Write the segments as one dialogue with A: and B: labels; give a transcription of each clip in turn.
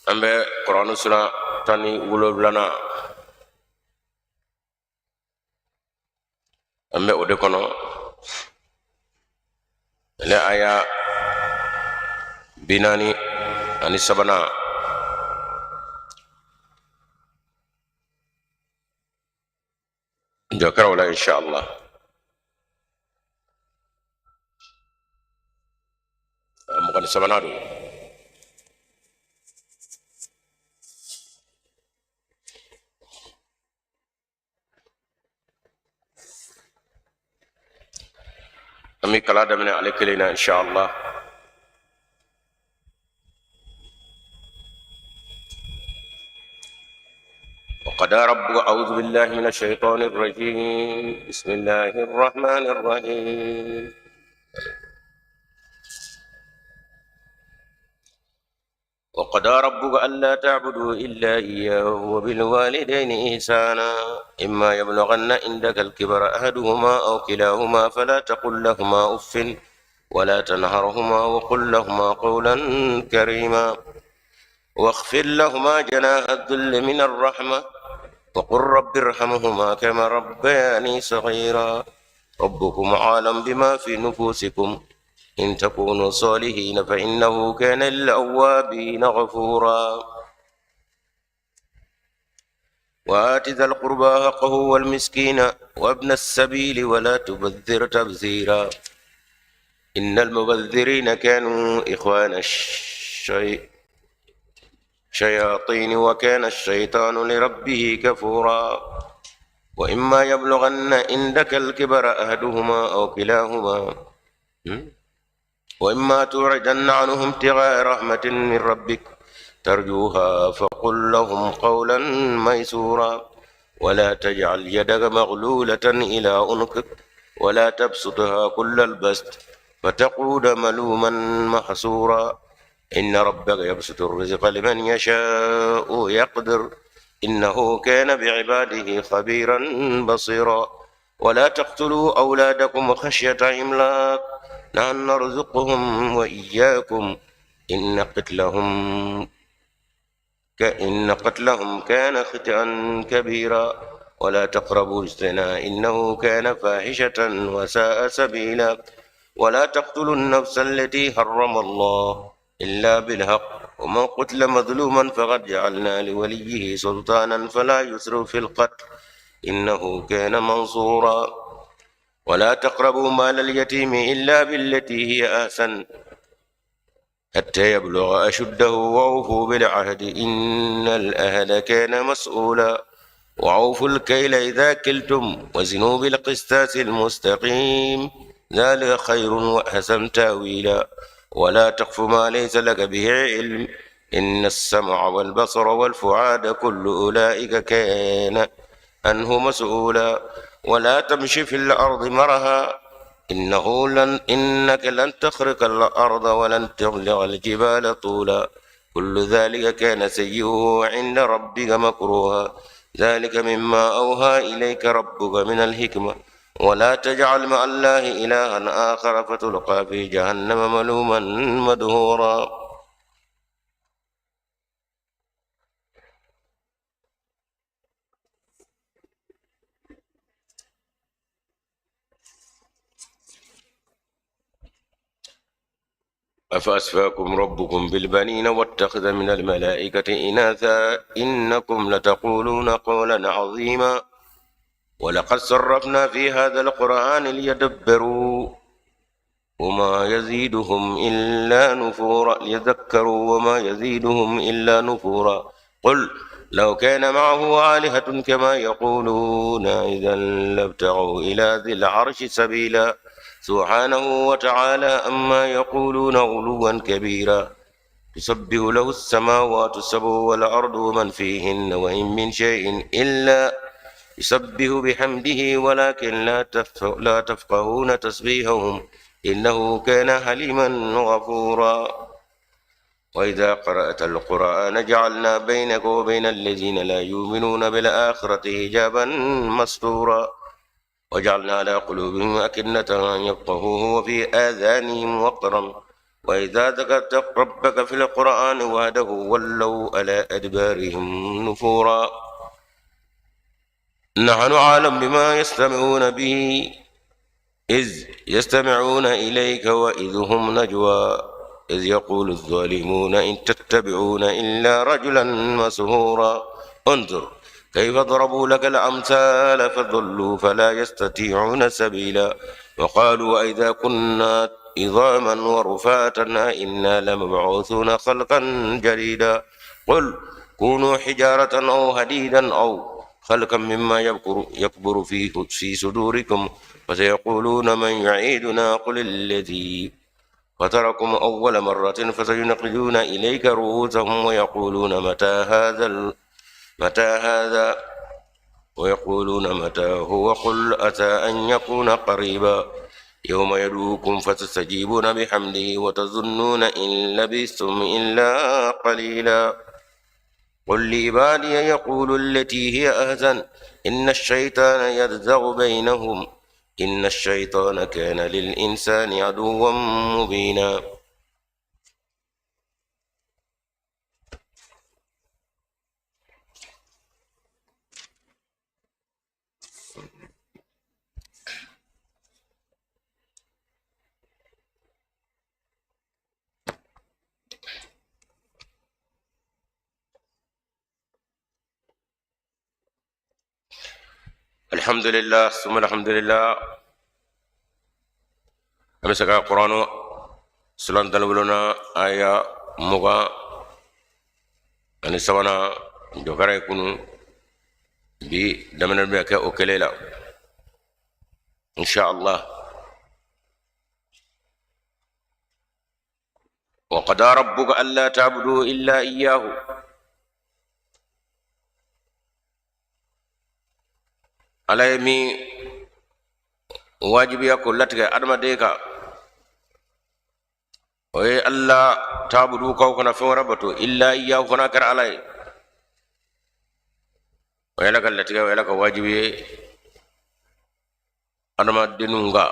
A: An bɛ Kuranɛ sura 17nan, an bɛ o de kɔnɔ, ale aya 43nan. Jɔ kɛra o la, inshallah. 23nan don. An bɛ kalan daminɛ ale kelen na, inshallah. وقضى ربك، أعوذ بالله من الشيطان الرجيم، بسم الله الرحمن الرحيم. وقضى ربك ألا تعبدوا إلا إياه وبالوالدين إحسانا، إما يبلغن عندك الكبر أحدهما أو كلاهما فلا تقل لهما أف ولا تنهرهما وقل لهما قولا كريما، واخفض لهما جناح الذل من الرحمة، وقل رب ارحمهما كما ربياني صغيرا. ربكم أعلم بما في نفوسكم، إن تكونوا صالحين فإنه كان للأوابين غفورا. وآت ذا القربى حقه والمسكين وابن السبيل ولا تبذر تبذيرا، إن المبذرين كانوا إخوان الشياطين وكان الشيطان لربه كفورا. وإما يبلغن عندك الكبر أحدهما أو كلاهما وإما تعرضن عنهم ابتغاء رحمة من ربك ترجوها فقل لهم قولا ميسورا. ولا تجعل يدك مغلولة إلى عنقك ولا تبسطها كل البسط فتقعد ملوما محسورا. إن ربك يبسط الرزق لمن يشاء ويقدر، إنه كان بعباده خبيرا بصيرا. ولا تقتلوا أولادكم خشية إملاق، نحن نرزقهم وإياكم، إن قتلهم كان خطأ كبيرا. ولا تقربوا الزنا، إنه كان فاحشة وساء سبيلا. ولا تقتلوا النفس التي حرم الله إلا بالحق، ومن قتل مظلوما فقد جعلنا لوليه سلطانا فلا يسرف في القتل، إنه كان منصورا. ولا تقربوا مال اليتيم إلا بالتي هي أحسن حتى يبلغ أشده، وأوفوا بالعهد، إن العهد كان مسؤولا. وأوفوا الكيل إذا كلتم وزنوا بالقسطاس المستقيم، ذلك خير وأحسن تأويلا. ولا تقف ما ليس لك به علم، إن السمع والبصر والفؤاد كل أولئك كان عنه مسؤولا. ولا تمش في الأرض مرحا، إنه لن إنك لن تخرق الأرض ولن تبلغ الجبال طولا. كل ذلك كان سيئه عند ربك مكروها. ذلك مما أوحى إليك ربك من الحكمة. ولا تجعل مع الله إلها آخر فتلقى في جهنم ملوما مدحورا. أفأصفاكم ربكم بالبنين واتخذ من الملائكة إناثا، إنكم لتقولون قولا عظيما. ولقد صرفنا في هذا القرآن ليدبروا وما يزيدهم إلا نفورا، ليذكروا وما يزيدهم إلا نفورا. قل لو كان معه آلهة كما يقولون إذا لابتغوا إلى ذي العرش سبيلا. سبحانه وتعالى عما يقولون علوا كبيرا. تسبح له السماوات السبع والأرض ومن فيهن، وإن من شيء إلا يسبح بحمده ولكن لا تفقهون تسبيحهم، إنه كان حليما غفورا. وإذا قرأت القرآن جعلنا بينك وبين الذين لا يؤمنون بالآخرة حجابا مستورا. وجعلنا على قلوبهم أكنة أن يفقهوه وفي آذانهم وقرا، وإذا ذكرت ربك في القرآن وحده ولوا على أدبارهم نفورا. نحن أعلم بما يستمعون به إذ يستمعون إليك وإذ هم نجوى إذ يقول الظالمون إن تتبعون إلا رجلا مسهورا. انظر كيف ضربوا لك الأمثال فضلوا فلا يستطيعون سبيلا. وقالوا أئذا كنا عظاما ورفاتا أئنا لمبعوثون خلقا جديدا. قل كونوا حجارة أو حديدا أو خلقا مما يكبر في صدوركم فسيقولون من يعيدنا قل الذي فطركم أول مرة فسينقلون إليك رؤوسهم ويقولون متى هذا ويقولون متى هو قل أتى أن يكون قريبا. يوم يدعوكم فتستجيبون بحمده وتظنون إن لبثتم إلا قليلا. قل لعبادي يقول التي هي أحسن إن الشيطان ينزغ بينهم إن الشيطان كان للإنسان عدوا مبينا. الحمد لله ثم الحمد لله. أمسك القرآن سلام دلولنا آية مغا أن سوانا جوكرا يكونوا بي دمنا بيك أوكليلا إن شاء الله. وقضى ربك ألا تعبدوا إلا إياه. Ala ye min wajibiya k'o latigɛ adamaden kan o ye alla taabudu k'aw kana fɛn wɛrɛ bato illa iyahu fo n'a kɛra ala ye. O ye ala ka latigɛ, o ye ala ka wajibi ye adamadenninw kan.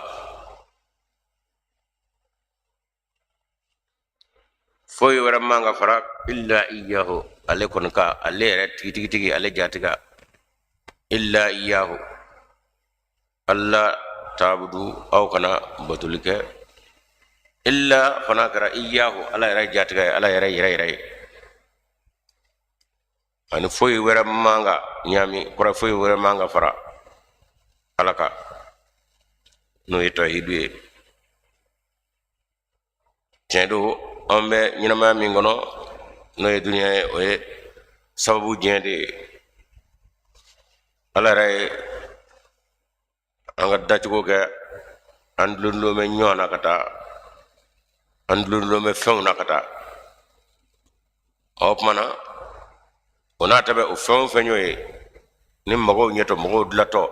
A: Foyi wɛrɛ man ka fara illa iyahu ale kɔni kan, ale yɛrɛ tigitigitigi, ale jati kan. Illa iyahu alla taabudu aw kana batoli kɛ illa fana kɛra iyahu ala yɛrɛ jatigɛ ye, ala yɛrɛ yɛrɛ yɛrɛ ye. Ani foyi wɛrɛ man ka ɲaami, kɔrɔ foyi wɛrɛ man ka fara ala kan, n'o ye tawhidu ye. Tiɲɛ don, an bɛ ɲɛnamaya min kɔnɔ n'o ye duniya ye, o ye sababu diɲɛ de ye. Ala yɛrɛ ye an ka dacogo kɛ, an dulondulon bɛ ɲɔgɔn na ka taa, an dulondulon bɛ fɛnw na ka taa. O tuma na o n'a ta bɛ o fɛn o fɛn y'o ye, ni mɔgɔw ɲɛtɔ, mɔgɔw dilatɔ,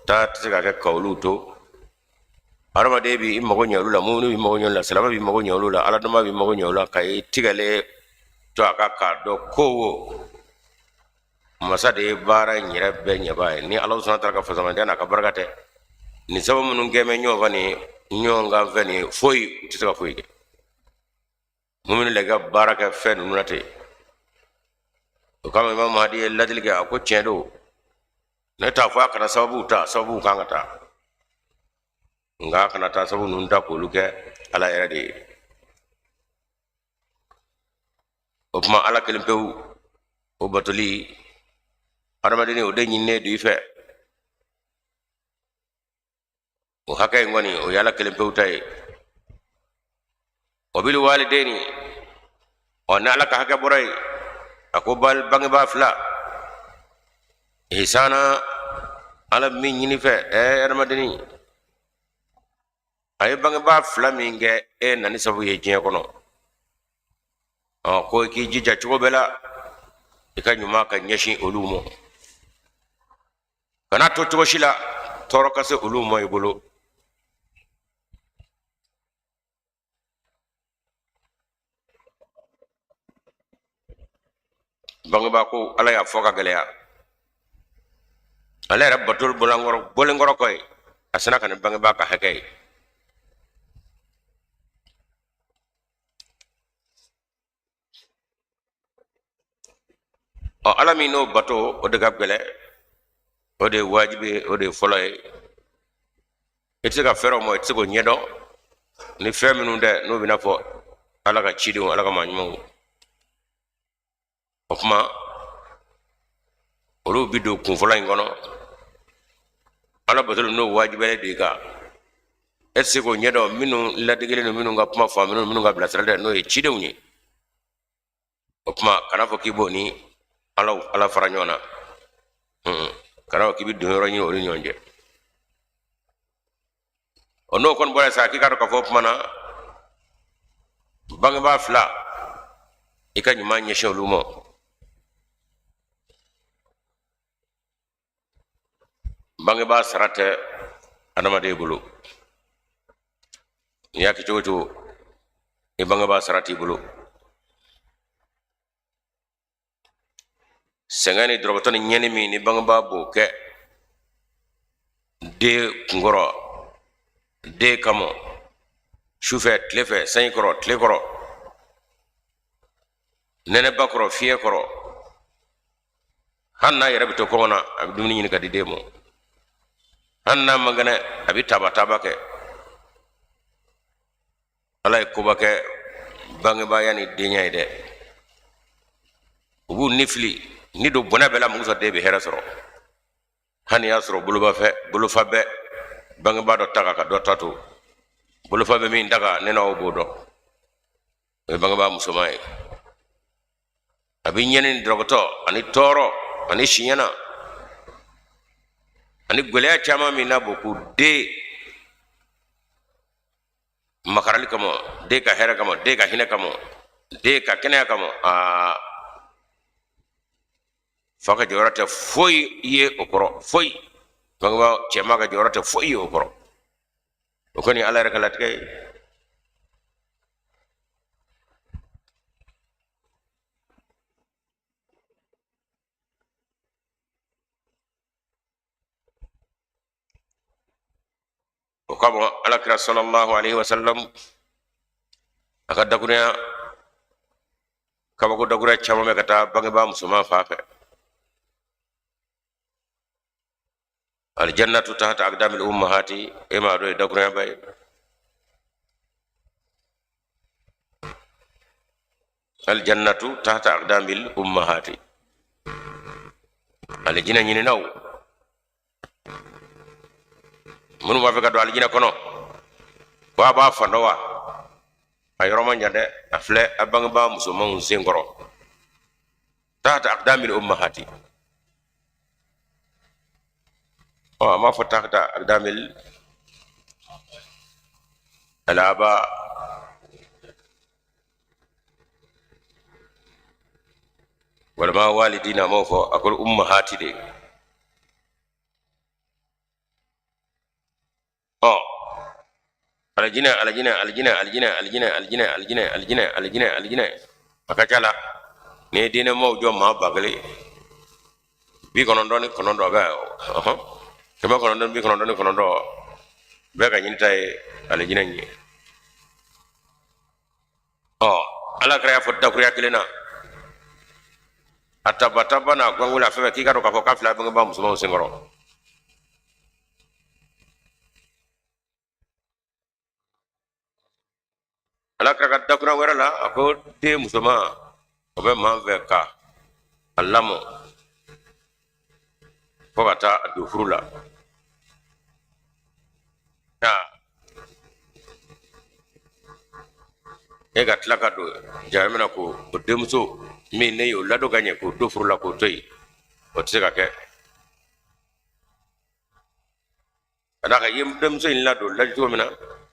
A: taa tɛ se ka kɛ ka olu to. Hadamaden b'i mago ɲɛ olu la, mumuni b'i mago ɲɛ olu la, silamɛ b'i mago ɲɛ olu la, aladɔnba b'i mago ɲɛ olu la, ka i tigɛlen to a kan k'a dɔn ko wo masa de ye baara in yɛrɛ bɛɛ ɲɛbaa ye. Ni Ala subahana taala ka fasamadiya n'a ka barika tɛ, nin sababu minnu kɛ bɛ ɲɔgɔn kan nin ɲɔgɔn kan fɛn nin foyi u tɛ se ka foyi kɛ. Mumuni la i ka baara kɛ fɛn ninnu na ten. O kama Imam Mahdi ye ladili kɛ, a ko tiɲɛ don, ne t'a fɔ a kana sababuw ta, sababuw kan ka ta, nka a kana taa sababu ninnu ta k'olu kɛ Ala yɛrɛ de ye. O tuma Ala kelen pewu o batoli adamadenni o de ɲininen don i fɛ. O hakɛ in kɔni o ye Ala kelen pewu ta ye. O bil walideni, ɔ ni Ala ka hakɛ bɔra yen, a ko bangebaa fila ihsana, Ala min ɲini fɛ adamadenni, a ye bangebaa fila min kɛ e nani sabu ye diɲɛ kɔnɔ, ɔ ko i k'i jija cogo bɛɛ la i ka ɲuman ka ɲɛsin olu ma, kana to cogo si la tɔɔrɔ ka se olu ma i bolo. Bangebaa ko Ala y'a fɔ ka gɛlɛya, ale yɛrɛ bato bɔlenkɔrɔ kɔ ye, a sina ka ni bangebaa ka hakɛ ye. Ɔ, Ala min n'o bato, o de ka gɛlɛ, o de ye wajibi ye, o de ye fɔlɔ ye. I tɛ se ka fɛrɛ o ma, i tɛ se k'o ɲɛdɔn ni fɛn minnu tɛ, n'o bɛna fɔ Ala ka cidenw, Ala ka maa ɲumanw. O tuma olu bi don kun fɔlɔ in kɔnɔ. Ala batoli n'o wajibiyalen don i kan, e tɛ se k'o ɲɛdɔn minnu ladegelen don, minnu ka kuma faamu, minnu ka bilasirali tɛ, n'o ye cidenw ye. O tuma kana fɔ k'i b'o ni Ala fara ɲɔgɔn na, kana fɔ k'i bɛ don yɔrɔ ɲini olu ɲɔgɔn cɛ. O n'o kɔni bɔra sa, k'i k'a dɔn k'a fɔ o tuma na bangebaa fila, i ka ɲuman ɲɛsin olu ma. Bangebaa sara tɛ adamaden bolo. N'i y'a kɛ cogo o cogo, i bangebaa sara t'i bolo. Sɛgɛn ni dɔrɔgɔtɔ ni ɲɛni min ni bangebaa b'o kɛ den kunkɔrɔ, den kama, sufɛ, tile fɛ, sanji kɔrɔ, tile kɔrɔ, nɛnɛba kɔrɔ, fiɲɛ kɔrɔ, hali n'a yɛrɛ bɛ to kɔngɔ na, a bɛ dumuni ɲini ka di den ma. Hali n'a man kɛnɛ, a bɛ taaba taaba kɛ. Ala ye koba kɛ bangebaaya ni denya ye dɛ. U b'u ni fili ni don bɔnɛ bɛɛ la mun sɔrɔ, den bɛ hɛrɛ sɔrɔ. Hali y'a sɔrɔ boloba fɛ, bolofa bɛ bangebaa dɔ ta kan ka dɔ ta to, bolofa bɛ min ta kan, ne n'aw b'o dɔn, o ye bangebaa musoman ye. A bɛ ɲɛni ni dɔrɔgɔtɔ ani tɔɔrɔ ani siɲɛna ani gɛlɛya caman min n'a b'o k'u den makarali kama, den ka hɛrɛ kama, den ka hinɛ kama, den ka kɛnɛya kama. Aa, fa ka jɔyɔrɔ tɛ foyi ye o kɔrɔ, foyi. Bangebaa cɛman ka jɔyɔrɔ tɛ foyi ye o kɔrɔ. O kɔni Ala yɛrɛ ka latigɛ ye. O kama Ala kira sallallahu alaihi wasallam a ka dakurunya, kabako dakurunya caman bɛ ka taa bangebaa musoman fan fɛ. Aljannatu tahta aqdamil ummahati, e m'a dɔn ye dakurunyaba ye. Aljannatu tahta aqdamil ummahati, alijinɛ ɲininaw minnu b'a fɛ ka don alijinɛ kɔnɔ, ko a b'a fan dɔn wa? A yɔrɔ man jan dɛ, a filɛ a bangebaa musomanw sen kɔrɔ, tahta aqdamil ummahati. Ɔ, a m'a fɔ tahta aqdamil alaba. Walima walidina, a m'o fɔ, a ko ummahati de. Ɔ, alijinɛ, alijinɛ, alijinɛ, alijinɛ, alijinɛ, alijinɛ, alijinɛ, alijinɛ, alijinɛ, alijinɛ, a ka ca la. N'i ye diinɛmaaw jɔ maa 1099 bɛ, ɔhɔn, 999, bɛɛ ka ɲinita ye alijinɛ in ye. Ɔ, Ala kira y'a fɔ dakuruya kelen na, a tabataba n'a gwango a fɛn fɛn, k'i ka dɔn k'a fɔ k'a filɛ bangebaa musomanw senkɔrɔ. Ala kira ka dakuruya wɛrɛ la, a ko den musoman, o bɛ maa fɛ ka a lamɔ fo ka taa a don furu la. E ka tila ka don jahanama na ko o denmuso min ne y'o ladon ka ɲɛ, k'o don furu la, k'o to yen, o tɛ se ka kɛ. Ka d'a kan i ye denmuso in ladon ladi cogo min na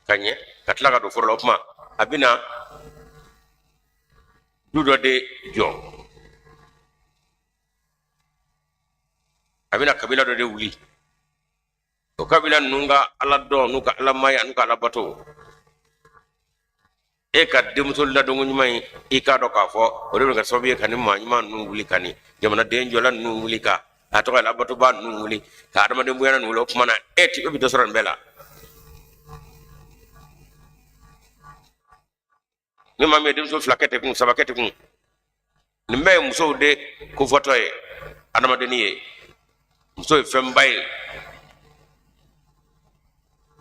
A: ka ɲɛ, ka tila ka don furu la, o tuma a bɛna du dɔ de jɔ, a bɛna kabila dɔ de wuli. O kabila ninnu ka Ala dɔn, n'u ka Ala maya, n'u ka Ala bato. E ka denmuso ladonko ɲuman in, i k'a dɔn k'a fɔ o de bɛ kɛ sababu ye ka ni maa ɲuman ninnu wuli, ka ni jamanaden jɔla ninnu wuli, ka a tɔgɔ ala batoba ninnu wuli, ka adamaden bonya ninnu wuli. O tuma na e ti, e bɛ dɔ sɔrɔ nin bɛɛ la. Ni maa min ye denmuso fila kɛ ten kun, saba kɛ ten kun, Nin bɛɛ ye musow de kofɔtɔ ye, adamadenni ye. Muso ye fɛnba ye,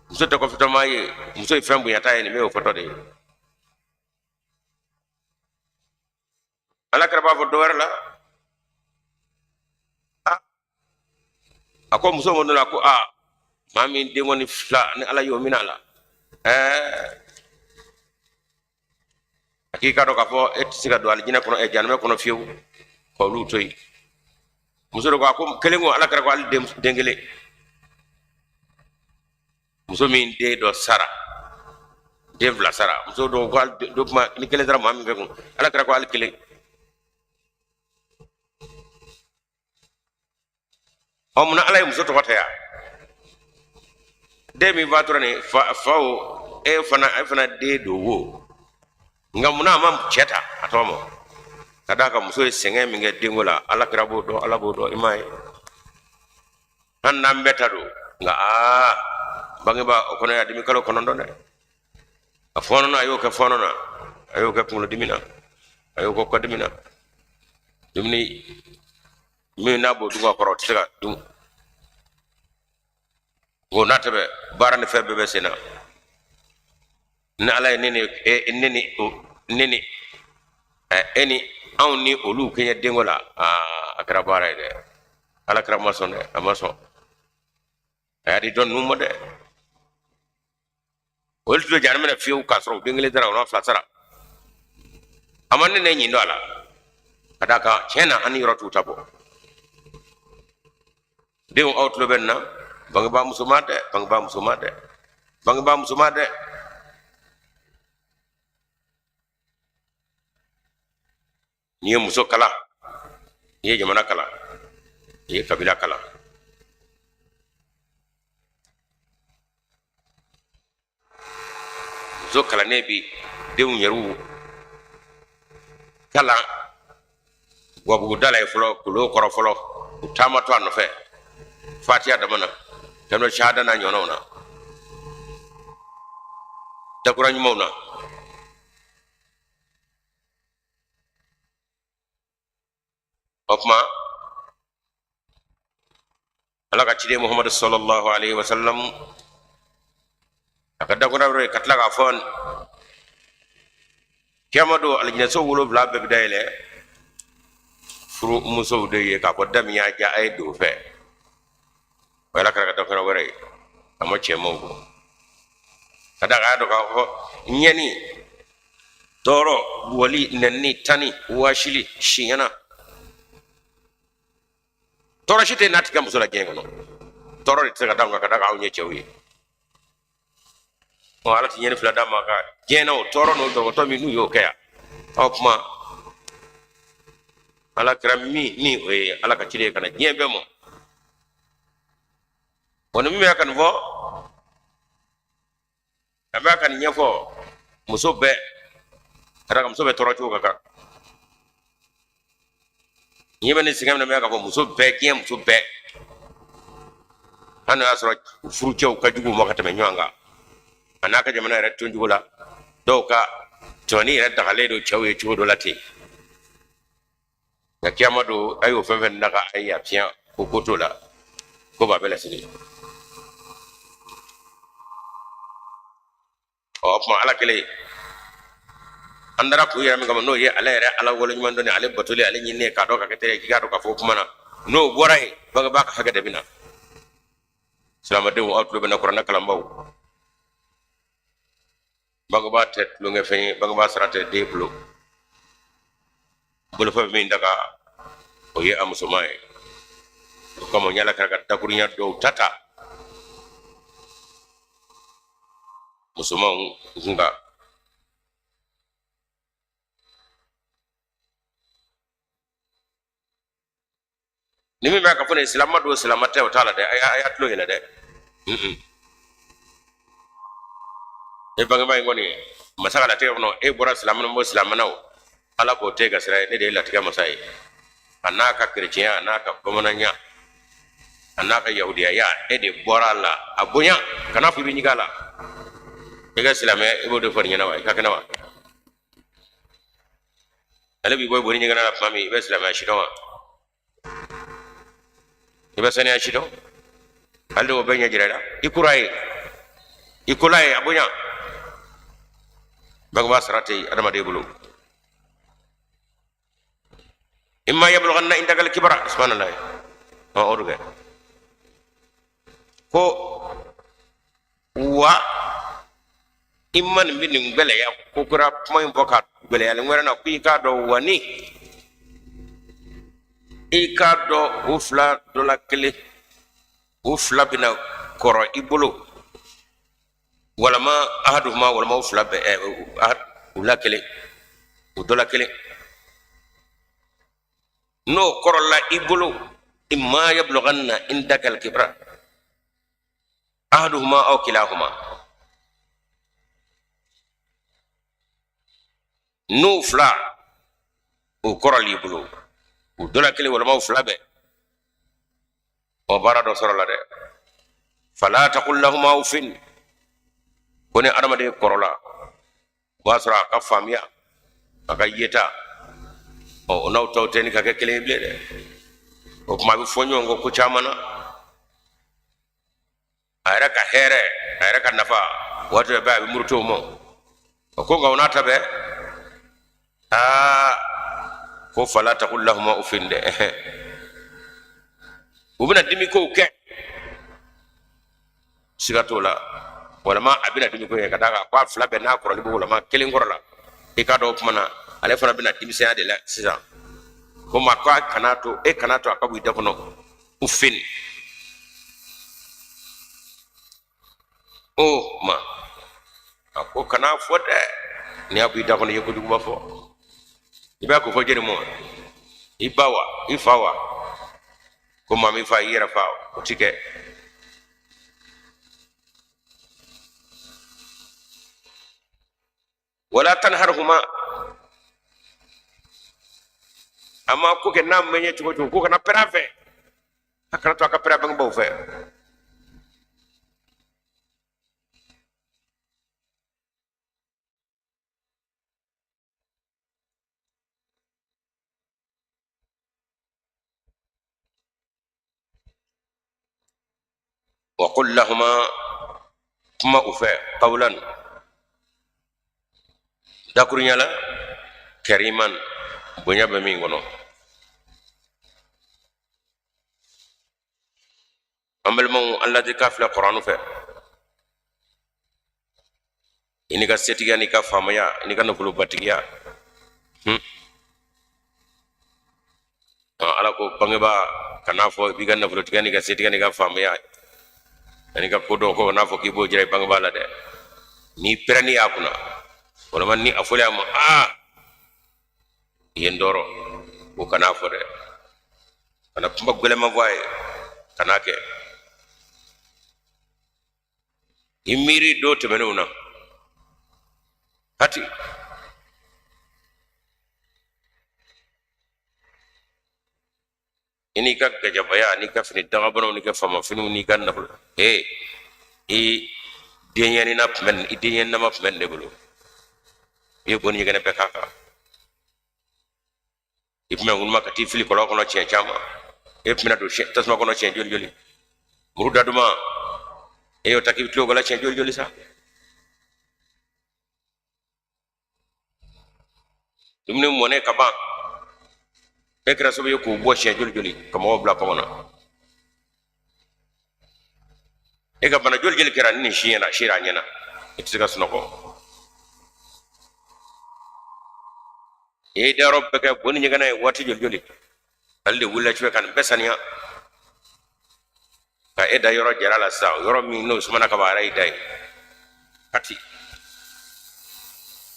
A: muso tɛ kɔfɛtɔma ye, muso ye fɛn bonyata ye. Nin bɛɛ y'o fɔtɔ de ye. Ala kira b'a fɔ dɔ wɛrɛ la, a ko muso min donna, ko aa, maa min denkɔni fila ni Ala y'o minɛ a la, a k'i k'a dɔn k'a fɔ e tɛ se ka don alijinɛ kɔnɔ, jahanamɛ kɔnɔ fiyewu, ka olu to yen. Muso dɔ ko, a ko kelen ko, Ala kira ko hali den kelen. Muso min den dɔ sara, den fila sara, muso dɔw ko hali dɔ kuma ni kelen sara maa min fɛ kun, Ala kira ko hali kelen. Ɔ, munna Ala ye muso tɔgɔ ta yan? Den min fatura nin fa o, e fana den don wo, nka munna a ma cɛ ta a tɔgɔ ma? Ka d'a kan muso ye sɛgɛn min kɛ denko la, Ala kira b'o dɔn, Ala b'o dɔn. I m'a ye, hali n'an bɛɛ ta don, nka aa, bangebaa o kɔnɔ y'a dimi kalo 9 dɛ. A fɔɔnɔ na, a y'o kɛ fɔɔnɔ na, a y'o kɛ kunkolodimi na, a y'o kɛ kɔdimi na. Dumuni min n'a b'o dun ka kɔrɔ, o tɛ se ka dun. O n'a tɛ bɛ baara ni fɛn bɛɛ bɛ sen na. Ni Ala ye ne ni e, ne ni o, ne ni e ni anw ni olu kɛɲɛ denko la, aa, a kɛra baara ye dɛ. Ala kira ma sɔn dɛ, a ma sɔn. A y'a di dɔ ninnu ma dɛ. Olu tun bɛ jahanamɛ na fiyewu, k'a sɔrɔ u den kelen sara, u fila sara. A ma ne ɲin don a la, ka d'a kan tiɲɛ na, an ni yɔrɔ t'u ta bɔ. Denw, aw tulo bɛ nin na, bangebaa musoman dɛ, bangebaa musoman dɛ, bangebaa musoman dɛ. N'i ye muso kalan, i ye jamana kalan, i ye kabila kalan. Muso kalannen bi denw yɛrɛw kalan gabuguda la ye fɔlɔ, kolon kɔrɔ fɔlɔ, u taamatɔ a nɔfɛ fatiya dama na, tɛmɛ sahada n'a ɲɔgɔnnaw na, dakura ɲumanw na. O tuma, Ala ka ciden Muhamadu sallallahu alaihi wasallam, a ka dakura wɛrɛ ka tila k'a fɔ, kiyama don, alijinɛso 7 bɛɛ bɛ dayɛlɛ furu musow de ye, k'a fɔ da min y'a diya, a ye don fɛ. O Ala kira ka dakura wɛrɛ ye, a ma cɛmanw bɔ, ka da k'a dɔn k'a fɔ ɲɛni, tɔɔrɔ, bugɔli, nɛnini, tani, wasili, siɲɛna, tɔɔrɔ si tɛ n'a tɛ kɛ muso la diɲɛ kɔnɔ. Tɔɔrɔ de tɛ se ka d'anw kan, ka d'a kan anw ye cɛw ye. Ɔ, Ala tɛ ɲɛni fila d'a ma ka diɲɛ na o tɔɔrɔ n'o dɔgɔtɔ min n'u y'o kɛ yan. Ɔ kuma, Ala kira min ni o ye Ala ka ciden ye ka na diɲɛ bɛɛ ma, wa ni min bɛ ka nin fɔ, a bɛ ka nin ɲɛfɔ muso bɛɛ, ka d'a kan muso bɛɛ tɔɔrɔ cogo ka kan. Ɲɛ bɛ nin sɛgɛn min na, k'a fɔ muso bɛɛ, diɲɛ muso bɛɛ, hali n'o y'a sɔrɔ furucɛw ka jugu u ma ka tɛmɛ ɲɔgɔn kan, a n'a ka jamana yɛrɛ tɔn cogo la, dɔw ka tɔni yɛrɛ dagalen don cɛw ye cogo dɔ la ten. Nka kiyama don, a y'o fɛn fɛn daga, a ye yafiya ko t'o la, ko b'a bɛɛ lasigi. Ɔ, o tuma, Ala kelen an dara kun yɛrɛ min kama, n'o ye ale yɛrɛ Ala waleɲuman dɔn, ale batoli, ale ɲinini k'a dɔn ka kɛ teri ye, k'i k'a dɔn k'a fɔ o kuma na, n'o bɔra yen, bangebaa ka hakɛ de bɛ na. Silamadenw, aw tulo bɛ na, kuranɛ kalanbaw, bangebaa tɛ tulonkɛfɛn ye, bangebaa sara tɛ den bolo. Bolofɛn min daga, o ye a musoman ye. O kama n y'Ala kira ka dakurunya dɔw ta ta musomanw kun kan. Ni min b'a ka fɔ nin silama don, silama tɛ, o t'a la dɛ. A y'a tulo yɛlɛ dɛ. E bangebaa in kɔni, masa ka latigɛ kɔnɔ, e bɔra silamɛ na, bɔ silamɛ na o, Ala k'o tɛ ka sira ye. Ne de ye latigɛ masa ye. A n'a ka kerecɛnya, a n'a ka bamananya, a n'a ka yahudiyaya, e de bɔra a la. A bonya, kana fɔ i bɛ ɲigin a la. I ka silamɛ, i b'o de fɔ nin ɲɛna wa? I ka kɛnɛ wa? Ale b'i bɔ i boli ɲɛgɛn na tuma min, i bɛ silamɛya si dɔn wa? I bɛ saniya si dɔn? Ale de y'o bɛɛ ɲɛ jira i la. I kura ye, i kola ye, a bonya. Bangebaa sara tɛ yen adamaden bolo. Imma yablughanna indaka al-kibara, subhanallah. Ɔ, o dun kɛ ko wa i ma nin bɛ nin gɛlɛya ko kura kuma in fɔ ka gɛlɛyalen wɛrɛ na, ko i k'a dɔn wa ni i k'a dɔn o fila dɔ la kelen, o fila bɛna kɔrɔ i bolo, walama ahaduhuma, walama o fila bɛɛ, u la kelen, u dɔ la kelen, n'o kɔrɔla i bolo, imma yablughanna indaka al-kibra ahaduhuma aw kilahuma, n'o fila o kɔrɔl'i bolo, u dɔ la kelen walama u fila bɛɛ, o baara dɔ sɔrɔla dɛ. Fala taqul lahuma ufin, ko ni adamaden kɔrɔla, o b'a sɔrɔ a ka faamuya, a ka yeta, ɔ, o n'aw tɔw tɛ ni ka kɛ kelen ye bilen dɛ. O tuma a bɛ fɔ ɲɔgɔn kɔ ko caman na, a yɛrɛ ka hɛrɛ, a yɛrɛ ka nafa, waati bɛɛ a bɛ muruti o ma. O ko nka o n'a ta bɛɛ, aa, ko fala taqul lahuma ufin dɛ, u bɛna dimi kow kɛ, siga t'o la, walama a bɛna dimi ko kɛ, ka d'a kan ko a fila bɛɛ n'a kɔrɔli bɛ, walama kelen kɔrɔ la, i k'a dɔn o tuma na ale fana bɛna denmisɛnya de la sisan. Ko ma ko a kana to, e kana to a ka bɔ i da kɔnɔ ufin o ma. A ko kana fɔ dɛ, n'i y'a bɔ i da kɔnɔ, i ye kojuguba fɔ. I b'a ko fɔ jɛni mɔ, i ba wa, i fa wa, ko maa min fa i yɛrɛ fa, o ti kɛ. Wala tanharhuma, a ma ko kɛ n'a ma ɲɛ cogo cogo, ko kana pɛrɛn a fɛ, a kana to a ka pɛrɛn bangebaaw fɛ. Wa qul lahuma, kuma u fɛ, qawlan, dakurunya la, kariman, bonya bɛ min kɔnɔ. An balimaw, an ladilikan filɛ Kuranu fɛ. I n'i ka setigiya, n'i ka faamaya, i n'i ka nafolobatigiya, Ala ko bangebaa kan'a fɔ i b'i ka nafolotigiya, n'i ka setigiya, n'i ka faamaya ani ka kodɔn, ko kan'a fɔ k'i b'o jira i bangebaa la dɛ. N'i pɛrɛnni y'a kunna, walima ni a fɔlen a ma, aa, i ye n tɔɔrɔ, o kan'a fɔ dɛ. Kana kuma gɛlɛman fɔ a ye, kan'a kɛ. I miiri don tɛmɛnenw na hati. I n'i ka gajabaya, n'i ka fini dagabanaw, n'i ka faamafiniw, n'i ka nafolo, ee, i denyɛnina tun bɛ, i denyɛninama tun bɛ nin de bolo. I ye bonni ɲɛgɛnɛ bɛɛ k'a kan. I tun bɛ ŋunuma ka t'i fili kɔlɔn kɔnɔ siɲɛ caman. E tun bɛna don tasuma kɔnɔ siɲɛ joli joli? Muru da duman, e y'o ta k'i bɛ tulo la siɲɛ joli joli sa? Dumuni mɔnen ka ban, e kɛra sababu ye k'o bɔ siɲɛ joli joli ka mɔgɔw bila kɔngɔ na? E ka bana joli joli kɛra ni nin si ɲɛna, si a ɲɛna, i tɛ se ka sunɔgɔ. I ye dayɔrɔ bɛɛ kɛ bo ni ɲɛgɛnɛ ye waati joli joli? Ale de wulila cɛ ka nin bɛɛ saniya ka e da yɔrɔ jɛra la sisan, yɔrɔ min n'o sumana ka ban, a yɛrɛ y'i da ye kati.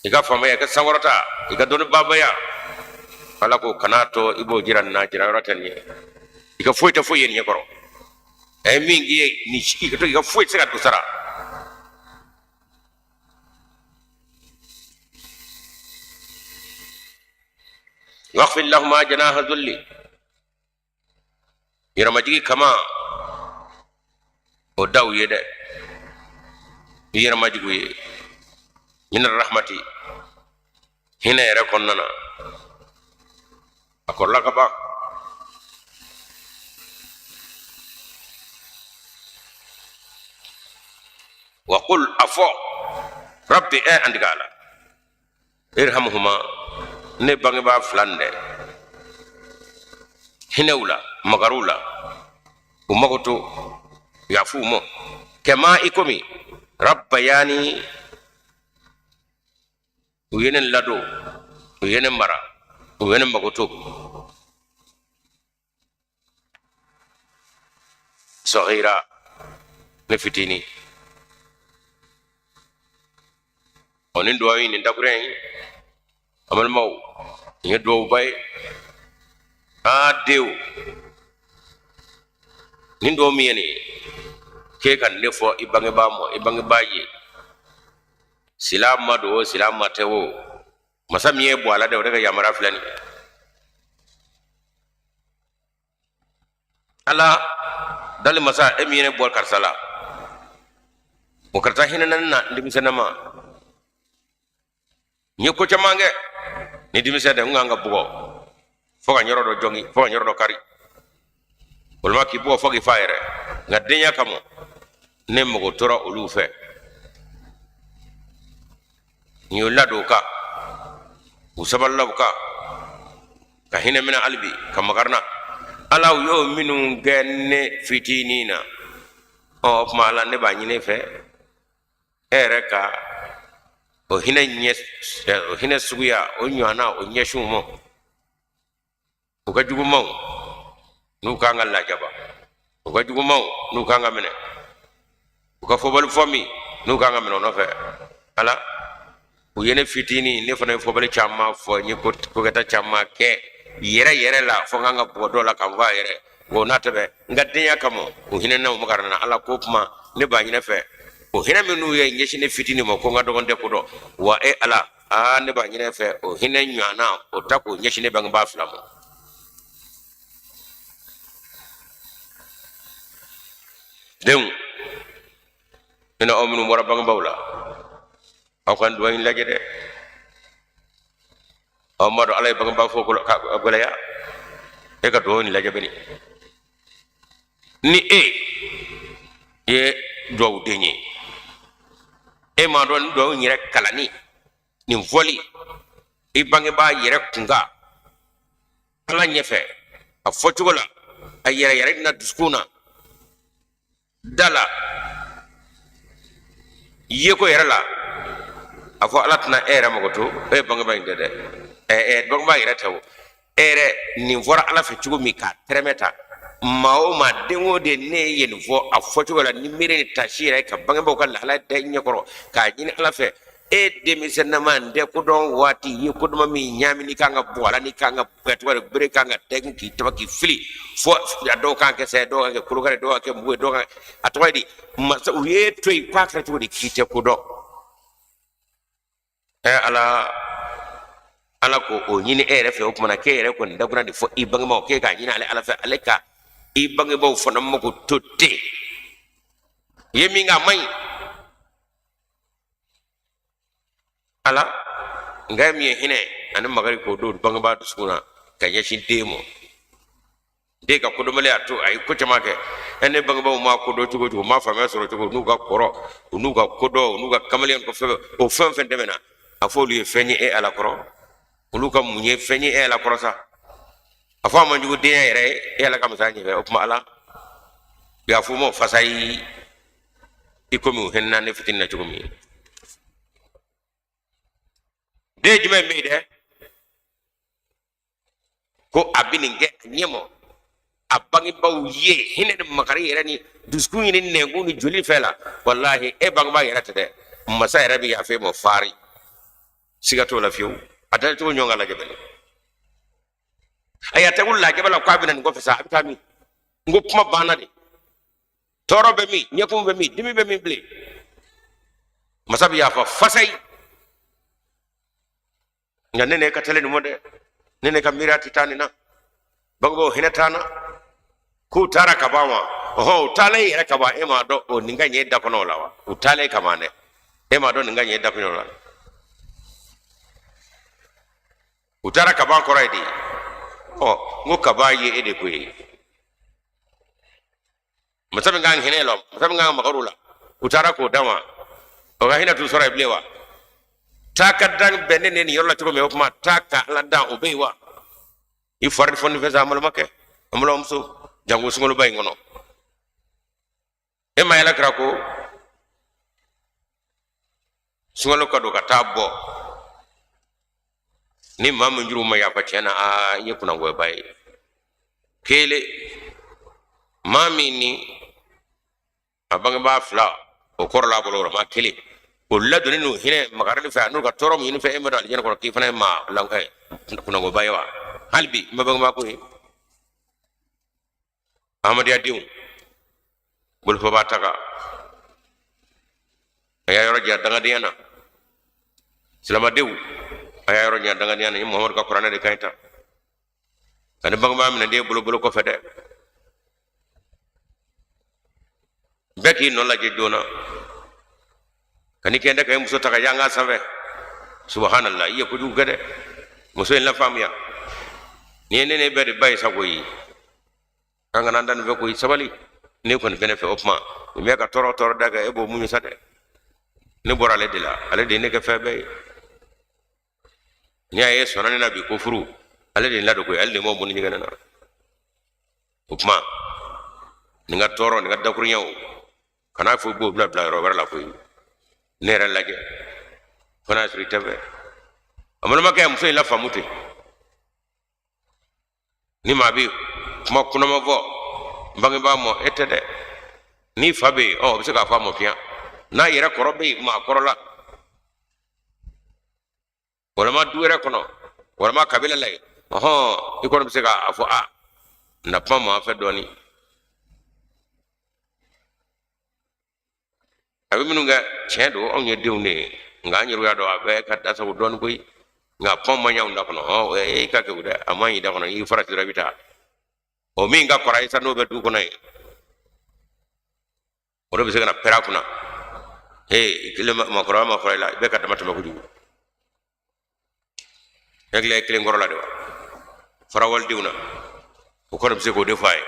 A: I ka faamaya, i ka sankɔrɔta, i ka dɔnni babaya, Ala ko kana to i b'o jira nin na, jira yɔrɔ tɛ nin ye. I ka foyi tɛ foyi ye nin ɲɛkɔrɔ. A ye min k'i ye nin, i ka to, i ka foyi tɛ se ka don sara. Waqfid lahuma janaha dhulli, yɛrɛmajigi kama o da u ye dɛ, i yɛrɛmajigi u ye, min rahmati, hinɛ yɛrɛ kɔnɔna na. A kɔrɔla ka ban. Wa qul, a fɔ, rabbi, e an tigi Ala, irhamhuma, ne bangebaa fila nin dɛ, hinɛ u la, makari u la, u makoto, yafu u ma, kama, i komi, rabbayani, u ye ne ladon, u ye ne mara, u ye ne makoto, saghira, ne fitini. O nin duwawu in, nin dakuruɲɛ in, an balimaw, nin ye duwawuba ye. Aa denw, nin duwawu min ye nin ye, k'e ka nin de fɔ i bangebaa ma, i bangebaa ye silama don o, silama tɛ o, masa min ye bɔ a la dɛ, o de ka yamaruya filɛ nin ye. Ala dali masa, e min ye ne bɔ karisa la, o karisa hinɛna ne na n denmisɛnnama, n ye ko caman kɛ ni denmisɛn tɛ, n kan ka bugɔ fo ka yɔrɔ dɔ jɔngi, fo ka yɔrɔ dɔ kari, walima k'i bugɔ fo k'i fa yɛrɛ. Nka denya kama, ne mago tora olu fɛ, n y'u ladon u kan, u sabalila u kan, ka hinɛ n minɛ hali bi, ka makari n na. Ala, u y'o minnu kɛ ne fitinin na, ɔ o tuma Ala, ne b'a ɲini e fɛ, e yɛrɛ ka o hinɛ ɲɛ, o hinɛ suguya o ɲɔgɔnna o ɲɛsin u ma. U ka jugumanw n'u kan ka lajaba, u ka jugumanw n'u kan ka minɛ, u ka fɔbali fɔ min n'u kan ka minɛ o nɔfɛ. Ala, u ye ne fitinin, ne fana ye fɔbali caman fɔ, n ye kokɛta caman kɛ yɛrɛ yɛrɛ la, fo n kan ka bugɔ dɔw la ka n fa yɛrɛ. O n'a tɛ bɛɛ, n ka denya kama, u hinɛna, u makara n na. Ala ko kuma, ne b'a ɲini fɛ, o hinɛ minnu ye ɲɛsin ne fitinin ma, ko n ka dɔgɔn tɛ ko dɔn wa, e Ala, aa ne b'a ɲini fɛ, o hinɛ ɲɔgɔnna o ta k'o ɲɛsin ne bangebaa fila ma. Denw, ne aw minnu bɔra bangebaaw la, aw ka duwa in lajɛ dɛ. Aw m'a dɔn Ala ye bangebaa fɔ ka gɛlɛya. E ka duwawu in lajɛ bani. Ni e ye duwawuden ye, e m'a dɔn nin duwawu in yɛrɛ kalanni, nin fɔli i bangebaa yɛrɛ kunkan Ala ɲɛfɛ, a fɔcogo la, a yɛrɛ yɛrɛ na dusukun na, da la, yeko yɛrɛ la, a fɔ Ala tɛna e yɛrɛ mago to e ye bangebaa in tɛ dɛ, ɛ ɛ bangebaa yɛrɛ tɛ o, e yɛrɛ nin fɔra Ala fɛ cogo min k'a tɛrɛmɛ ta, maa o maa, den o den, ne ye nin fɔ a fɔcogo la ni miiri ni tasi yɛrɛ ka bangebaaw ka lahala da i ɲɛkɔrɔ k'a ɲini Ala fɛ, e denmisɛnnama n tɛ kodɔn waati ye, kodɔn min ɲaami, n'i kan ka bugɔ a la, n'i kan ka cogoya de bere kan ka dɛgɛ k'i taba k'i fili, fo a dɔw kan kɛ saya, dɔw kan kɛ kolokari, dɔw kan kɛ mugu ye, dɔw kan a tɔgɔ ye di, masa u ye to yen k'a kɛra cogo di k'i tɛ ko dɔn. Ɛ Ala, Ala ko o ɲini e yɛrɛ fɛ. O kumana k'e yɛrɛ kɔni dakura de fɔ i bangebaaw, k'e k'a ɲini ale Ala fɛ, ale ka i bangebaaw fana mako to ten, i ye min kɛ a man ɲi. Ala nka min ye hinɛ ani makari k'o don bangebaa dusukun na ka ɲɛsin den ma, den ka kodɔnbaliya to a ye ko caman kɛ. Ɛ ne bangebaaw ma kodɔn cogo cogo, ma faamuya sɔrɔ cogo, n'u ka kɔrɔ, u n'u ka kodɔn, u n'u ka kamalenya ko fɛn o fɛn fɛn tɛmɛna, a fɔ olu ye fɛn ye e Ala kɔrɔ, olu ka mun ye fɛn ye e Ala kɔrɔ sa, a fɔ a man jugu denya yɛrɛ ye e Ala ka masaya ɲɛfɛ. O tuma Ala yaf'u ma fasa yi, i komi u hinɛna ne fitinin na cogo min. Den jumɛn bɛ yen dɛ ko a bɛ nin kɛ a ɲɛ ma a bangebaaw ye hinɛ ni makari yɛrɛ ni dusukun ɲini nɛnkun ni joli fɛ la, walahi e bangebaa yɛrɛ tɛ dɛ, masa yɛrɛ bɛ yafa e ma faari, siga t'o la fiyewu. A da cogo ɲɔgɔn ka lajɛ bɛnɛ, ayi a tɛ wuli lajɛba la k'a bɛ na nin kɔfɛ sa, a bɛ taa min? N ko kuma banna de, tɔɔrɔ bɛ min, ɲɛkun bɛ min, dimi bɛ min bilen, masa bɛ yafa fasayi. Nka ne ne ka teli nin ma dɛ, ne ne ka miiriya tɛ taa nin na, bangebaaw hinɛ t'an na, k'u taara ka ban wa? Ɔhɔn, u taalen yɛrɛ ka ban, e m'a dɔn o nin ka ɲɛ da kɔnɔ o la wa? U taalen ka ban dɛ, e m'a dɔn nin ka ɲɛ da kɔnɔ o la? U taara ka ban kɔrɔ ye di? Ɔ, n ko kaba ye e de ko ye. Masa min kan hinɛ la, masa min kan magar'u la, u taara k'o d'a ma, o ka hinɛ t'u sɔrɔ yen bilen wa? Taa ka dan bɛn ne nin yɔrɔ la cogo min, o tuma taa ka Ala dan o bɛ yen wa? I fari fɔ ni fɛn sa, an balimakɛ, an balimamuso, janko sunkaloba in kɔnɔ. E ma yala kira ko sunkalo ka don ka taa bɔ ni maa min juru ma yafa tiɲɛ na, aa, i ye kunnangoyaba ye. Kelen, maa min ni a bangebaa fila o kɔrɔla a bolo maa kelen o ladonni n'u hinɛ magarili fɛ, a n'u ka tɔɔrɔ min ɲini fɛ, e ma don alijɛnɛ kɔnɔ, k'i fana ye maa kunnangoba ye wa? Hali bi n bɛ bangebaa ko ye. Ahmadiyya denw bolofaba ta kan, a y'a yɔrɔ janya dangadenya na. Silamadenw, a y'a yɔrɔ janya dangadenya na. Ni Muhamadu ka kuranɛ de ka ɲi ta ka ni bangebaa minɛ den bolo bolo kɔfɛ dɛ. Bɛɛ k'i nɔ lajɛ joona ka ni kɛndɛ ka i muso ta ka yanga sanfɛ. Subhanallah, i ye kojugu kɛ dɛ. Muso in lafaamuya ni ye ne ne bɛɛ de ba ye sago ye. An kana an da nin fɛ koyi. Sabali, ne kɔni fɛnɛ fɛ, o tuma nin bɛ ka tɔɔrɔ tɔɔrɔ da kɛ, e b'o muɲu sa dɛ. Ne bɔra ale de la, ale de ye ne kɛ fɛn bɛɛ ye. N'i y'a ye sɔnna ne na bi ko furu, ale de ye n ladon koyi, ale de m'o bɔ ni ɲɛgɛnɛ na. O tuma nin ka tɔɔrɔ, nin ka dakurunɲɛw, kana fɔ i b'o bila bila yɔrɔ wɛrɛ la koyi. Ne yɛrɛ lajɛ fo n'a sɔrɔ i tɛ fɛ. A balimakɛ, muso in lafaamu ten. Ni maa bɛ kuma kunnama fɔ bangebaa ma, e tɛ dɛ. N'i fa bɛ yen, ɔ, o bɛ se k'a fɔ a ma fiɲɛ. N'a yɛrɛ kɔrɔ bɛ yen, maa kɔrɔ la, walima du wɛrɛ kɔnɔ, walima kabila la yen, ɔhɔn, i kɔni bɛ se k'a fɔ a na kuma maa fɛ dɔɔnin. A bɛ minnu kɛ, tiɲɛ don, anw ye denw de ye, nka an yɛrɛ y'a dɔn a bɛɛ ka da sago dɔɔnin koyi, nka kuma man ɲi anw da kɔnɔ. Ɔ, i ka kɛ dɛ, a man ɲi da kɔnɔ, i farati dɔrɔn i bɛ taa. O min ka kɔrɔ ye sa, n'o bɛ du kɔnɔ yen, o de bɛ se ka na pɛrɛn a kunna. Ee, kelen makɔrɔba ma fɔra i la, i bɛ ka dama tɛmɛ kojugu. Hakili ye kelen kɔrɔ la de wa? Fara walidenw na, o kɔni bɛ se k'o de fɔ a ye.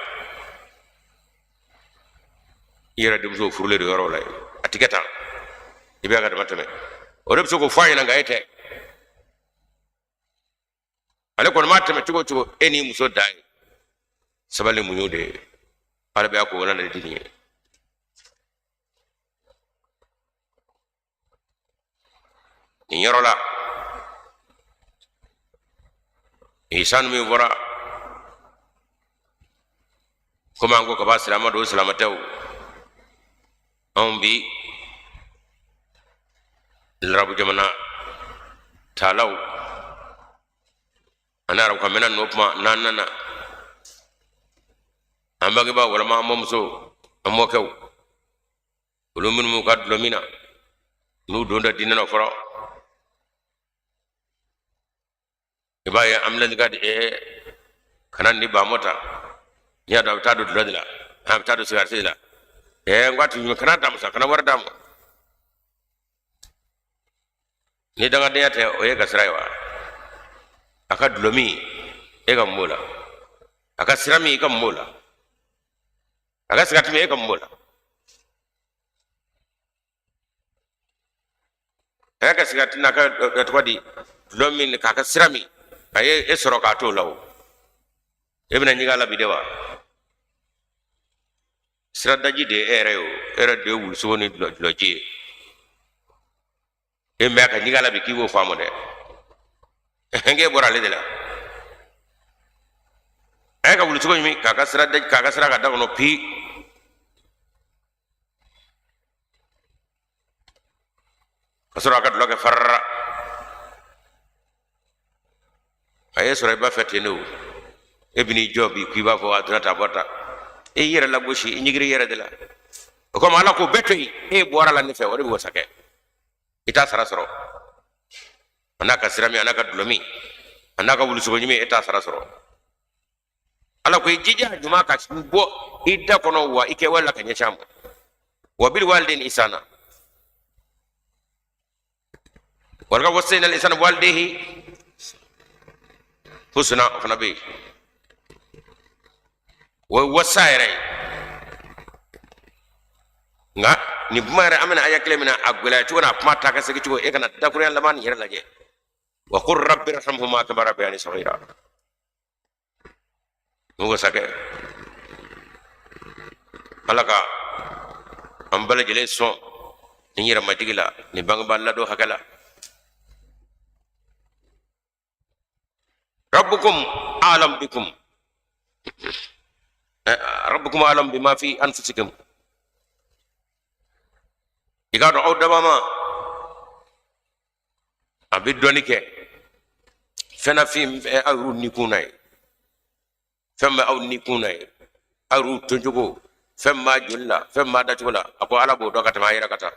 A: I yɛrɛ denmuso furulen don yɔrɔ la yen, a ti kɛ tan, i bɛ ka dama tɛmɛ. O de bɛ se k'o fɔ a ɲɛna, nka e tɛ. Ale kɔni m'a tɛmɛ cogo o cogo, e n'i muso dan ye sabali muɲu de ye. Ala bɛ a ko wala de di nin ye. Nin yɔrɔ la, ihsan min fɔra, komi an ko kaba silama don, silama tɛ o. Anw bi larabu jamana taalaw ani arabu kan mɛnna ninnu, kuma n'an nana an bangebaa walima an mɔmuso, an mɔkɛw, olu minnu b'u ka dulɔ min na, n'u don da diinɛ na fɔlɔ, i b'a ye an bɛ ka di kana ni ba mɔ ta. N'i y'a dɔn a bɛ taa don dulɔ de la, a bɛ taa don sigarɛti de la, n ko a tun kana d'a ma sa, kana wari d'a ma. Ni dangadenya tɛ, o ye ka sira ye wa? A ka dulɔ min, e ka mun b'o la? A ka sira min, i ka mun b'o la? A ka sigarɛti min, e ka mun b'o la? A y'a ka sigarɛti n'a ka tɔgɔ di dulɔ min, k'a ka sira min, a ye e sɔrɔ k'a t'o la o, e bɛna ɲigin a la bi de wa? Siradaji de ye e yɛrɛ ye o, e yɛrɛ de ye wulusogo ni dulɔji ye. E mɛ a ka ɲigin a la bi k'i b'o faamu dɛ. K'e bɔra ale de la. A y'a ka wulusogo ɲimi, k'a ka sira daji, k'a ka sira ka da kɔnɔ pi ka sɔrɔ a ka dulɔ kɛ farara. A ye sɔrɔ i b'a fɛ ten de o. E bɛn'i jɔ bi k'i b'a fɔ a donna tan, a bɔra tan, e y'i yɛrɛ lagosi, i ɲigiri i yɛrɛ de la. O kama Ala k'o bɛɛ to yen, e bɔra la ne fɛ, o de bɛ wasa kɛ, i t'a sara sɔrɔ. A n'a ka sira min, a n'a ka dulɔ min, a n'a ka wulusogo ɲimi, e t'a sara sɔrɔ. Ala ko i jija ɲuman ka bɔ i da kɔnɔ wa i kɛwale la ka ɲɛsin a ma. Wa bil walidayni ihsana walaqad wassayna al insana biwalidayhi husna, o fana bɛ yen. O ye wasa yɛrɛ ye. Nka nin kuma yɛrɛ, an bɛna aya kelen min na, a gɛlɛya cogo n'a kuma taa ka segin cogo, e kana dakurunya laban nin yɛrɛ lajɛ. Wa qul rabbi irhamhuma kama rabbayani saghira. N'o wasa kɛ, Ala ka an bɛɛ lajɛlen sɔn nin yɛrɛ majigi la, nin bangebaa ladon hakɛ la. Rabbukum alam bikum, rabbukum alam bima fi anfusikum. I k'a dɔn aw daba ma, a bɛ dɔnni kɛ fɛn na, fɛn bɛ aw yɛrɛw nikun na ye, fɛn bɛ aw nikun na ye, aw yɛrɛw tɔncogo, fɛn b'a joli la, fɛn b'a dacogo la. A ko Ala b'o dɔn ka tɛmɛ a yɛrɛ ka taa.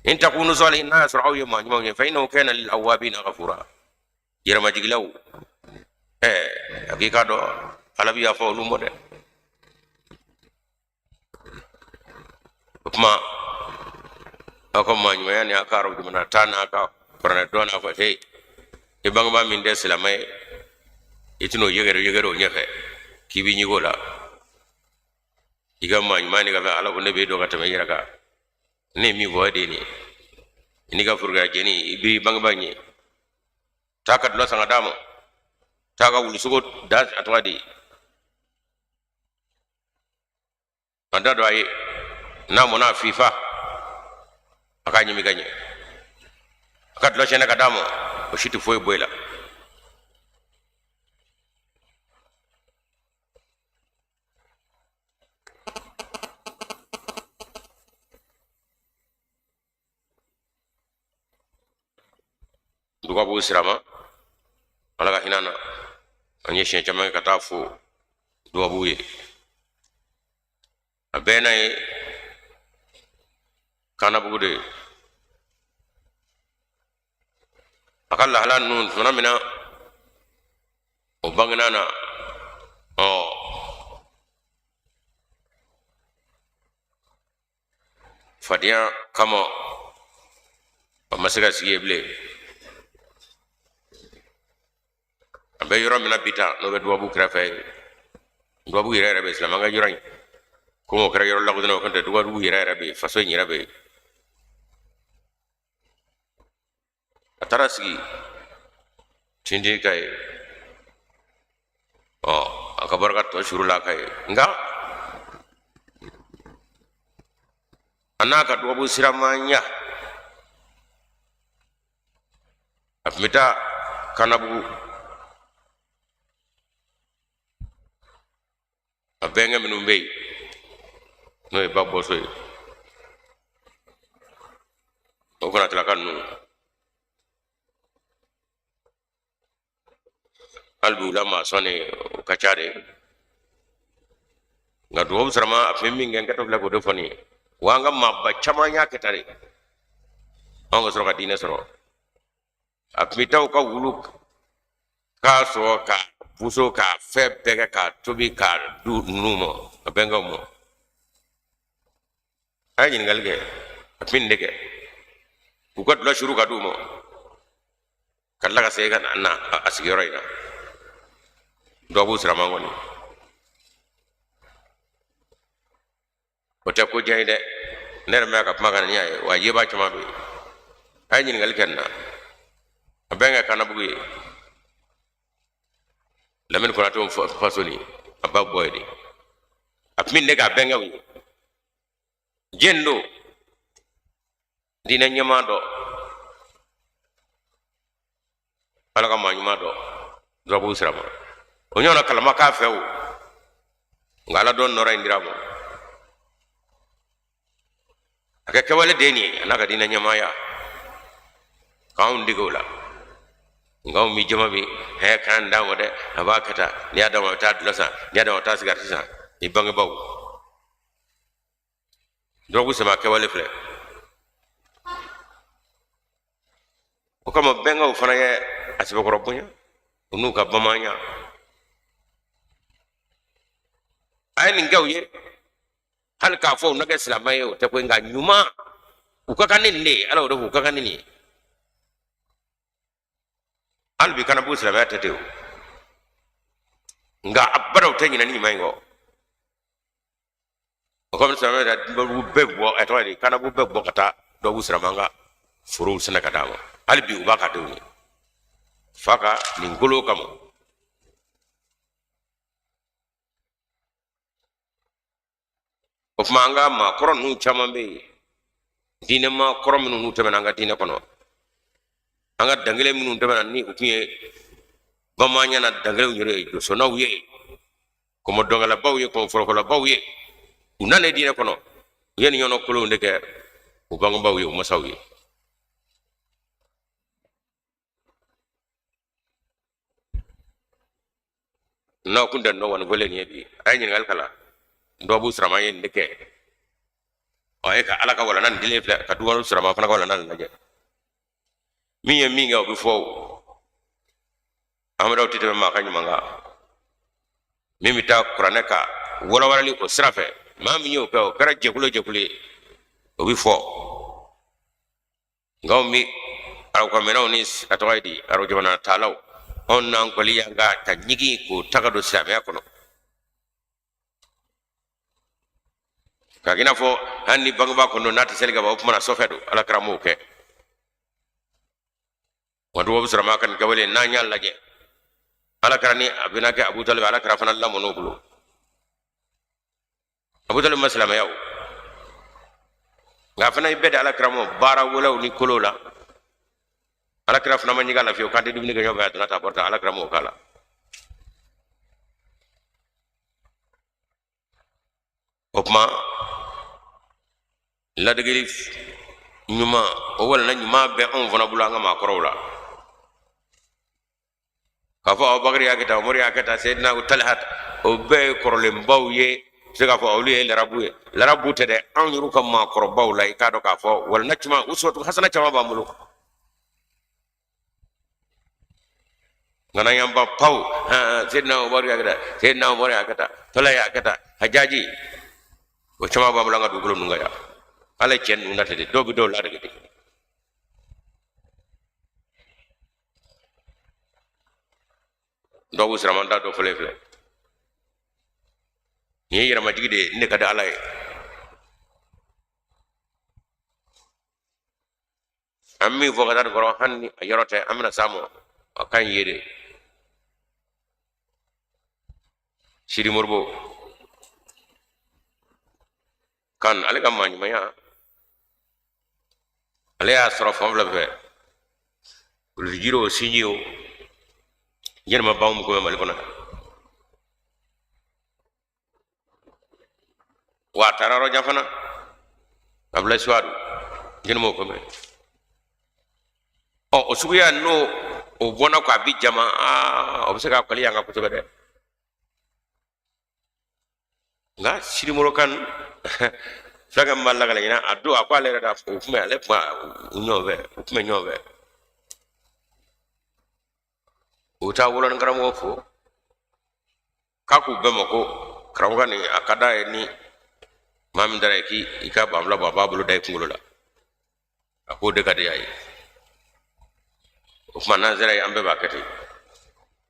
A: In takunu salihin, n'a y'a sɔrɔ aw ye maa ɲumanw ye, fa innahu kana lil awabina ghafura. Yɛrɛmajigilaw, a k'i k'a dɔn Ala bɛ yafa olu ma dɛ. O tuma aw ka maa ɲumanya ni aw ka arabu jamana taa n'a ka kuranɛ dɔn n'a fɔ he, i bangebaa min tɛ silamɛ ye, i tɛn'o yɛgɛrɛ yɛgɛrɛ o ɲɛfɛ k'i b'i ɲigin o la. I ka maa ɲuman ni ka fɛn, Ala ko ne b'e dɔn ka tɛmɛ i yɛrɛ kan. Ne ye min fɔ, e de ye nin ye. I n'i ka forokiyajɛni, i b'i bangebaa ɲɛ, taa ka dulɔ san ka d'a ma, taa ka wulusogo da, a tɔgɔ di, a da don a ye, n'a mɔna a fifa, a k'a ɲimi ka ɲɛ, a ka dulɔ sɛnɛ ka d'a ma, o si tɛ foyi bɔ i la. Dugabu sirama, Ala ka hinɛ na, an ye siɲɛ caman kɛ ka taa fo dubabu ye. A bɛɛ n'a ye Kanabugu de ye. A ka lahala ninnu tuma min na o bangena na, ɔ fadenya kama a ma se ka sigi yen bilen. A bɛ yɔrɔ min na bi tan, n'o bɛ dubabu kɛrɛfɛ ye, dubabu yɛrɛ yɛrɛ bɛ silamɛ ka yɔrɔ in, komi o kɛra yɔrɔ lakodɔnnen, o tɛ dubabu yɛrɛ yɛrɛ bɛ yen, faso in yɛrɛ bɛ yen. A taara sigi tintin ka ye, ɔ a ka barika tɔ suru la ka ye. Nka a n'a ka dubabu siramaya, a tun bɛ taa Kanabugu a bɛnkɛ minnu bɛ yen, n'o ye ba bɔso ye, o Konatilaka ninnu, hali bi u la maa sɔnni o ka ca de. Nka dubabu sirama, a tun bɛ min kɛ, n kɛtɔ filɛ k'o de fɔ nin ye. Wa an ka maaba caman y'a kɛ tan de, anw ka sɔrɔ ka diinɛ sɔrɔ. A tun bɛ taa u ka wulu k'a sɔgɔ, ka boso, k'a fɛn bɛɛ kɛ, k'a tobi k'a di ninnu ma, a bɛnkɛw ma. A ye ɲininkali kɛ, a tun bɛ nin de kɛ, k'u ka dulɔ suru ka d'u ma, ka tila ka segin ka na a sigiyɔrɔ in na. Dubabu sirama kɔni, o tɛ ko diya ye dɛ. Ne yɛrɛ mɛn ka kuma kan ni y'a ye, wa yebaa caman bɛ yen. A ye ɲininkali kɛ nin na, a bɛnkɛ Kanabugu ye Lamini Konatew faso nin, a ba bɔ ye de. A tun bɛ nin de k'a bɛnkɛw ye. Jɛn don diinɛ ɲɛmaa dɔ, Ala ka maa ɲuman dɔ, durabu sira ma, o ɲɔgɔnna kalama k'a fɛ o. Nka Ala dɔn nɔrɔ in dira a ma, a kɛ kɛwale den ye, a n'a ka diinɛ ɲɛmaaya k'anw dege o la. Nka anw bi jama bi hɛ k'an d'an ma dɛ, a b'a kɛ tan, n'i y'a d'a ma a bɛ taa dulɔ san, n'i y'a d'a ma a bɛ taa sigariti san. I bangebaaw dɔrɔgu sama kɛwale filɛ. O kama bɛnkɛw fana ye a sɛbɛkɔrɔ bonya, u n'u ka bamanya. A ye nin kɛ u ye, hali k'a fɔ u na kɛ silamɛ ye, o tɛ koyi. Nka ɲuman, u ka kan ni nin de ye. Ala y'o de fɔ, u ka kan ni nin ye. Hali bi Kanabugu silamɛya tɛ ten o. Nka abada u tɛ ɲinɛ ni ɲuman in kɔ. O komi silamɛ yɛrɛ dugu bɛɛ bɔ, a tɔgɔ ye di, kanabu bɛɛ bɔ ka taa dɔw sirama ka forow sɛnɛ ka d'a ma. Hali bi u b'a ka denw ye fa ka nin kolo kama. O tuma an ka maakɔrɔ ninnu caman bɛ yen, diinɛ maakɔrɔ minnu n'u tɛmɛna an ka diinɛ kɔnɔ, an ka dankelen minnu tɛmɛna ni u tun ye bamanan na dankelenw yɛrɛ ye, josɔnnaw ye, kɔmɔdɔnkɛlabaw ye, kɔmɔfɔlɔkɔlabaw ye, u nana diinɛ kɔnɔ, u ye nin ɲɔgɔn kolonw de kɛ u bangebaaw ye, u masaw ye. N'aw kun tɛ nɔ wani wele nin ye bi, a ye ɲininkali kala dɔw b'u sirama ye nin de kɛ. Ɔ, e ka Ala ka walanda nin dilen filɛ, ka dugawu sirama fana ka walanda nin lajɛ. Min ye min kɛ, o bɛ fɔ. O amadaw tɛ tɛmɛ maa ka ɲuman kan. Min bɛ taa kuranɛ ka walawalali o sira fɛ, maa min y'o kɛ, o kɛra jɛkulu jɛkulu ye, o bɛ fɔ. Nka anw bɛ arabukanmɛnnaw ni a tɔgɔ ye di, arabu jamana taalaw, anw n'an kɔli y'an ka ka ɲigin k'o ta ka don silamɛya kɔnɔ, k'a k'i n'a fɔ hali ni bangebaa kɔni don, n'a tɛ seli ka ban, o tuma na sɔfɛ don. Ala kira m'o kɛ. Wa dubabu sirama ka nin kɛwale, n'an y'a lajɛ, ala kira ni a bɛna kɛ Abu Talib, ala kira fana lamɔn'o bolo. Abu Talib ma silamɛya o, nka a fana ye bɛɛ di ala kira ma baara wɛrɛw ni kolo la. Ala kira fana ma ɲigin a la fiyewu k'an tɛ dumuni kɛ ɲɔgɔn fɛ. A donna ta, a bɔra ta, ala kira m'o k'a la. O tuma ladegeli ɲuman, o walanda ɲuman bɛ anw fana bolo an ka maakɔrɔw la, k'a fɔ Abubakar y'a kɛ tan, Umaru y'a kɛ tan, Seyidina Talihat, o bɛɛ ye kɔrɔlenbaw ye. Se k'a fɔ olu ye larabu ye, larabu tɛ dɛ. Anw yɛrɛw ka maakɔrɔbaw la, i k'a dɔn k'a fɔ walanda caman, uswatu hasana caman b'an bolo. Nka n'an y'an ban paw, Seyidina Umaru y'a kɛ tan, Seyidina Umaru y'a kɛ tan, Tala y'a kɛ tan, Hajaji, o caman b'an bolo an ka dugukolo ninnu kan yan. Ala ye cɛ ninnu na ten de, dɔw bɛ dɔw ladege de. Dɔw siraman ta dɔ fɔlen filɛ nin ye, yɛrɛmajigi de ye. Ne ka di Ala ye. An min fɔ ka taa nin kɔrɔ, hali ni a yɔrɔ tɛ, an bɛna s'a ma, a ka ɲi ye de. Sidi Moribo kan, ale ka maa ɲumanya, ale y'a sɔrɔ fan fila fɛ, kulusijiri o, sinji o, yɛlɛma banw ko bɛ Mali kɔnɔ. Wa a taara yɔrɔ jan fana, Abulayi Suwadu, jɛnɛmaw ko mɛn. Ɔ, o suguya n'o o bɔnna ko a bi jama, aa, o bɛ se k'a kɔli yan kan kosɛbɛ dɛ. Nka Sidi Moribo kan fulakɛ min b'a lakale ɲɛna a don, a ko ale yɛrɛ da, o tun bɛ ale tun u ɲɔgɔn fɛ, u tun bɛ ɲɔgɔn fɛ, u bɛ taa woloni karamɔgɔ fo k'a k'u bɛɛ ma ko karamɔgɔ nin a ka d'a ye, ni maa min taara ye k'i ka banfula bɔ, a b'a bolo da i kunkolo la, a k'o de ka di a ye. O tuma n'an sera yen, an bɛɛ b'a kɛ ten.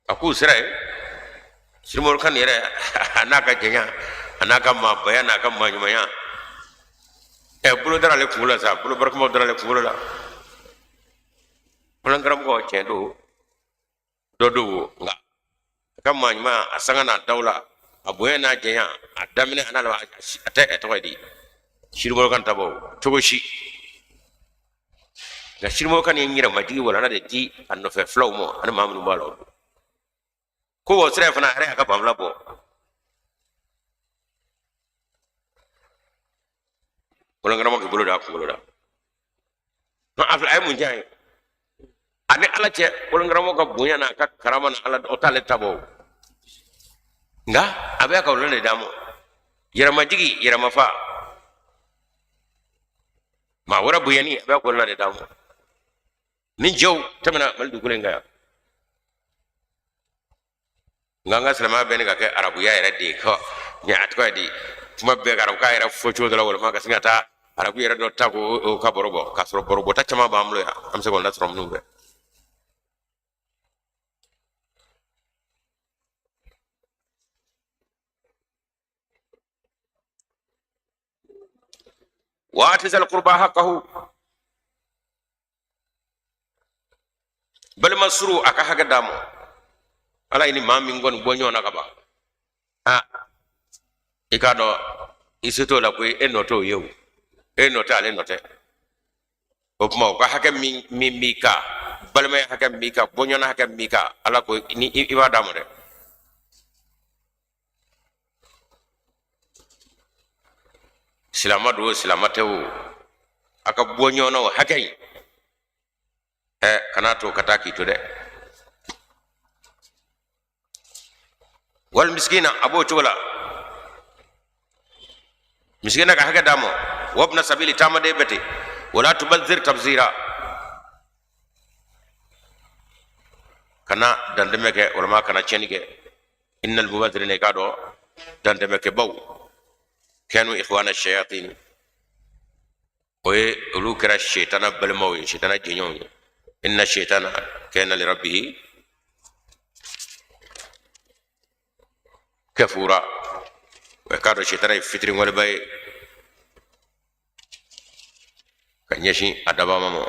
A: A k'u sera yen, Sidi Moribo kan yɛrɛ, a n'a ka janya, a n'a ka maabaya, n'a ka maaɲumanya, ɛ, bolo dara ale kunkolo la sa, bolo barikamaw dara ale kunkolo la. Falan karamɔgɔ, tiɲɛ don, dɔ don wo, nka a ka maa ɲuman, a sanga n'a dawula, a bonya n'a janya, a daminɛ a n'a laban, a tɛ ɛ tɔgɔ ye di, Sidi Moribo kan ta bɔ cogo si. Nka Sidi Moribo kan ye n yɛrɛ majigi walanda de di a nɔfɛ fulaw ma ani maa minnu b'a la, o don ko o sira fana, a yɛrɛ y'a ka banfula bɔ. Kolonkɛnɛma k'i bolo da a kunkolo la, a filɛ, a ye mun diya ye a ni Ala cɛ. Kolonkɛnɛma ka bonya n'a ka karama na Ala, o t'ale ta bɔ, nka a bɛ ka olu de d'a ma. Yɛrɛmajigi, yɛrɛmafa, maa wɛrɛ bonyani, a bɛ ka olu de d'a ma. Ni jɛw tɛmɛna Mali dugukolo in kan yan, nka an ka silamɛya bɛ ni ka kɛ arabuya yɛrɛ de ye, ka a tɔgɔ ye di, kuma bɛɛ ka arabukan yɛrɛ fɔ cogo dɔ la, walima ka sin ka taa arabu yɛrɛ dɔ ta k'o ka baro bɔ, k'a sɔrɔ barobɔta caman b'an bolo yan, an bɛ se k'o lasɔrɔ minnu fɛ. Wa ati zal qurba haqqahu, balima suru a ka hakɛ d'a ma. Ala ye ni maa min kɔni bɔ ɲɔgɔn na ka ban, a i k'a dɔn i se t'o la koyi, e nɔ t'o ye o, e nɔ tɛ, ale nɔ tɛ. O tuma o ka hakɛ min b'i kan, balimaya hakɛ min b'i kan, bɔɲɔgɔnna hakɛ min b'i kan, Ala ko ni i b'a d'a ma dɛ. Silama don o, silama tɛ o, a ka bɔ ɲɔgɔn na o hakɛ in, ɛ kana to ka taa k'i to dɛ. Wal miskina, a b'o cogo la, miskina ka hakɛ d'a ma. Wabna sabili, taamaden bɛ ten. Wala tubazir tabzira, kana dantɛmɛ kɛ walima kana tiɲɛni kɛ. Innal mubazirina, i k'a dɔn dantɛmɛkɛbaw, kanu ikhwana shayatin, o ye olu kɛra setana balimaw ye, setana jɛɲɔgɔnw ye. Inna setana kana li rabbihi kafura, o k'a dɔn setana ye fitiriwaleba ye ka ɲɛsin a dabama ma.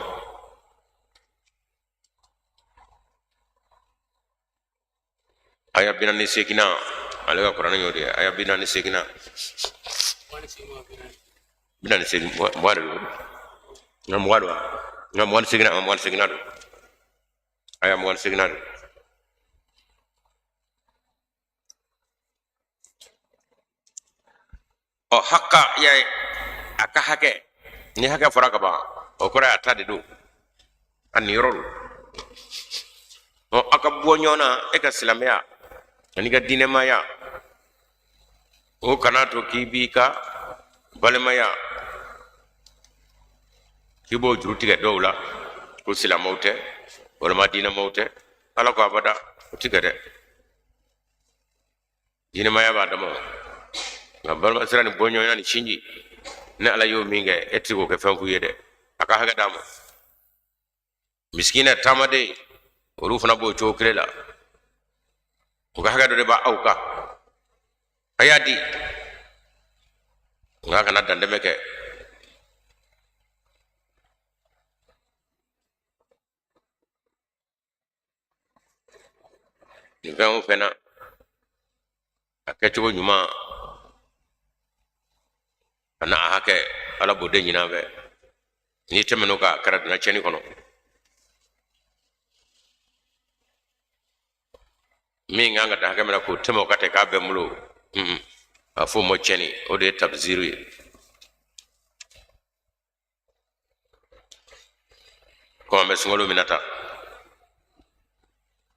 A: Aya 48nan, ale ka kuranɛ y'o de ye, aya 48nan, 48, 20 de don, nka 20 don, nka 28nan, 28nan don, aya 28nan don. Ɔ haka ya ye a ka hakɛ, ni hakɛ fɔra ka ban, o kɔrɔ ye a ta de don, a niyɔrɔ don. Ɔ aw ka bɔ ɲɔgɔn na, e ka silamɛya ani ka diinɛmaya, o kana to k'i b'i ka balimaya k'i b'o juru tigɛ dɔw la ko silamɛw tɛ walima diinɛmaw tɛ. Ala ko abada, o ti kɛ dɛ. Diinɛmaya b'a dama, nka balimasira ni bɔɲɔgɔnya ni sinji, ni Ala y'o min kɛ, e tɛ se k'o kɛ fɛn fu ye dɛ. A ka hakɛ d'a ma. Misikina, taamaden, olu fana b'o cogo kelen la, u ka hakɛ dɔ de b'aw kan, a y'a di, nka a kana dantɛmɛ kɛ. Nin fɛn o fɛn na, a kɛcogo ɲuman a n'a hakɛ, Ala b'o de ɲini an fɛ. N'i tɛmɛn'o kan, a kɛra donna tiɲɛni kɔnɔ. Min kan ka dan hakɛ min na, k'o tɛmɛ o kan ten k'a bɛ n bolo, a f'o ma tiɲɛni, o de ye tabziru ye. Komi an bɛ sunkalo min na tan,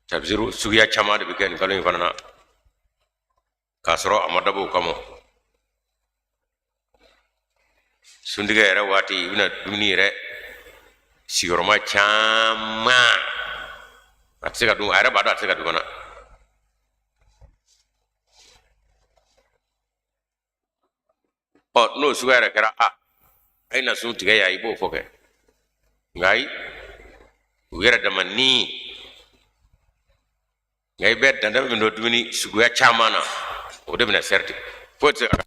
A: tabziru suguya caman de bɛ kɛ nin kalo in fana na, k'a sɔrɔ a ma dabɔ o kama. Suntigɛ yɛrɛ waati, i bɛna dumuni yɛrɛ sigiyɔrɔma caman, a tɛ se ka dun, a yɛrɛ b'a dɔn a tɛ se ka dun fana. Ɔ n'o suguya yɛrɛ kɛra, a a ye na sun tigɛ yan, i b'o fɔ kɛ. Nka ayi, u yɛrɛ dama ni, nka i bɛ dantɛmɛ min don dumuni suguya caman na, o de bɛna sɛriti foyi tɛ se ka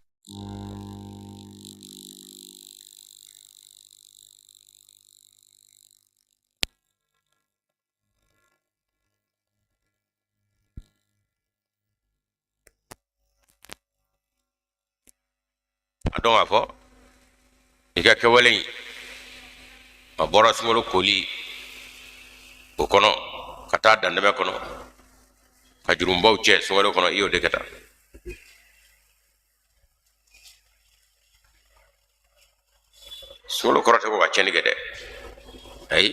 A: a dɔn k'a fɔ i ka kɛwale in a bɔra sunkalo koli o kɔnɔ ka taa dantɛmɛ kɔnɔ, ka jurubaw cɛ sunkalo kɔnɔ, i y'o de kɛ tan. Sunkalo kɔrɔ tɛ ko ka tiɲɛni kɛ dɛ, ayi,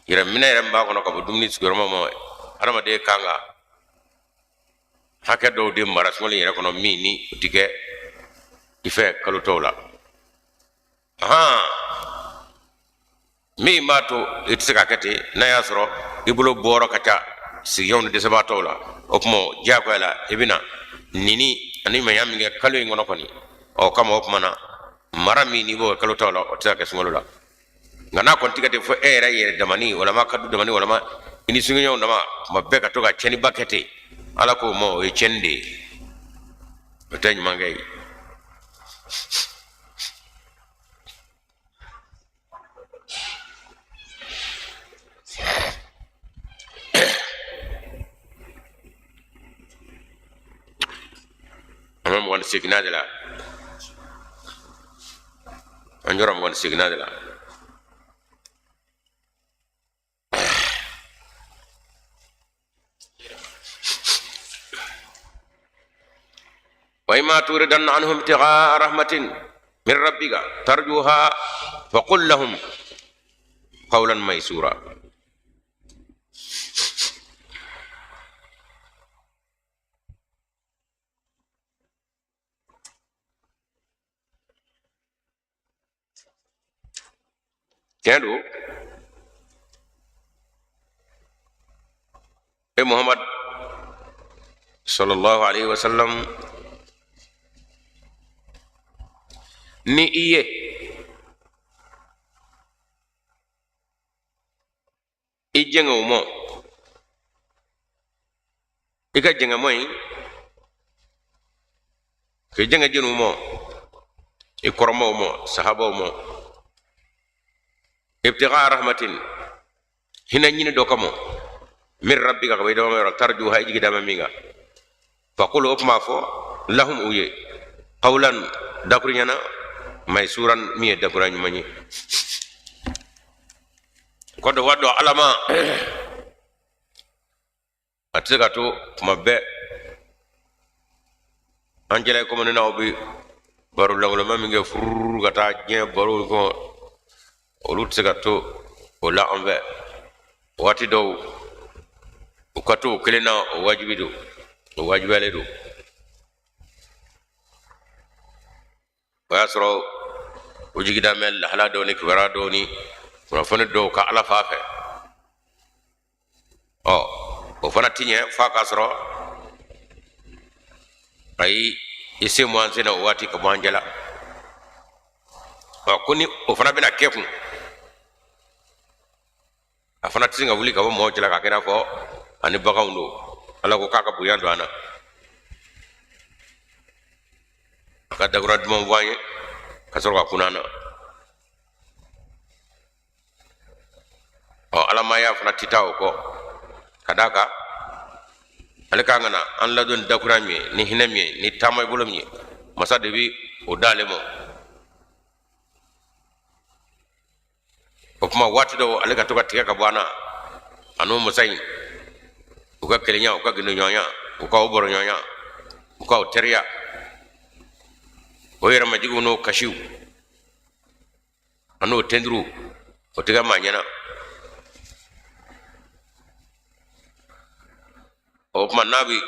A: yɛrɛ minɛ yɛrɛ min b'a kɔnɔ ka bɔ dumuni sigiyɔrɔma ma, adamaden kan ka hakɛ dɔw de mara sunkalo yɛrɛ kɔnɔ min ni o ti kɛ i fɛ kalo tɔw la. Ahan, min b'a to i tɛ se ka kɛ ten, n'a y'a sɔrɔ i bolo bɔyɔrɔ ka ca sigiɲɔgɔnw ni dɛsɛbaatɔw la, o tuma diyagoya la i bɛna nini ani ɲumanya min kɛ kalo in kɔnɔ kɔni, ɔ kama o tuma na mara min n'i b'o kɛ kalo tɔw la, o tɛ se ka kɛ sunkalo la. Nka n'a kɔni tigɛ ten fo e yɛrɛ yɛrɛ damani, walama ka du damani, walama i ni sigiɲɔgɔnw dama, tuma bɛɛ ka to ka tiɲɛniba kɛ ten, Ala k'o ma o ye tiɲɛni de ye, o tɛ ɲuman kɛ ye. 28nan de la. An jɔra 28nan de la. Wa imma turidanna anhum ibtigaa rahmatin min rabbika tarjuha faqul lahum qawlan maysura. Tiɲɛ don, e Muhammad sallallahu alaihi wasallam, ni i ye i jɛngɛ o mɔ, i ka jɛngɛ mɔ in k'i jɛngɛ jɛniw mɔ, i kɔrɔmaw mɔ, sahabaw mɔ, ibtigaa rahmatin, hinɛ ɲini dɔ kama, min rabbika, ka bɔ i dama yɔrɔ, tarjuha, i jigi dama min kan, faqul, o kuma fɔ, lahum, u ye, qawlan, dakuruɲa na, maysuran, min ye dakuruɲa ɲuman ye. Kɔ dɔ wa dɔ alama a tɛ se ka to tuma bɛɛ an jɛla komi ne n'aw bɛ baro lankoloma min kɛ fururu ka taa diɲɛ baro kɔnɔ, olu tɛ se ka to o la an fɛ. Waati dɔw u ka to o kelen na, o wajibi don, o wajibiyalen don. O y'a sɔrɔ o jigi da bɛ lahala dɔw ni kibaruya dɔw ni kunnafoni dɔw kan Ala fan fɛ. Ɔ, o fana ti ɲɛ f'a k'a sɔrɔ ayi i sen bɔ an sen na o waati ka bɔ an jɛla. Ɔ, ko ni o fana bɛna kɛ kun, a fana tɛ se ka wuli ka bɔ mɔgɔw cɛla k'a kɛ i n'a fɔ ani baganw don. Ala ko k'a ka bonya don an na, a ka dakura duman fɔ an ye ka sɔrɔ ka kun an na. Ɔ, alamaya fana tɛ taa o kɔ, ka d'a kan ale kan ka na an ladon ni dakura min ye, ni hinɛ min ye, ni taama bolo min ye, masa de bi o d'ale ma. O tuma waati dɔw ale ka to ka tigɛ ka bɔ an na, a n'o masa in u ka kelenya, u ka gindoɲɔgɔnya, u ka o bɔrɔɲɔgɔnya, u ka o teriya, o yɛrɛmajigiw n'o kasiw a n'o tenduru, o tɛ kɛ maa ɲɛna. O tuma n'a bi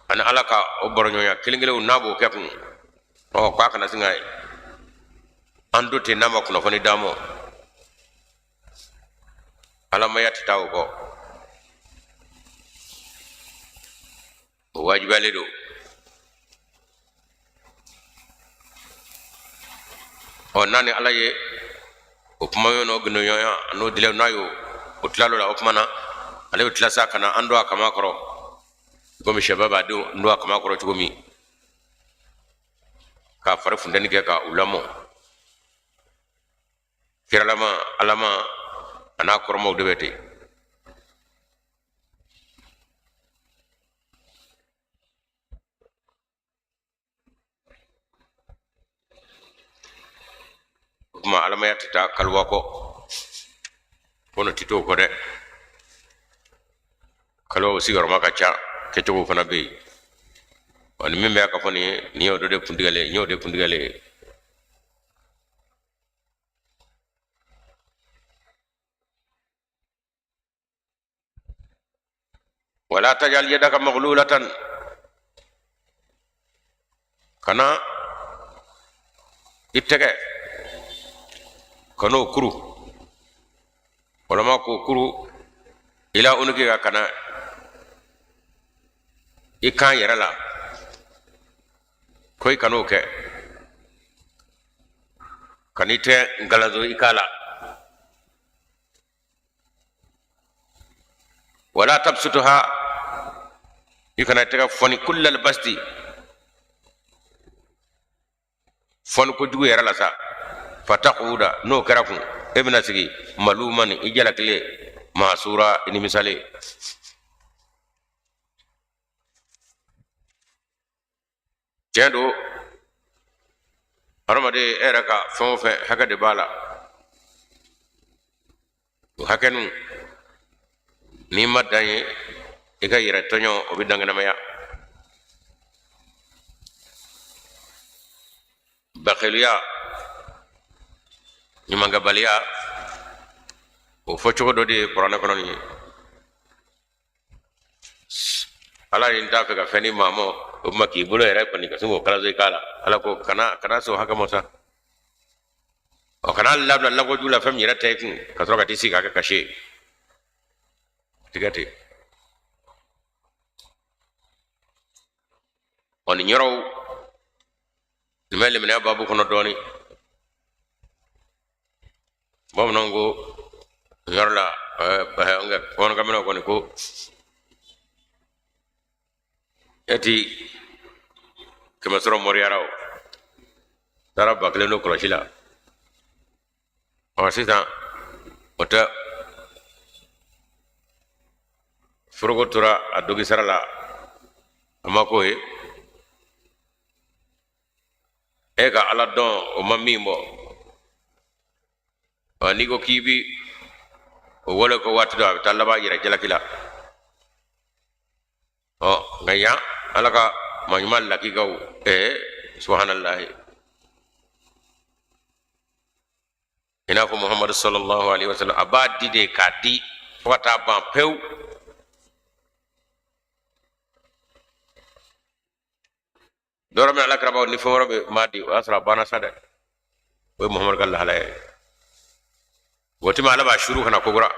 A: ani Ala ka o bɔrɔɲɔgɔnya kelen kelenw n'a b'o kɛ kun, ɔ, k'a kana sin ka an to ten n'a ma kunnafoni d'an ma. Alamaya tɛ taa o kɔ, o wajibiyalen don. Ɔ, n'a ni Ala ye o kuma n'o gindoɲɔgɔnya n'o dilɛ n'a y'o o tilal'o la, o tuma na ale bɛ tila sa ka na an don a kama kɔrɔ, komi sɛba b'a denw don a kama kɔrɔ cogo min, k'a fari funteni kɛ ka u lamɔ. Kiralama, alama a n'a kɔrɔmaw de bɛ ten. O tuma alamaya tɛ taa kaliwa kɔ, kono tɛ t'o kɔ dɛ. Kaliwa sigiyɔrɔma ka ca, kɛcogo fana bɛ yen. Wa ni min bɛ ka fɔ nin ye, nin y'o dɔ de kuntigɛlen, nin y'o de kuntigɛlen ye. Wala tajal yadaka maghlulatan, kana i tɛgɛ kan'o kuru, walama k'o kuru, ila unukika, ka na i kan yɛrɛ la, ko i kan'o kɛ, kan'i tɛ ngalanzo i kan la. Wala tabsutuha, i kana tɛgɛ fɔni, kullal basti, fɔni kojugu yɛrɛ la sa, fatakuda, n'o kɛra kun e bɛna sigi, maluman, i jalakilen, mahsura, i nimisalen. Tiɲɛ don, hadamaden e yɛrɛ ka fɛn o fɛn, hakɛ de b'a la. O hakɛ ninnu, n'i ma dan ye, i ka yɛrɛ tɔɲɔ, o bɛ dankɛnɛmaya. Bakiliya, ɲumankɛbaliya, o fɔcogo dɔ de ye kuranɛ kɔnɔ nin ye. Ala ni t'a fɛ ka fɛn di maa ma, o tuma k'i bolo yɛrɛ kɔni ka sin k'o kalaso i k'a la. Ala ko kana se o hakɛ ma sa. Ɔ, kana labila lagoju la, fɛn min yɛrɛ tɛ i kun, ka sɔrɔ ka t'i sigi k'a kɛ kasi ye. Tigɛ ten. Ɔ, nin yɔrɔw nin bɛ limaniya babu kɔnɔ dɔɔnin. Bamananw ko nin yɔrɔ la, bamanankan minɛw kɔni ko e ti kɛmɛ sɔrɔ mɔriyara, o taara 1000 don kɔlɔsi la. Ɔ, sisan o tɛ foroko tora a dogi sara la, a ma k'o ye. E ka Ala dɔn, o ma min bɔ. Ɔ, n'i ko k'i bi o wale ko waati dɔ, a bɛ taa laban yɛrɛ jalaki la. Ɔ, nka yan Ala ka maa ɲuman lakikaw, subahanallahi, i n'a fɔ Muhamadu sallallahu alaihi wasallam, a b'a di de k'a di fo ka taa ban pewu. Dɔrɔ min Ala kira ni fɛn wɛrɛ bɛ maa di, o y'a sɔrɔ a banna sa dɛ. O ye Muhamadu ka lahala ye. Waati min Ala b'a suru ka na kokura.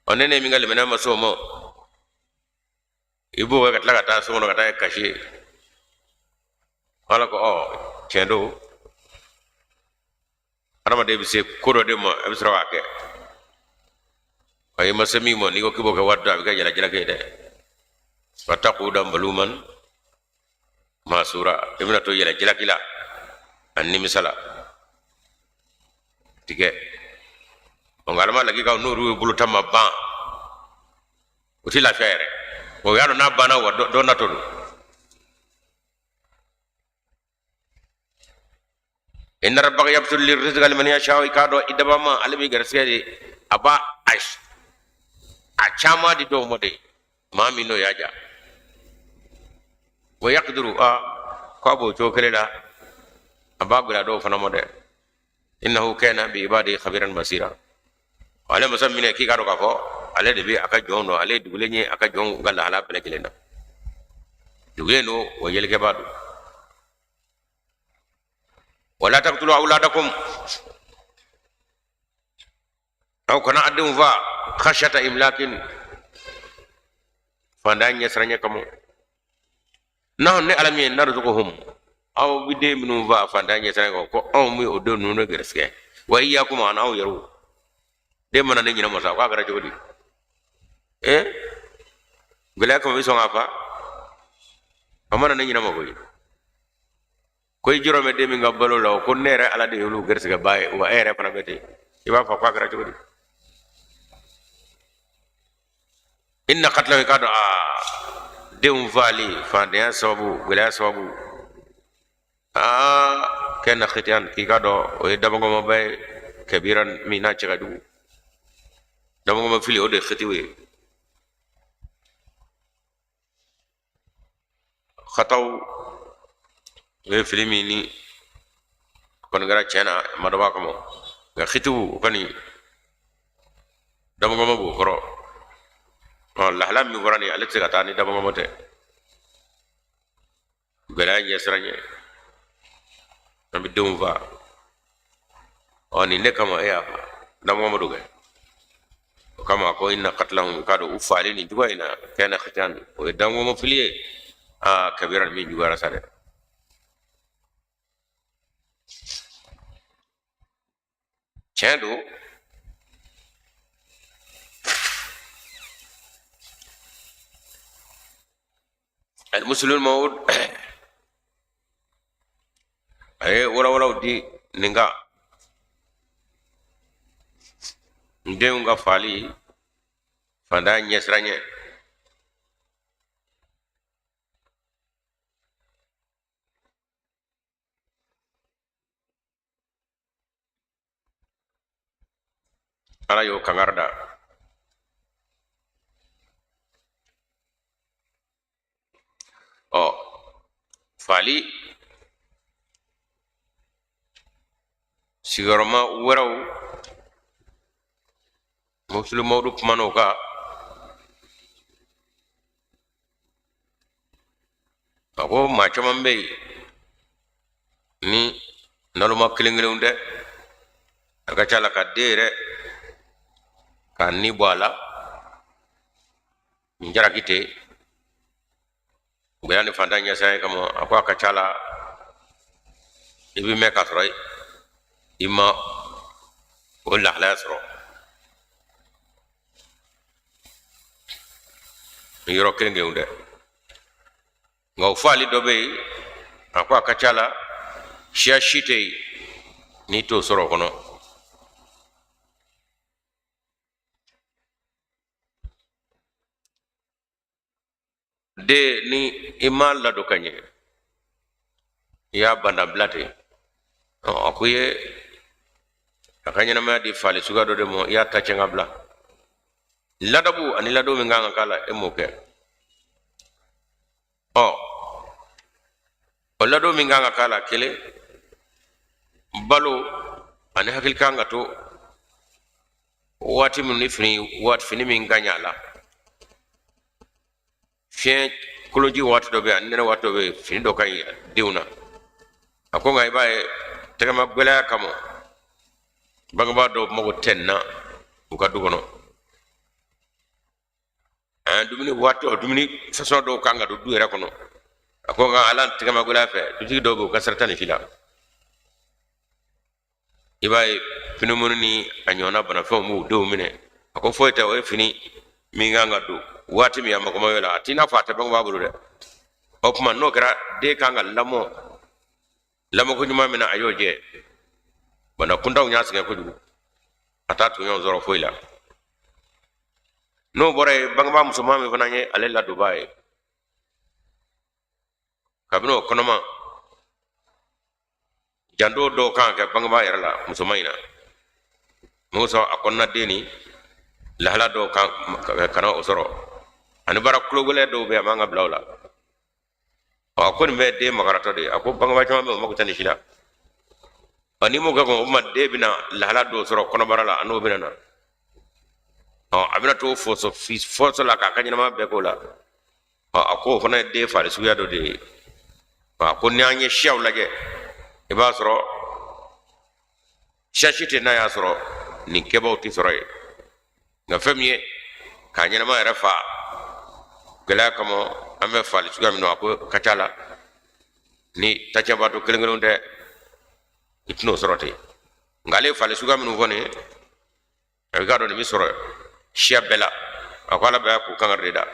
A: Ɔ, ne min ka limaniya ma se o ma, i b'o kɛ ka tila ka taa so kɔnɔ ka taa kɛ kasi ye. Ala ko, ɔ, tiɲɛ don, hadamaden bɛ se ko dɔ de ma, a bɛ sɔrɔ k'a kɛ. Ɔ, i ma se min ma, n'i ko k'i b'o kɛ waati dɔ, a bɛ kɛ jalaki ye dɛ. Fataquda maluman mahsura, i bɛna to yɛrɛ jalaki la a nimisa la tigɛ. Nka Ala ma lakikaw, n'olu ye bolo ta ma ban, o ti lafiya yɛrɛ. O y'a dɔn n'a banna wa, dɔ natɔ don. Inna rabbaka yabsutu rizqa liman yasha. I k'a dɔn i daba ma, ale bɛ garisigɛ de, a b'a a caman di dɔw ma de, maa min n'o y'a ja. Wa yaqdiru, a k'a b'o cogo kelen la, a b'a gɛlɛya dɔw fana ma dɛ. Innahu kana bi ibadihi khabiran basira. Ale masa minɛ k'i k'a dɔn k'a fɔ ale de bɛ a ka jɔnw dɔn, ale ye dugulen ye a ka jɔnw ka lahala bɛɛ lajɛlen na, dugulen don wa yelikɛbaa don. Wala taqtulu awladakum, aw kana a denw fa, khashyata imlakin, fantan ɲɛsiranɲɛ kama. Nahnu, ne Ala min ye, narzuquhum, aw bɛ den minnu fa fantan ɲɛsiranɲɛ kama, ko anw bɛ o den ninnu de gɛrɛsɛgɛ, wa iyyakum, ani aw yɛrɛw. Den mana ne ɲinɛ masa, k'a kɛra cogo di? Gɛlɛya kama bɛ sɔn k'a fa, a mana ne ɲinɛ ma koyi. Ko i jɔrɔ bɛ den min ka balo la, o ko ne yɛrɛ Ala de y'olu gɛrɛsɛgɛbaa ye, wa e yɛrɛ fana bɛ ten. I b'a fɔ k'a kɛra cogo di? Inna qatla, i k'a dɔn aa denw faali fantanya sababu, gɛlɛya sababu, aa kana khitian, k'i k'a dɔn o ye dabɔngɔmaba ye, kabiran, min n'a cɛ ka jugu. Dabɔngɔma fili, o de ye khitiw ye. Khataw, o ye fili min ni kɔni kɛra tiɲɛ na, ma dɔ b'a kama. Nka khitiw, o kɔni dabɔngɔma b'o kɔrɔ. Ɔ, lahala min fɔra nin, ale tɛ se ka taa ni dabɔngɔma tɛ. Gɛlɛya ɲɛsiran ɲɛ, an bɛ denw fa. Ɔ, nin ne kama e y'a fa, dabɔngɔma don kɛ. O kama ko inna qatlahum, k'a dɔn u faali nin cogoya in na, kana khitian, o ye dabɔngɔma fili ye, aa kabira, min juguyara sa dɛ. Tiɲɛ don, Alimusilimu Mawud a ye walawalaw di nin kan, n denw ka faali fantan ɲɛsiranɲɛ. Ala y'o kangari da. Ɔ, faali sigiyɔrɔma wɛrɛw, Musilihu Mawudu kumana o kan. A ko maa caman bɛ yen ni naloma kelen kelenw tɛ, a ka ca la ka den yɛrɛ k'a ni bɔ a la. Nin jalaki tɛ gɛlɛya ni fantan ɲɛsiran kama. A ko a ka ca la i bɛ mɛn k'a sɔrɔ i ma o lahalaya sɔrɔ ni yɔrɔ kelen kelenw tɛ. Nka o faali dɔ bɛ yen, a ko a ka ca la siya si tɛ yen n'i t'o sɔrɔ o kɔnɔ. Den ni i m'a ladon ka ɲɛ, i y'a bandabila ten, a ko i ye a ka ɲɛnamaya di faali suguya dɔ de ma, i y'a ta tiɲɛ ka bila. Ladabu ani ladon min kan ka k'a la, e m'o kɛ. Ɔ, o ladon min kan ka k'a la, kelen, balo ani hakili kan ka to waati min ni fini, waati fini min ka ɲi a la, fiɲɛ kolonji waati dɔ bɛ yen ani nɛnɛ waati dɔ bɛ yen, fini dɔ ka ɲi denw na. A ko nka i b'a ye tɛgɛma gɛlɛya kama, bangebaa dɔw mago tɛ nin na u ka du kɔnɔ. An dumuni waati o dumuni fasɔn dɔw kan ka don du yɛrɛ kɔnɔ. A ko nka ala tɛgɛma gɛlɛya fɛ, dutigi dɔw bɛ yen, u ka sira tɛ nin si la. I b'a ye pneumonie ni a ɲɔgɔnna banafɛnw b'u denw minɛ. A ko foyi tɛ, o ye fini min kan ka don waati min a mako ma la, a t'i n'a fɔ a tɛ bangebaa bolo dɛ. O tuma n'o kɛra, den kan ka lamɔ lamɔko ɲuman min na, a y'o jɛ. Bana kuntanw y'a sɛgɛn kojugu, a t'a tɔɲɔgɔn sɔrɔ foyi la. N'o bɔra yen, bangebaa musoman min fana ye ale ladonbaa ye kabini o kɔnɔma, janto dɔw kan ka kɛ bangebaa yɛrɛ la musoman in na, mun sɔn a kɔnɔna den ni lahala dɔw kan kana o sɔrɔ, ani baara kologɛlɛn dɔw bɛ yen, a man ka bila o la. Ɔ, a ko nin bɛɛ den makaratɔ de ye. A ko bangebaa caman bɛ yen, o mako tɛ nin si la. Ɔ, n'i m'o kɛ kɔni, o tuma den bɛna lahala dɔw sɔrɔ kɔnɔbara la, a n'o bɛna na. Ɔ, a bɛna t'o fɔsɔ fɔsɔ la k'a ka ɲɛnamaya bɛɛ k'o la. Ɔ, a ko o fana ye den faali suguya dɔ de ye. Ɔ, a ko ni an ye siyaw lajɛ, i b'a sɔrɔ siya si tɛ n'a y'a sɔrɔ nin kɛbaw tɛ sɔrɔ yen. Nka fɛn min ye k'a ɲɛnama yɛrɛ fa gɛlɛya kama, an bɛ faali suguya min na, a ko ka ca la ni tacɛbaatɔ kelen kelenw tɛ, i tɛn'o sɔrɔ ten. Nka ale ye faali suguya minnu fɔ nin ye, a bɛ k'a dɔn nin bɛ sɔrɔ siya bɛɛ la. A ko ala bɛ k'u kangari de da.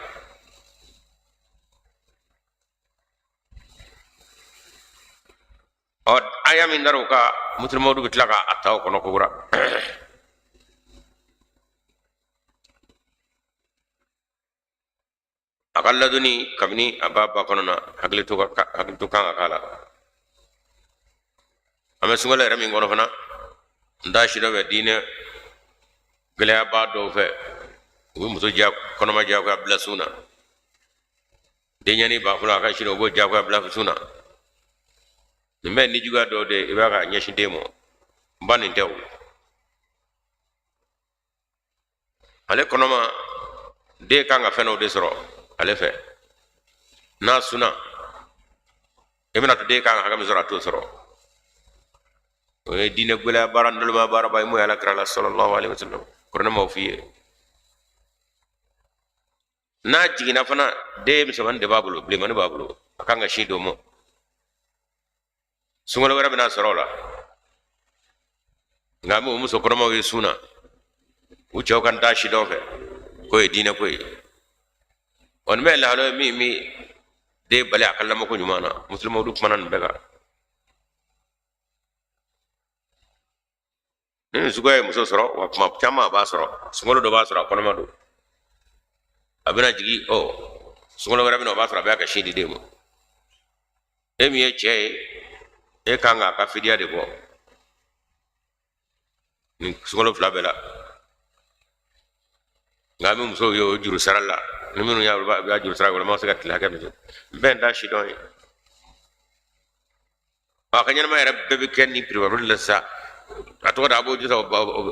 A: Ɔ, aya min dara o kan, Musilihu Mawudu bɛ tila k'a ta o kɔnɔ kokura. A ka ladonni kabini a b'a ba kɔnɔ na, hakili to kan ka k'a la. An bɛ sunkalo yɛrɛ min kɔnɔ fana, n t'a si dɔ bɛ diinɛ gɛlɛyaba dɔw fɛ, u bɛ muso diya kɔnɔma diyagoya bila sun na, denyɛnin b'a fɔlɔ a ka sini, u b'o diyagoya bila sun na. Nin bɛɛ nijuguya dɔw de i b'a ka ɲɛsin den ma. Ba nin tɛ o, ale kɔnɔma den kan ka fɛn dɔw de sɔrɔ ale fɛ. N'a sunna, i bɛna to den kan ka hakɛ min sɔrɔ, a t'o sɔrɔ. O ye diinɛ gɛlɛya baara, naloma baara ba ye. Mun ye? Ala kira la sallallahu alaihi wasallam, kuranɛ m'o f'i ye. N'a jiginna fana, den misɛnmanin de b'a bolo, bilenmanin b'a bolo, a kan ka sin d'o ma. Sunkalo wɛrɛ bɛna sɔrɔ o la. Nka an bɛ o muso kɔnɔmaw ye sun na, u cɛw kan t'a si dɔn fɛ k'o ye diinɛ ko ye. Wa nin bɛɛ ye lahala ye min bɛ den bali a ka lamɔko ɲuman na. Musilihu Mawudu kumana nin bɛɛ kan. Ni nin suguya ye muso sɔrɔ, wa kuma caman a b'a sɔrɔ sunkalo dɔ b'a sɔrɔ a kɔnɔma don, a bɛna jigin. Ɔ, sunkalo wɛrɛ bɛna, o b'a sɔrɔ a bɛ ka sin di den ma. E min ye cɛ ye, e kan k'a ka fidiya de bɔ nin sunkalo fila bɛɛ la. Nka an bɛ musow ye o juru sara la, ni minnu y'a b'a juru sara, ma se ka tile hakɛ min kɛ, bɛn t'a si dɔn ye. A ka ɲɛnamaya yɛrɛ bɛɛ bɛ kɛ ni piripari la sa. A tɔgɔ da, a b'o jɔ,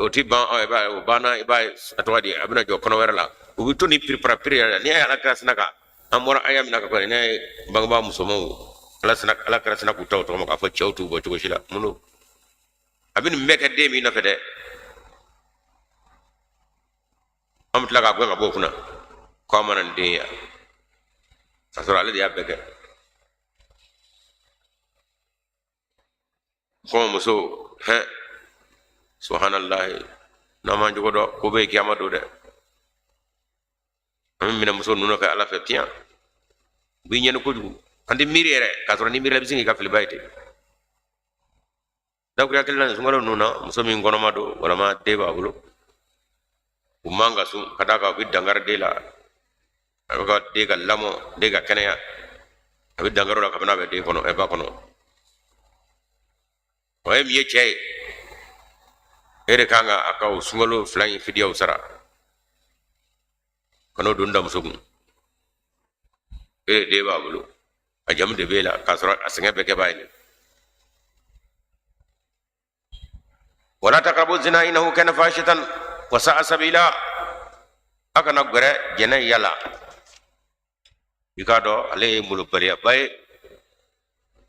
A: o ti ban, o banna. I b'a ye, a tɔgɔ di, a bɛna jɔ kɔnɔ wɛrɛ la, u bɛ to ni piripari yɛrɛ la. N'i y'a ye ala kira sina ka an bɔra aya min na ka kɔrɔ, n'i y'a ye bangebaa musomanw, ala sina, ala kira sina k'u ta o tɔgɔ ma k'a fɔ cɛw t'u bɔ cogo si la. Mun don? A bɛ nin bɛɛ kɛ den min nɔfɛ dɛ, an bɛ tila k'a gɛn ka bɔ o kunna k'aw mana nin den ye yan, k'a sɔrɔ ale de y'a bɛɛ kɛ. Kɔn muso hɛn, subahanallahi, n'an m'an jogo dɔn, ko bɛ yen kiyama don dɛ. An bɛ minɛ muso ninnu nɔfɛ ala fɛ piyan, u b'i ɲɛni kojugu. An tɛ miiri yɛrɛ, k'a sɔrɔ ni miiri la, i bɛ sin k'i ka filiba ye ten. Dakuruya kelen na, sunkalo ninnu na, muso min kɔnɔma don walima den b'a bolo, u man ka sun, ka d'a kan u bɛ dankari den la. A bɛ ka den ka lamɔ, den ka kɛnɛya, a bɛ dankari o la kabini a bɛ den kɔnɔ, ɛ ba kɔnɔ. O ye min ye, cɛ ye, e de kan ka a ka o sunkalo fila in fidiyaw sara ka n'o don da muso kun. E de den b'a bolo, a jamu de b'e la, k'a sɔrɔ a sɛgɛn bɛɛ kɛbaa ye nin. Wala taqrabu zina innahu kana fahishatan wa sa'a sabila. A kana gɛrɛ jɛnɛya la, i k'a dɔn ale ye malobaliyaba ye.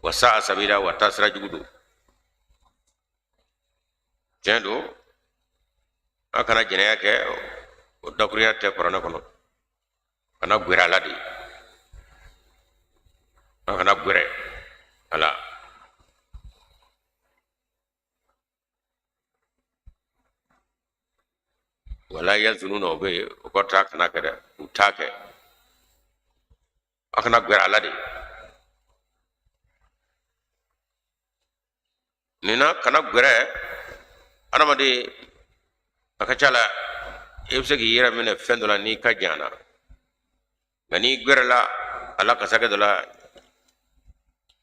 A: Wa sa'a sabila, wa taasira jugu don. Tiɲɛ don, a kana jɛnɛya kɛ, o dakurunya tɛ kuranɛ kɔnɔ. Kana gwɛrɛ a la de, a kana gwɛrɛ a la. Wala yazununa, o bɛ yen, o kɔrɔ t'a kana kɛ dɛ, u t'a kɛ. A kana gwɛrɛ a la de. Nin na, kana gwɛrɛ adamaden, a ka ca la i bɛ se k'i yɛrɛ minɛ fɛn dɔ la n'i ka jan na, nka n'i gwɛrɛla a la ka se hakɛ dɔ la,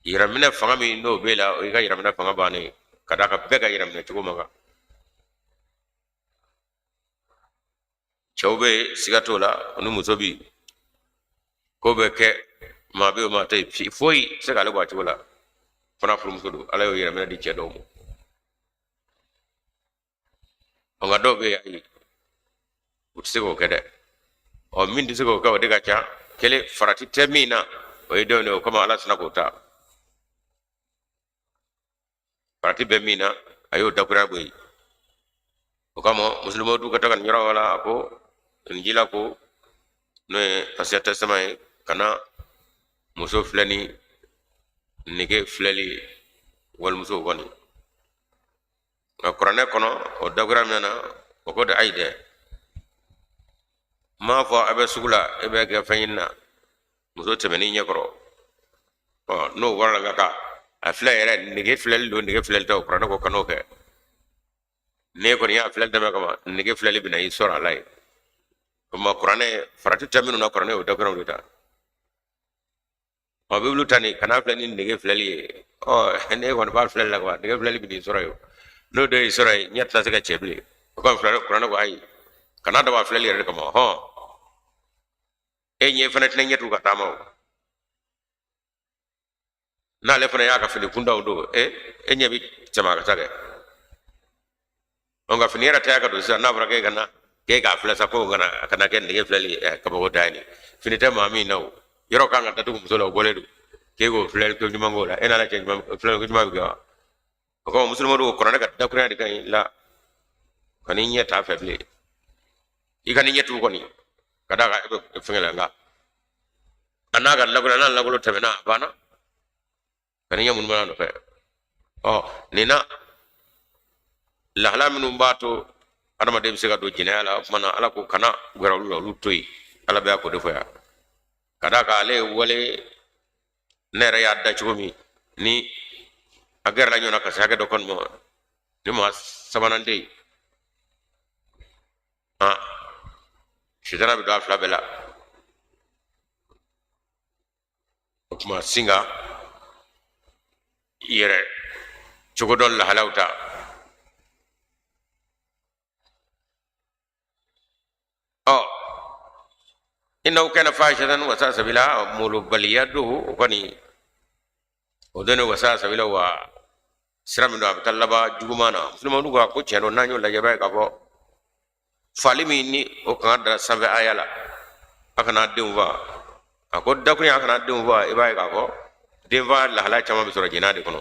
A: yɛrɛminɛ fanga min n'o b'e la, o y'i ka yɛrɛminɛ fanga bannen, ka d'a kan bɛɛ ka yɛrɛminɛ cogo man kan. Cɛw bɛ yen, siga t'o la, o ni muso bi ko bɛ kɛ, maa bɛ yen, maa tɛ yen, foyi tɛ se k'ale bɔ a cogo la, fana furumuso don. Ala y'o yɛrɛminɛ di cɛ dɔw ma. Nka dɔw bɛ yen, ayi, u tɛ se k'o kɛ dɛ. Ɔ, min tɛ se k'o kɛ, o de ka ca. Kelen, farati tɛ min na, o ye dɔw de ye. O kama ala sina k'o ta. Farati bɛ min na, a y'o dakura bɔ yen. O kama musulman du ka taga nin yɔrɔ la, a ko injila ko, n'o ye Ancien Testament ye, kana muso filɛ ni nege filɛli ye, walimuso kɔni. Nka kuranɛ kɔnɔ, o dakura min na, o ko de ayi dɛ, n m'a fɔ a bɛ sugu la, e bɛ kɛ fɛn ɲini na, muso tɛmɛn'i ɲɛkɔrɔ, ɔ n'o bɔra la, ka kan a filɛ yɛrɛ, nege filɛli don, nege filɛli tɛ o, kuranɛ ko kan'o kɛ. N'e kɔni y'a filɛli daminɛ kama, nege filɛli bɛna i sɔrɔ a la yen. O ma kuranɛ farati tɛ minnu na, kuranɛ o dakuraw de ta. Ɔ, bibulu ta nin, kana filɛ ni nege filɛli ye. Ɔ, n'e kɔni b'a filɛli la kaban, nege filɛli bɛn'i sɔrɔ yen. N'o de y'i sɔrɔ yen, ɲɛ tɛna se ka cɛ bilen. O kɔni filɛ, kuranɛ ko ayi, kana dabɔ a filɛli yɛrɛ de kama. Hɔn, e ɲɛ fana tɛna ɲɛ tugun ka taama o. N'ale fana y'a ka fini kuntanw don, e ɲɛ bɛ tɛmɛ a ka sa kɛ. Nka fini yɛrɛ tɛ ka don sisan, n'a fɔra k'e ka na k'e k'a filɛ sa, ko kana a kana kɛ nege filɛli ye, kabako da ye nin. Fini tɛ maa min na, o yɔrɔ kan ka datugu muso la, o bɔlen don, k'e k'o filɛli ko ɲuman k'o la, e n'ala cɛ ɲuman filɛli ko ɲuman bɛ kɛ wa? O kama musulman ko kuranɛ ka dakurunya de ka ɲi la, kan'i ɲɛ t'a fɛ bilen, i ka n'i ɲɛ tugu kɔni, ka d'a kan e bɛ fɛngɛ la, nka a n'a ka lakolo, n'a lakolo tɛmɛna, a banna, ka n'i ɲɛ munumunu a nɔfɛ. Ɔ, nin na, lahala minnu b'a to adamaden bɛ se ka don jɛnɛya la, o tuma na ala ko kana gɛrɛ olu la, olu to yen. Ala bɛ k'o de fɔ yan, ka d'a kan ale ye wale ne yɛrɛ y'a da cogo min, ni a gɛrɛla ɲɔgɔn na ka se hakɛ dɔ kɔni ma, ni maa sabanan tɛ yen, sitana bɛ don a fila bɛɛ la. O tuma sin ka i yɛrɛ cogo dɔn lahalaw ta. Ɔ, Innahu kana fahishatan wa sa'a sabila, molobaliya don o kɔni o donnen wa sa'a sabila, wa sira min don a bɛ taa laban juguman na. Musulmanu ko a ko tiɲɛ don, n'an y'o lajɛ i b'a ye k'a fɔ fali min ni o kan ka da sanfɛ aya la, a kana denw fa, a ko dakuruɲa a kana denw fa, i b'a ye k'a fɔ denfa lahala caman bɛ sɔrɔ jɛnɛya de kɔnɔ.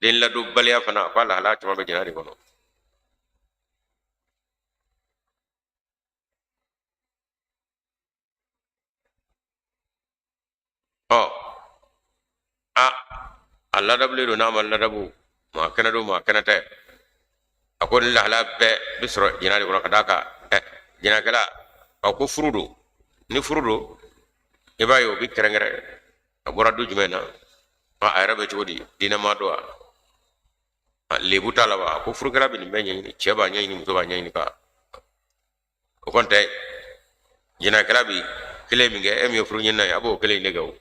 A: Den ladonbaliya fana, a ko a lahala caman bɛ jɛnɛya de kɔnɔ. Ɔ a ladabulen don n'a ma ladabu, maa kɛnɛ don maa kɛnɛ tɛ, a ko nin lahala bɛɛ bɛ sɔrɔ jɛnɛya de kɔnɔ. Ka d'a kan jɛnɛkɛla, a ko furu don, ni furu don i b'a ye o bɛ kɛrɛnkɛrɛn, a bɔra du jumɛn na, a yɛrɛ bɛ cogo di, diinɛmaa don wa, lebu t'a la wa. A ko furukɛla bɛ nin bɛɛ ɲɛɲini, cɛ b'a ɲɛɲini, muso b'a ɲɛɲini, ka o kɔni tɛ jɛnɛkɛla bi kelen min kɛ, e min ye furu ɲinina ye, a b'o kelen in de kɛ o.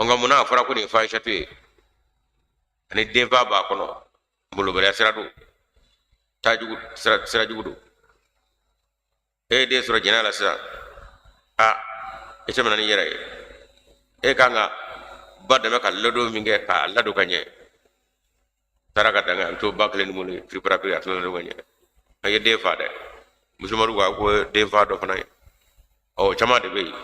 A: Nka munna a fɔra ko nin ye fahishatu ye, ani denfa b'a kɔnɔ, molobaliya sira don, taajugu sira jugu don. E ye den sɔrɔ jɛnɛya la sisan, a i tɛmɛna n'i yɛrɛ ye, e kan ka ba dɛmɛ ka ladon min kɛ k'a ladon ka ɲɛ, taara ka dan a bɛ to ba kelen ni bolo ye piripirapiri, a tɛna ladon ka ɲɛ. A ye den fa dɛ, musomanw ko a ko den fa dɔ fana ye, ɔ caman de bɛ yen.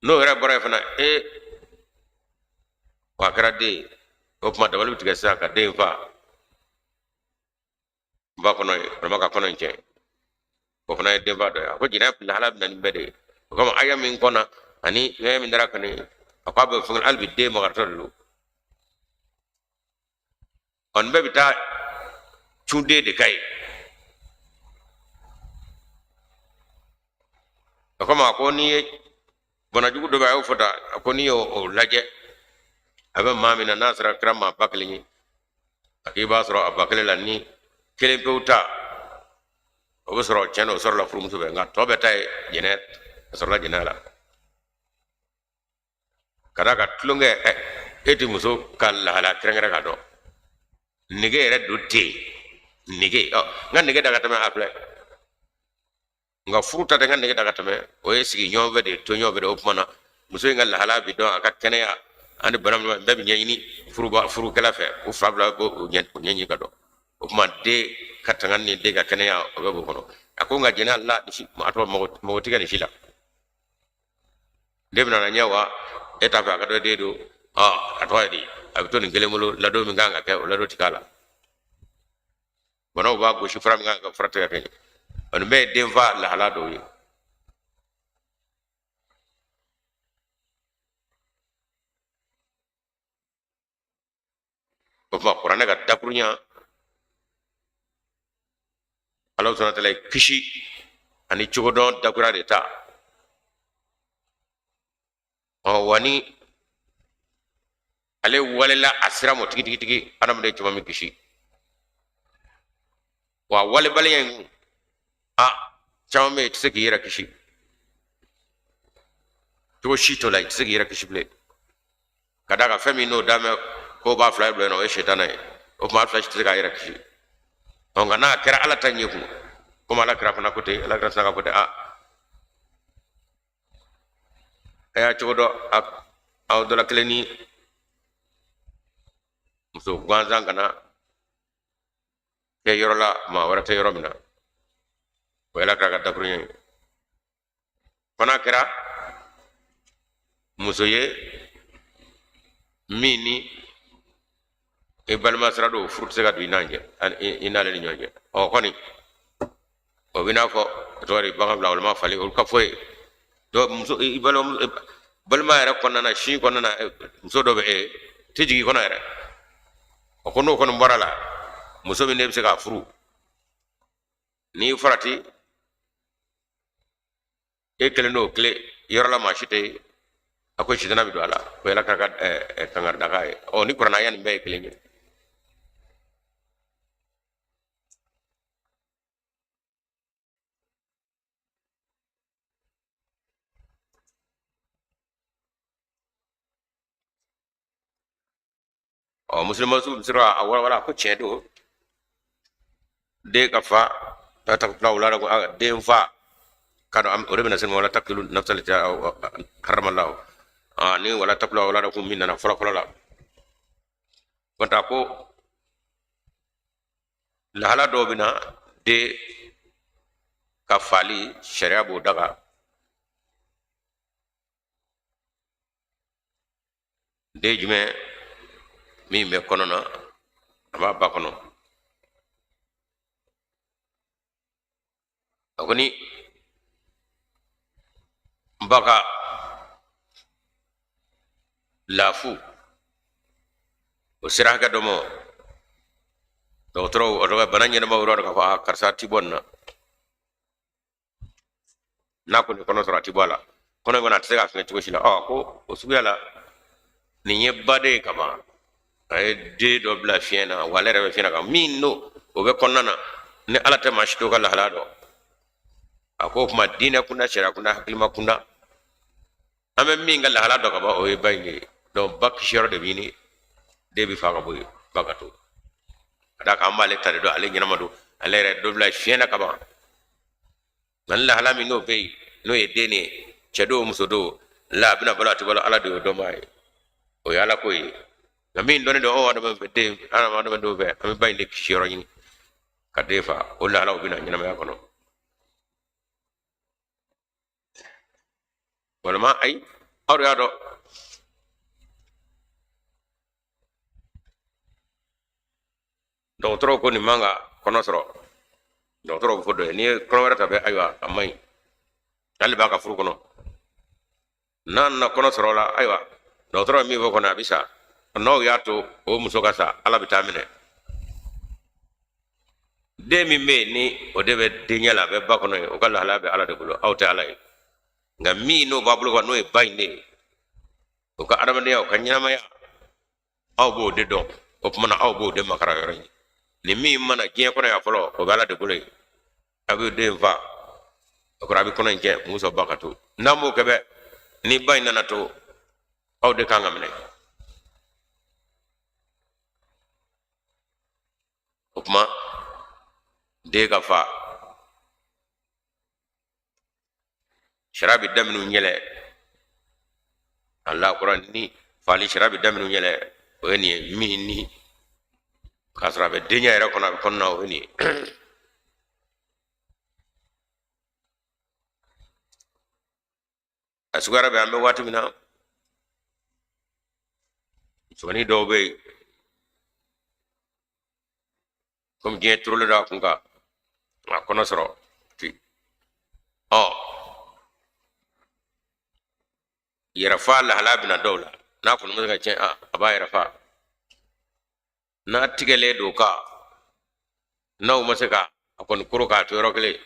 A: N'o yɛrɛ bɔra yen fana, e wa a kɛra den ye, o tuma dabali bɛ tigɛ sisan ka den fa ba kɔnɔ ye, walima ka kɔnɔ in tiɲɛ, o fana ye denfa dɔ ye. A ko jɛnɛya lahala bɛ na nin bɛɛ de ye. O kama aya min kɔnna ani aya min dara kɔni, a ko a bɛ fɛn hali bi den makaritɔ de don. Ɔ nin bɛɛ bɛ taa cun den de ka ye. O kama a ko n'i ye banajugu dɔ bɛ a y'o fɔ tan, a ko n'i y'o lajɛ a bɛ maa min na, n'a sɔrɔ a kɛra maa ba kelen ye, a k'i b'a sɔrɔ a ba kelen la ni kelen pewu ta o bɛ sɔrɔ tiɲɛ na o sɔrɔla furumuso fɛ, nka tɔ bɛɛ ta ye jɛnɛ, a sɔrɔla jɛnɛya la. Ka d'a kan tulonkɛ, e tɛ muso ka lahala kɛrɛnkɛrɛn ka dɔn, nege yɛrɛ don tɛ yen, nege, ɔ n ka nege da ka tɛmɛ a filɛ, nka furu ta tɛ n ka nege da ka tɛmɛ, o ye sigi ɲɔgɔn fɛ de, to ɲɔgɔn fɛ de. O tuma na muso in ka lahala bi dɔn, a ka kɛnɛya ani bana min bɛɛ bɛ ɲɛɲini furukɛla fɛ, u fila fila b'o ɲɛɲini ka dɔn. O tuma den ka tanga ni den ka kɛnɛya o bɛɛ b'o kɔnɔ. A ko nka jɛnɛya la a tɔgɔ mɔgɔ tɛ kɛ nin si la, den bɛna na ɲɛ wa e t'a fɛ a ka dɔ den don, a tɔgɔ ye di, a bɛ to nin kelen bolo, ladon min kan ka kɛ o ladon ti k'a la, banaw b'a gosi, fura min kan ka fura tɛ ka kɛ ɲɛ, nin bɛɛ ye denfa lahala dɔw ye. O tuma kuranɛ ka dakurunya Ala subhanahu wa ta'ala ye kisi ani cogodɔn dakura de ta. Ɔ wa ni ale walela a sira mɔ tigitigitigi, adamaden caman bɛ kisi. Wa walebaliya in, a caman bɛ yen i tɛ se k'i yɛrɛ kisi cogo si t'o la, i tɛ se k'i yɛrɛ kisi bilen, ka d'a kan fɛn min n'o damɛ k'o b'a fila bila yen nɔ, o ye sitana ye. O tuma a fila si tɛ se k'a yɛrɛ kisi. Ɔ nka n'a kɛra ala ta ɲɛ kun, komi ala kira fana ko ten, ala kira sina ka fɔ ten, a y'a cogo dɔn, aw dɔ la kelen ni muso gansan kana kɛ yɔrɔ la maa wɛrɛ tɛ yɔrɔ min na, o ye ala kira ka dakuruɲɛ ye. Fana kɛra muso ye min ni i balima sira don, furu tɛ se ka don i n'an cɛ, i n'ale ni ɲɔgɔn cɛ. Ɔ kɔni o bɛ n'a fɔ a tɔgɔ de bagan bila walima fali, olu ka fɔ ye dɔ muso i balima yɛrɛ kɔnɔna na, sin kɔnɔna na, muso dɔ bɛ e tɛ jigin i kɔnɔ yɛrɛ. O ko n'o kɔni bɔra la, muso min ne bɛ se k'a furu, n'i farati e kelen n'o tile yɔrɔ la maa si tɛ yen, a ko sitana bɛ don a la, o ye ala ka kangaridakan ye. Ɔ ni kuranɛ aya nin bɛɛ ye kelen ye. Ɔ Muslima su bɛ sɔrɔ a walawala ko tiɲɛ don, den ka fa la taqtulu awladakum, den fa ka dɔn o de bɛna se ma wala taqtulu nafsa lati harrama Allah ni wala taqtulu awladakum min nana fɔlɔ fɔlɔ la. Kɔnta ko lahala dɔw bɛ na den ka fali sariya b'o daga. Den jumɛn min bɛ kɔnɔ na, a b'a ba kɔnɔ, a ko ni ba ka lafu o sera hakɛ dɔ ma, dɔgɔtɔrɔw o dɔ ka bana ɲɛnama yɔrɔ dɔ k'a fɔ a karisa ti bɔ nin na, n'a kɔni kɔnɔ sɔrɔ a ti bɔ a la, kɔnɔ in kɔni a tɛ se k'a fɛngɛ cogo si la. Ɔ ko o suguya la nin ye baden ye kaban, a ye den dɔ bila fiɲɛ na, wa ale yɛrɛ bɛ fiɲɛ na ka min n'o o bɛ kɔnɔna na, ni Ala tɛ maa si t'o ka lahalaya dɔn. A ko o tuma diinɛ kunda, sariya kunda, hakilima kunda, an bɛ min ka lahala dɔn ka ban o ye ba in de ye. Donc ba kisiyɔrɔ de bɛ ɲini, den bɛ fa ka bɔ yen, ba ka to, ka d'a kan an b'ale ta de dɔn, ale ɲɛnama don, ale yɛrɛ dɔ bila fiɲɛ na ka ban. Nka ni lahala min n'o bɛ yen, n'o ye den ye, cɛ don muso don la, a bɛna balo a tɛ balo, Ala de y'o dɔnbaa ye, o ye Ala ko ye. Nka min dɔnnen don anw adamadenw fɛ, den adamadenw fɛ, an bɛ ba in de kisiyɔrɔ ɲini ka den fa, o lahalaw bɛ na ɲɛnamaya kɔnɔ. Walima ayi, aw de y'a dɔn dɔgɔtɔrɔw ko nin man ka kɔnɔ sɔrɔ, dɔgɔtɔrɔw bɛ fɔ dɔ ye n'i ye kɔnɔ wɛrɛ ta bɛ, ayiwa a man ɲi, hali b'a ka furu kɔnɔ, n'a nana kɔnɔ sɔrɔ la, ayiwa dɔgɔtɔrɔ ye min fɔ kɔnɔ a bɛ sa, n'aw y'a to o muso ka sa, Ala bɛ taa minɛ. Den min bɛ yen ni o de bɛ denya la, a bɛ ba kɔnɔ yen, o ka lahalaya bɛ Ala de bolo, aw tɛ Ala ye. Nka min n'o b'a bolo kan, n'o ye ba in de ye, o ka adamadenya, o ka ɲɛnamaya, aw b'o de dɔn, o tuma na aw b'o de makara yɔrɔ ye. Ni min mana diɲɛ kɔnɔ yan fɔlɔ, o bɛ Ala de bolo yen. A bɛ den fa, o kɔrɔ a bɛ kɔnɔ in kɛ muso ba ka to. N'an m'o kɛ bɛ, ni ba in nana to, aw de kan ka minɛ. O tuma den ka fa, sariya bɛ da minnu yɛlɛ a la kɔrɔ ni fali, sariya bɛ da minnu yɛlɛ o ye nin ye, min ni k'a sɔrɔ a bɛ denya yɛrɛ kɔnɔ, a bɛ kɔnɔna, o ye nin ye. A suguya bɛ an bɛ waati min na, musomanin dɔw bɛ yen, komi diɲɛ turulen don a kun kan, a kɔnɔ sɔrɔ ti ɔ yɛrɛfa lahala bɛna dɔw la, n'a kɔni bɛ se ka tiɲɛ, a b'a yɛrɛ fa. N'a tigɛlen don ka n'aw ma se ka a kɔni koro k'a to yɔrɔ kelen,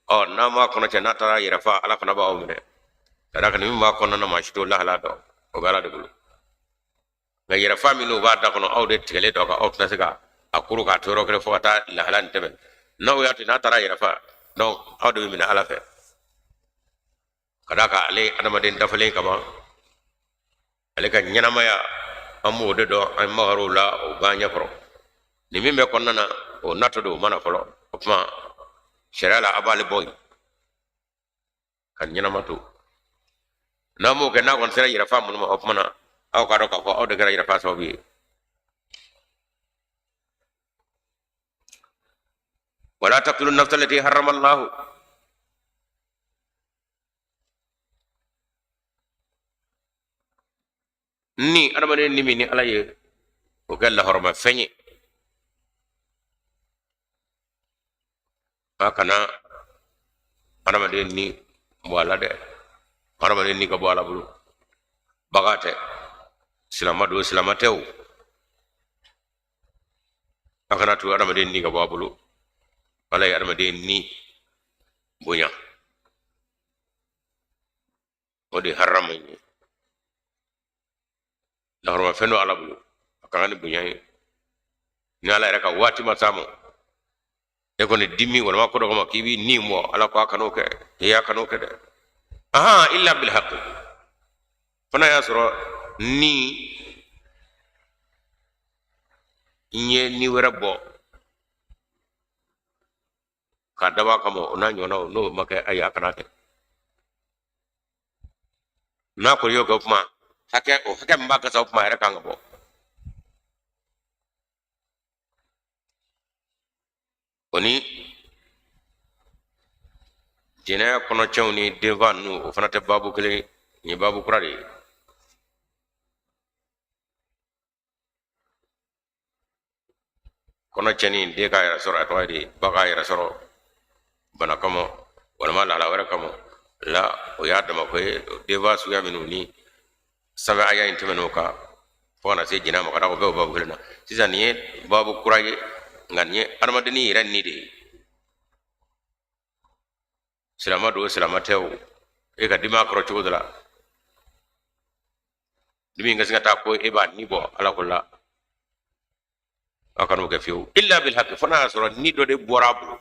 A: ɔ n'a ma kɔnɔ cɛ, n'a taara yɛrɛ fa, Ala fana b'aw minɛ, ka d'a kan ni min b'a kɔnɔna na, maa si t'o lahala dɔn, o bɛ Ala de bolo. Nka yɛrɛfa min n'o b'a da kɔnɔ, aw de tigɛlen don a kan, aw tɛna se ka a koro k'a to yɔrɔ kelen fo ka taa lahala nin tɛmɛ. N'aw y'a to n'a taara yɛrɛ fa, donc aw de bɛ minɛ Ala fɛ, ka d'a kan ale adamaden dafalen kaban, ale ka ɲɛnamaya an b'o de dɔn, an magar'o la, o b'an ɲɛkɔrɔ. Nin min bɛ kɔnɔna na, o natɔ don, o ma na fɔlɔ. O tuma sariya la, a b'ale bɔ yen ka ɲɛnama to. N'a m'o kɛ, n'a kɔni sera yɛrɛfa minnu ma, o tuma na aw k'a dɔn k'a fɔ aw de kɛra yɛrɛfa sababu ye. Wala taqtulu nafsa allati harrama Allahu, ni adamaden ni min ni Ala ye o kɛ lahɔrɔma fɛn ye, a kana adamaden ni bɔ a la dɛ, adamaden ni ka bɔ Ala bolo, baga tɛ, silama don silama tɛ o, a kana to adamaden ni ka bɔ a bolo. Ala ye adamaden ni bonya, o de harama ye, lahɔrɔma fɛn don Ala bolo, a ka kan ni bonya ye. Ni Ala yɛrɛ ka waati ma s'a ma, e kɔni dimi walima ko dɔ kama k'i b'i ni mɔ, Ala ko a kan'o kɛ, i y'a kan'o kɛ dɛ. Ahan, illa bil haqq, fana y'a sɔrɔ ni N ye ni wɛrɛ bɔ k'a dabɔ a kama, o n'a ɲɔgɔnnaw, n'o ma kɛ, ayi, a kana kɛ. N'a kɔni y'o kɛ, o kuma hakɛ, o hakɛ min b'a kan sa, o kuma yɛrɛ kan ka bɔ. O ni jɛnɛya kɔnɔcɛnw ni denfa ninnu, o fana tɛ baabu kelen ye. Nin ye baabu kura de ye. Kɔnɔ cɛnni, den k'a yɛrɛ sɔrɔ, a tɔgɔ ye di, ba k'a yɛrɛ sɔrɔ bana kama walima lahala wɛrɛ kama la, o y'a dama ko ye. Denfa suguya minnu ni sanfɛ aya in tɛmɛn'o kan fo ka na se jɛnɛya ma, ka da o bɛɛ o baabu kelen na. Sisan nin ye baabu kura ye, nka nin ye adamadennin yɛrɛ ni de ye. Silama don, silama tɛ o, e ka dimi a kɔrɔ cogo dɔ la, dimi ka se ka taa ko e b'a ni bɔ, ala ko la, aw kan'o kɛ fiyewu, illa bil haqq, fo n'a y'a sɔrɔ ni dɔ de bɔra a bolo.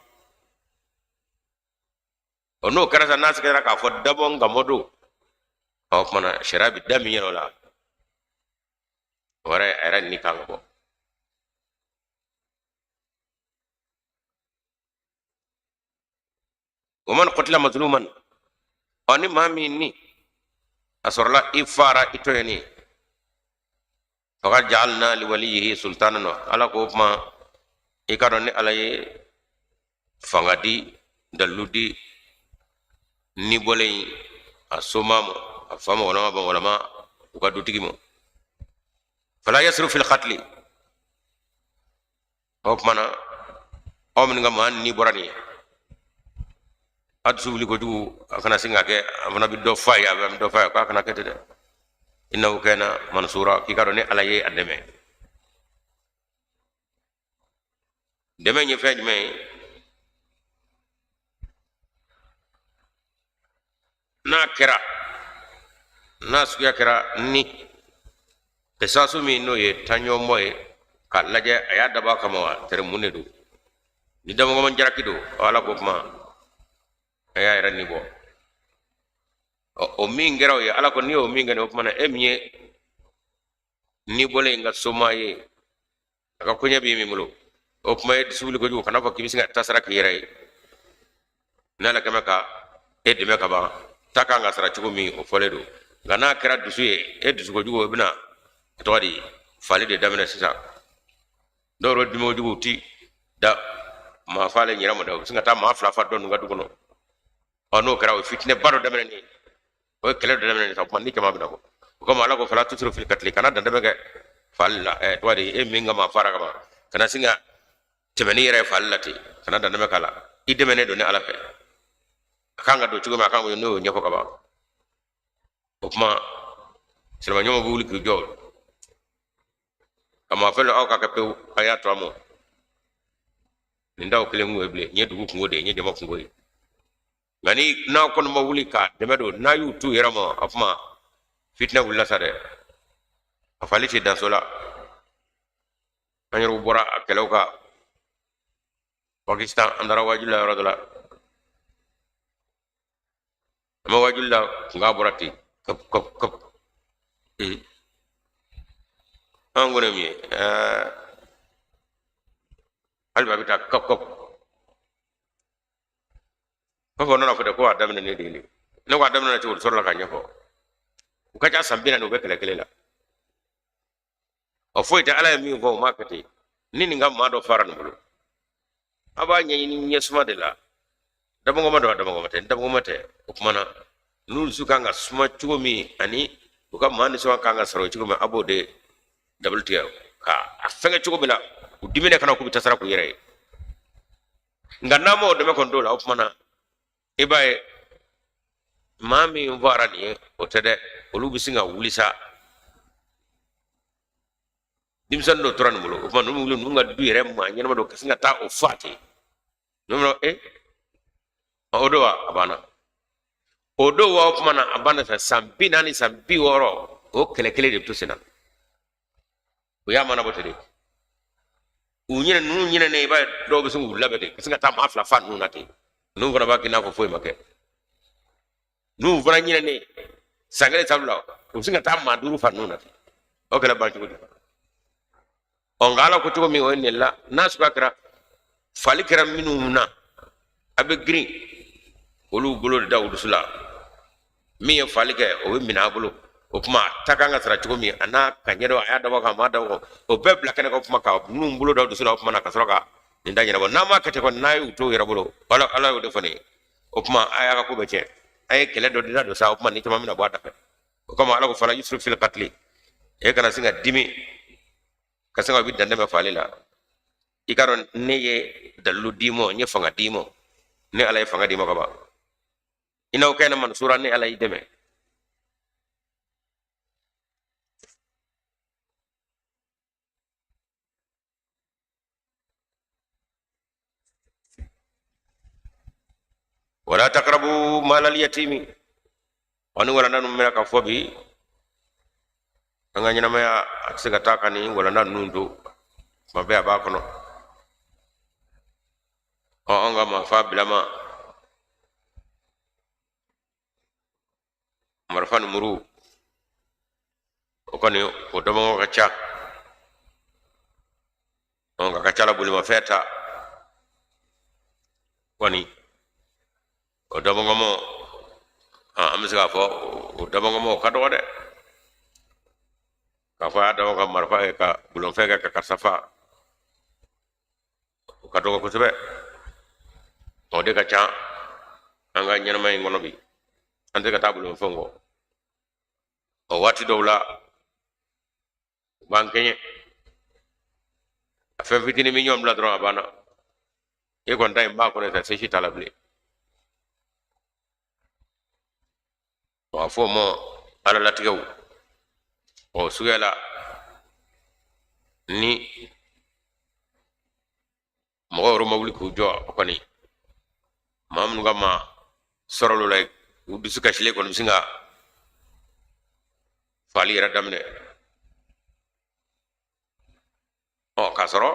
A: O n'o kɛra sa, n'a sɛgɛra k'a fɔ dabɔ nkamɔ don, o tuma na sariya bɛ da min yɛrɛ o la, o yɛrɛ, a yɛrɛ ni kan ka bɔ. Wa man qutila mazluman, ɔ ni maa min ni a sɔrɔla i fara i tɔɲɔni, faqad ja'alna liwaliyihi sultanan, ala ko o kuma i ka dɔn ni ala ye fanga di, dalilu di ni bɔlen a soma ma, a fa ma, walama ba, walama u ka dutigi ma. Fala yasrif fil qatli, o tuma na aw minnu ka maa ni bɔra nin ye, a dusu wuli kojugu, a kana sin ka kɛ a fana bɛ dɔ f'a ye, a bɛ dɔ f'a ye k'a kana kɛ ten dɛ. Innahu kana mansura, k'i ka dɔn ni ala ye a dɛmɛ. Dɛmɛ ye fɛn jumɛn ye? N'a kɛra, n'a suguya kɛra ni kisasu min n'o ye taɲɔgɔnbɔ ye, k'a lajɛ a y'a dabɔ a kama wa tɛrɛ mun de don, ni dabɔkama jaraki don, ala ko kuma a y'a yɛrɛ ni bɔ. O min kɛra o ye, ala ko n'i y'o min kɛ, o kuma na e min ye ni bɔlen in ka soma ye, a ka koɲɛ b'i min bolo, o kuma ye dusu wuli kojugu, kana fɔ k'i bɛ se ka tasara k'i yɛrɛ ye. N'ala kɛmɛ ka e dɛmɛ ka ban, ta kan ka sara cogo min, o fɔlen don. Nka n'a kɛra dusu ye, e dusu kojugu, o bɛna a tɔgɔ di, fali de daminɛ sisan. Dɔw yɛrɛ dimi kojugu ti da maa falen yɛrɛ ma dɛ, u bɛ sin ka taa maa fila fa dɔ ninnu ka du kɔnɔ. Ɔ n'o kɛra, o ye fitinɛba dɔ daminɛ nin ye, o ye kɛlɛ dɔ daminɛ nin sa, o kuma ni jama bɛna bɔ. O kama ala ko fala tusrifu fil katili, kana dantɛmɛ kɛ fali la. Tɔgɔ di, e min ka maa fara kama, kana sin ka tɛmɛ n'i yɛrɛ ye fali la ten, kana dantɛmɛ k'a la. I dɛmɛnen don ni ala fɛ, a kan ka don cogo min, a kan ka n'o y'o ɲɛfɔ ka ban. O kuma silamɛɲɔgɔnw bɛ wuli k'i jɔ ka maa fɛn aw ka kɛ pewu, a y'a to a ma. Nin t'aw kelen kunko ye bilen, nin ye dugu kunko de ye, nin ye jama kunko ye. Nka ni n'aw kɔni ma wuli ka dɛmɛ don, n'a y'u t'u yɛrɛ ma, a kuma fitinɛ wulila sa dɛ, a fali tɛ dan so la. An yɛrɛw bɔra a kɛlɛw kan Pakistan, an taara waajuli la yɔrɔ dɔ la, an bɛ waajuli la, kunkan bɔra ten kap kap kap. Ee, an ko ne min ye ɛɛ, hali bi a bɛ taa kap kap. Fɛn fɛn nana fɔ dɛ ko a daminɛ ne de ye, ne ko a daminɛ cogo di, sɔrɔla ka ɲɛfɔ. U ka ca san 40, u bɛ kɛlɛ kelen la. Ɔ foyi tɛ, ala ye min fɔ, o m'a kɛ ten. Ni nin ka maa dɔ fara nin bolo, a b'a ɲɛɲini ɲɛsuma de la. Dabɔngɔma don, a dabɔngɔma tɛ, dabɔngɔma tɛ. O tuma na n'u dusu kan ka suma cogo min, ani u ka maa nisɔngɔ kan ka sɔrɔ cogo min, a b'o de dabali tigɛ ka a fɛngɛ cogo min na, u diminen kana k'u bɛ tasara k'u yɛrɛ ye. Nka n'an m'o dɛmɛ kɔni d'o la, o tuma na i b'a ye maa min fara nin ye, o tɛ dɛ, olu bɛ sin ka wuli sa. Denmisɛnnin dɔ tora nin bolo, o tuma ninnu wuli, ninnu ka du yɛrɛ maa ɲɛnama dɔ ka sin ka taa o fa ten. Ninnu bɛ e o don wa, a banna o don wa, o tuma na a banna sa. San 40, san 60, o kɛlɛ kelen de bɛ to sen na. O y'a mana bɔ ten de, u ɲinɛ ninnu ɲinɛnen, i b'a ye dɔw bɛ se k'u labɛn ten ka se ka taa maa fila fa ninnu na ten. Ninnu fana b'a k'i n'a fɔ foyi ma kɛ. N'u fana ɲinɛnen san kelen, san fila, u bɛ se ka taa maa duuru fa ninnu na ten. O kɛlɛ ban cogo di? Ɔ nka Ala ko cogo min o ye nin la, n'a suguya kɛra fali kɛra minnu na, a bɛ girin olu bolo de da u dusu la. Min ye fali kɛ o bɛ minɛ a bolo. O tuma a ta kan ka sara cogo min, a n'a ka ɲɛdɔn, a y'a dabɔ kama, a m'a dabɔ kama, o bɛɛ bila kɛnɛ kan. O tuma ka minnu bolo da u dusu la, o tuma na ka sɔrɔ ka nin da ɲɛnabɔ. N'a ma kɛ ten kɔni, n'a y'u to u yɛrɛ bolo, Ala y'o de fɔ nin ye. O tuma a y'a ka ko bɛɛ tiɲɛ. A ye kɛlɛ dɔ dila don sa, o tuma ni caman bɛna bɔ a da fɛ. O kama Ala ko fala yusrif fil katili, e kana sin ka dimi ka sin ka bi dantɛmɛ faali la. I k'a dɔn ne ye dalilu d'i ma, n ye fanga d'i ma, ne Ala ye fanga d'i ma ka ban. Innahu kana mansura, ne Ala y'i dɛmɛ. Wala taqrabu malal yatimi. Ani walanda ninnu bɛna ka fɔ bi, an ka ɲɛnamaya a tɛ se ka taa ka nin walanda ninnu to, tuma bɛɛ a b'a kɔnɔ. Ɔ an ka marifa bilama, marifa ni muru, o kɔni o dɔnbagaw ka ca. Ɔ nka ka ca la bolimafɛn ta kɔni o dɔnbagama, an bɛ se k'a fɔ o dɔnbagama o ka dɔgɔ dɛ, k'a fɔ a y'a dabɔ ka marifa kɛ ka bolimafɛn kɛ ka karisa fa, o ka dɔgɔ kosɛbɛ. O de ka ca an ka ɲɛnamaya in kɔnɔ bi, an tɛ ka taa bolimafɛnw kɔ. O waati dɔw la u b'an kɛɲɛ, a fɛn fitinin bɛ ɲɔgɔn bila dɔrɔn a banna, e kɔni ta in b'a kɔnɔ sa, se si t'a la bilen. A fɔ o ma Ala latigɛw. O suguya la, ni mɔgɔ yɛrɛ ma wuli k'u jɔ, o kɔni maa minnu ka maa sɔrɔlu la, u dusu kasilen kɔni bɛ sin ka faali yɛrɛ daminɛ. Ɔ k'a sɔrɔ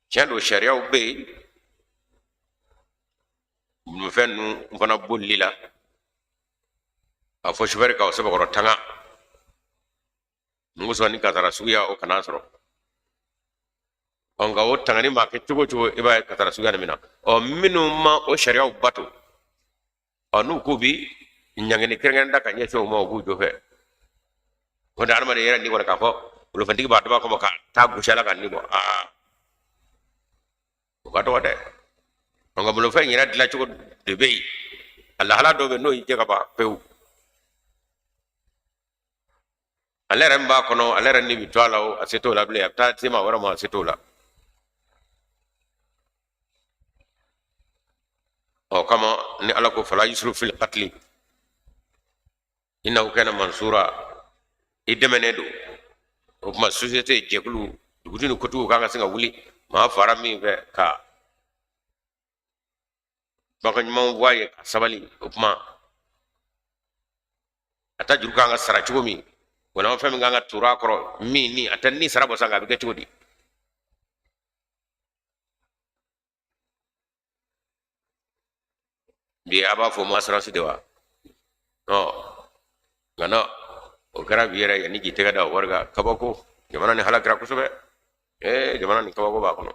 A: tiɲɛ don, sariyaw bɛ yen bolimafɛn ninnu fana bolili la, a fɔ sofɛri ka o sɛbɛkɔrɔ tanga mun kosɔn ni kasara suguya o kana sɔrɔ. Ɔ nka o tangani maa kɛ cogo o cogo, i b'a ye kasara suguya nin bɛ na. Ɔ minnu ma o sariyaw bato, ɔ n'u k'u bi ɲangini kɛrɛnkɛrɛn da ka ɲɛsin o ma, o b'u jɔ fɛ. O de adamaden yɛrɛ ni kɔni, k'a fɔ bolifɛntigi b'a dabɔ a kama ka taa gosi a la ka ni bɔ, aa o ka dɔgɔ dɛ. Nka bolifɛn yɛrɛ dilancogo de bɛ yen, a lahala dɔw bɛ yen n'o y'i jɛ ka ban pewu, ale yɛrɛ min b'a kɔnɔ, ale yɛrɛ ni bɛ to a la, o a se t'o la bilen, a bɛ taa se maa wɛrɛ ma, a se t'o la. Ɔ kama ni Ala ko fala yusrif fil qatli innahu kana mansura, i dɛmɛnen don. O tuma société jɛkulu, dugutigi ni kotigiw kan ka se ka wuli maa fara min fɛ ka kumakan ɲumanw fɔ a ye ka sabali. O tuma a ta juru kan ka sara cogo min, walima fɛn min kan ka turu a kɔrɔ min ni a tɛ ni sara bɔ sa, nka a bɛ kɛ cogo di? Bi a b'a fɔ ma assurance de wa? Ɔ nka na o kɛra bi yɛrɛ, yanni k'i tɛgɛ da o wari kan, kabako. Jamana ni halakira kosɛbɛ. Ee jamana ni kabako b'a kɔnɔ.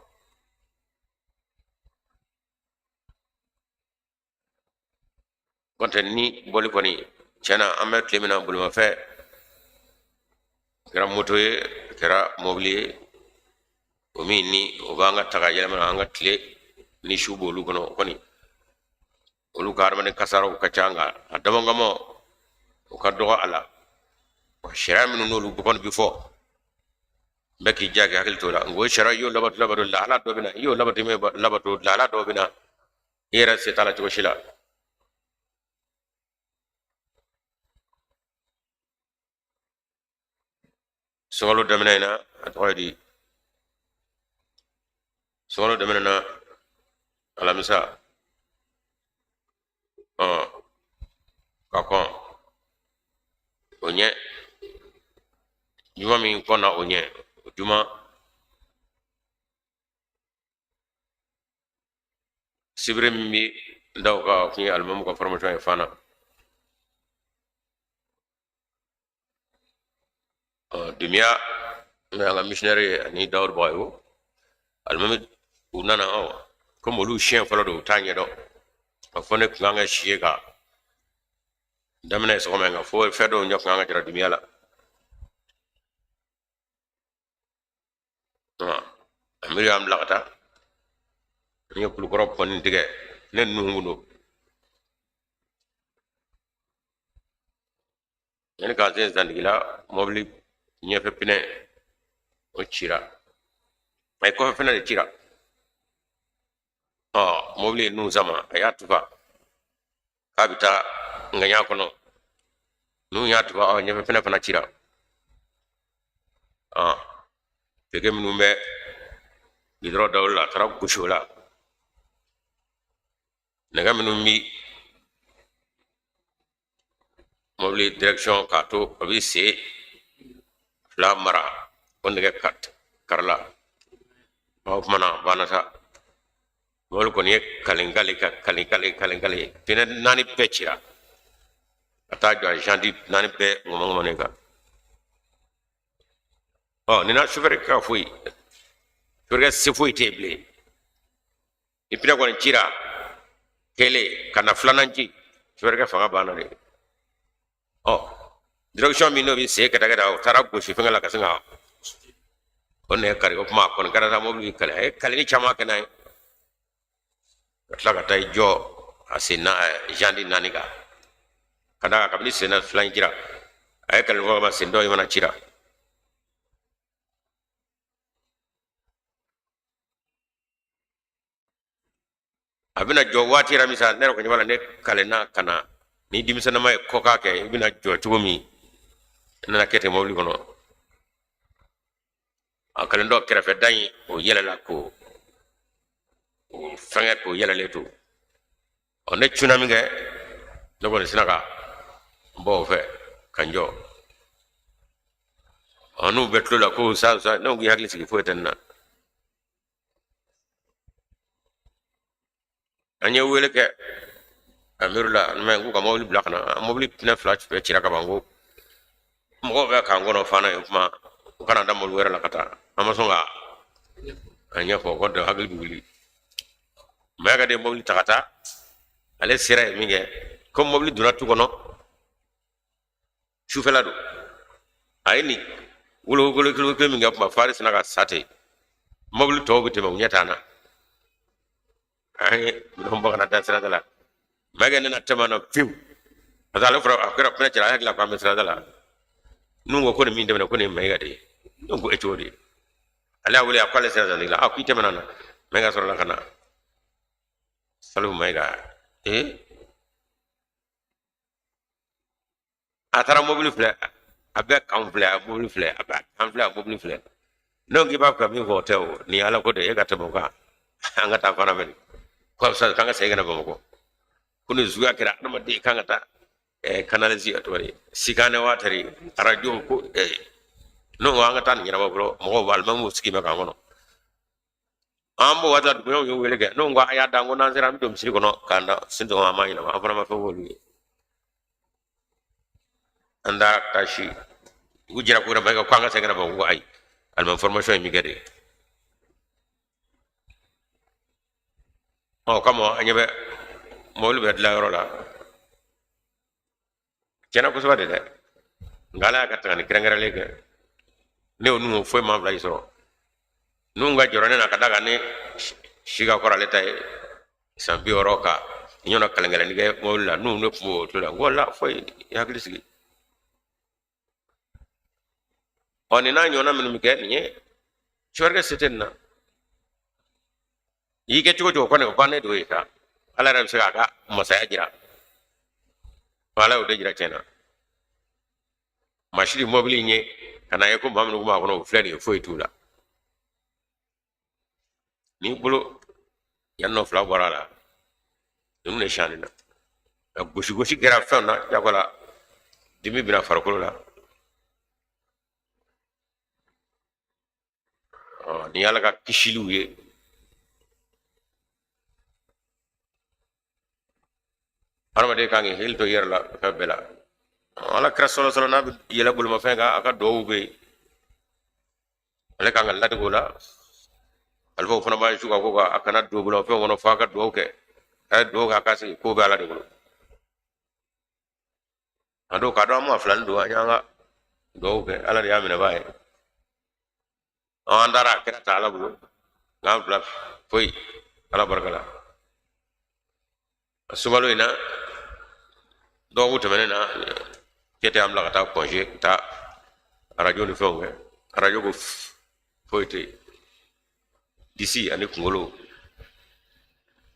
A: Kɔntɛ ni bɔli kɔni tiɲɛ na, an bɛ tile min na, bolimafɛn kɛra moto ye, kɛra mɔbili ye, o min ni o b'an ka taga yɛlɛma an ka tile ni su b'olu kɔnɔ, o kɔni olu ka hadamaden kasaraw ka ca, nka a dama o ka dɔgɔ a la. Sariya minnu n'olu kɔni bi fɔ, n bɛ k'i ja k'i hakili t'o la. Nka o sariya, i y'o labato labato, lahala dɔ bɛ na, i y'o labato labato, lahala dɔ bɛ na, i yɛrɛ se t'a la cogo si la. Sunkalo daminɛ in na, a tɔgɔ ye di, sunkalo daminɛ na alamisa, ɔ ka kɔn o ɲɛ, juma min kɔnna o ɲɛ, o juma sibiri min bi da o kan, o tun ye alimamu ka formation ye Fana. Dimiya n'o y'an ka missionnaire ye ani Dawudu Bagayogo, alimami, u nana. Komi olu siɲɛ fɔlɔ don, u t'a ɲɛdɔn. A fɔ ne tun kan ka si yen ka daminɛ sɔgɔma, nka fo fɛn dɔw ɲɛ tun kan ka jira Dimiya la. Amiru y'an bila ka taa. N ye Kulukɔrɔ pɔnni tigɛ, ne nuhun don. Yanni k'an se Zandigila, mɔbili ɲɛfɛ pinɛ o cira, a ye kɔfɛ pinɛ de cira. Ɔ mɔbili ye nun sama, a y'a tufa k'a bɛ taa ŋaɲa kɔnɔ. Nun y'a tufa, ɔ ɲɛfɛ pinɛ fana cira. Ɔ peke minnu bɛ gidɔrɔn dawolo la, a taara gosi o la. Nɛgɛ minnu bi mobili direction k'a to a bɛ sen fila mara, o nɛgɛ karila. O tuma na banna sa. Mobili kɔni ye kalenkale ka kalenkale kalenkale, pinɛ naani bɛɛ cira ka taa jɔ a janti naani bɛɛ ŋɔmɔŋɔmɔnen kan. Ɔ nin na sofɛrikɛ ka foyi, sofɛrikɛ se foyi tɛ yen bilen. Ni pinɛ kɔni cira kelen ka na filanan ci, sofɛrikɛ fanga banna de. Ɔ direction min n'o bɛ sen kɛta kɛta, o taara gosi fɛngɛ la ka sin ka o nɛgɛ kari. O tuma a kɔni kɛra sa, mobili bɛ kali, a ye kalili caman kɛ n'a ye ka tila ka taa i jɔ a sen na janti naani kan, ka d'a kan kabini sen na fila in cira, a ye kali fɔ ma sen dɔ in fana cira. A bɛna jɔ waati yɛrɛ min sa, ne yɛrɛ kɔni b'a la, ne kalenna ka na ni denmisɛnnama ye kɔkan kɛ, i bɛna jɔ cogo min, n nana kɛ ten mobili kɔnɔ. A kalen dɔ kɛrɛfɛ da in, o yɛlɛla k'o o fɛngɛ k'o yɛlɛlen to. Ɔ ne cunna min kɛ, ne kɔni sina ka bɔ o fɛ ka n jɔ. Ɔ n'u bɛ tulo la ko sa sa, ne ko k'i hakili sigi, foyi tɛ nin na. An ye wele kɛ amiru la mɛ k'u ka mobili bila ka na. Mobili pinɛ fila bɛɛ cira ka ban, ko mɔgɔw bɛ k'an kɔnɔ fana ye kuma, u kana da mobili wɛrɛ la ka taa. An ma sɔn ka a ɲɛfɔ ko dɔ hakili bɛ wuli. Mayiga de ye mobili ta ka taa. Ale sera yen min kɛ, ko mobili donna tu kɔnɔ, sufɛla don, a ye nin wolowolo kelen min kɛ kuma, fari sina ka sa ten. Mobili tɔw bɛ tɛmɛ, u ɲɛ t'an na. An ye minɛnw bɔ ka na da sirada la. Mayiga nana tɛmɛ na fiyewu, parce que ale fɔra a kɛra pinɛ cira, a hakili la k'an bɛ sirada la. N'u ko ko nin min tɛmɛna, ko nin ye Mayiga de ye. Ne ko e cogo di? Ale y'a wele, a ko ale sera Zandigila. A ko i tɛmɛna na. Mayiga sɔrɔla ka na. Salifu Mayiga, ee a taara mobili filɛ, a bɛ kan filɛ, a mobili filɛ, a bɛ kan filɛ, a mobili filɛ. Ne ko k'i b'a fɛ ka min fɔ, o tɛ o nin ye ala ko de ye, e ka tɛmɛ o kan, an ka taa fana bɛ ko a bɛ se k'an ka segin ka na Bamakɔ. Ko nin suguya kɛra adamaden kan ka taa kanalizi, a tɔgɔ de sikanɛ waatari arajo ko n'o ko an ka taa nin ɲɛnabɔ fɔlɔ. Mɔgɔw b'a alimamiw sigi bɛ k'an kɔnɔ. An b'o waati la, duguɲɛw ye wele kɛ. Ne ko a y'a da, n ko n'an sera, an bɛ don misiri kɔnɔ k'an da sin, an m'a ɲɛnabɔ, an fana ma fɛn f'olu ye. An taara ka taa si, dugu jɛra ko yɛrɛ ma ko an ka segin ka na Bamakɔ. Ko ayi, alimami formation ye min kɛ de. Ɔ kama an ɲɛ bɛ mobili bɛ dilan yɔrɔ la, tiɲɛna kosɛbɛ de dɛ. Nka ala y'a ka tangani kɛrɛnkɛrɛnlen kɛ ne o nuhu foyi ma fila yi sɔrɔ. Nuhu ka jɔrɔ ne na ka da kan ne si ka kɔrɔ ale ta ye san 60 ka ɲɔgɔn kalenkɛlɛnni kɛ mobili la. Nuhu ne tun b'o to la, n ko la foyi, i hakili sigi. Ɔ nin n'a ɲɔgɔnna minnu bɛ kɛ nin ye, sofɛrikɛ se tɛ nin na. I y'i kɛ cogo cogo kɔni, o bannen don ye sa. Ala yɛrɛ bɛ se k'a ka masaya jira, ala y'o de jira tiɲɛ na. Masiri mɔbili in ye ka na ye ko maa minnu tun b'a kɔnɔ, o filɛ nin ye, foyi t'u la. N'i bolo yan nɔ fila bɔra a la, ninnu de siyanni na ka gosi gosi kɛra fɛn na, jago la dimi bɛna farikolo la. Nin y'ala ka kisiliw ye. Hadamaden kan k'i hakili to i yɛrɛ la fɛn bɛɛ la. Ala kira sɔlɔ sɔlɔ n'a bɛ yɛlɛ bolimafɛn kan, a ka duwawu bɛ yen, ale kan ka ladege o la. Alifaw fana b'a su ka ko a kana don bolimafɛn kɔnɔ f'a ka duwawu kɛ. A ye duwawu kɛ, a ka sigi, ko bɛ Ala de bolo. A don k'a dɔn an ma filani don, an y'an ka duwawu kɛ, Ala de y'a minɛbaa ye. An taara, a kɛra ta Ala bolo, nka an fila foyi, Ala barika la. Sunkalo in na, dɔgɔkun tɛmɛnen na, cɛ tɛ an bila ka taa congé, ka taa arajo ni fɛnw kɛ. Arajo ko foyi tɛ yen, disi ani kunkolo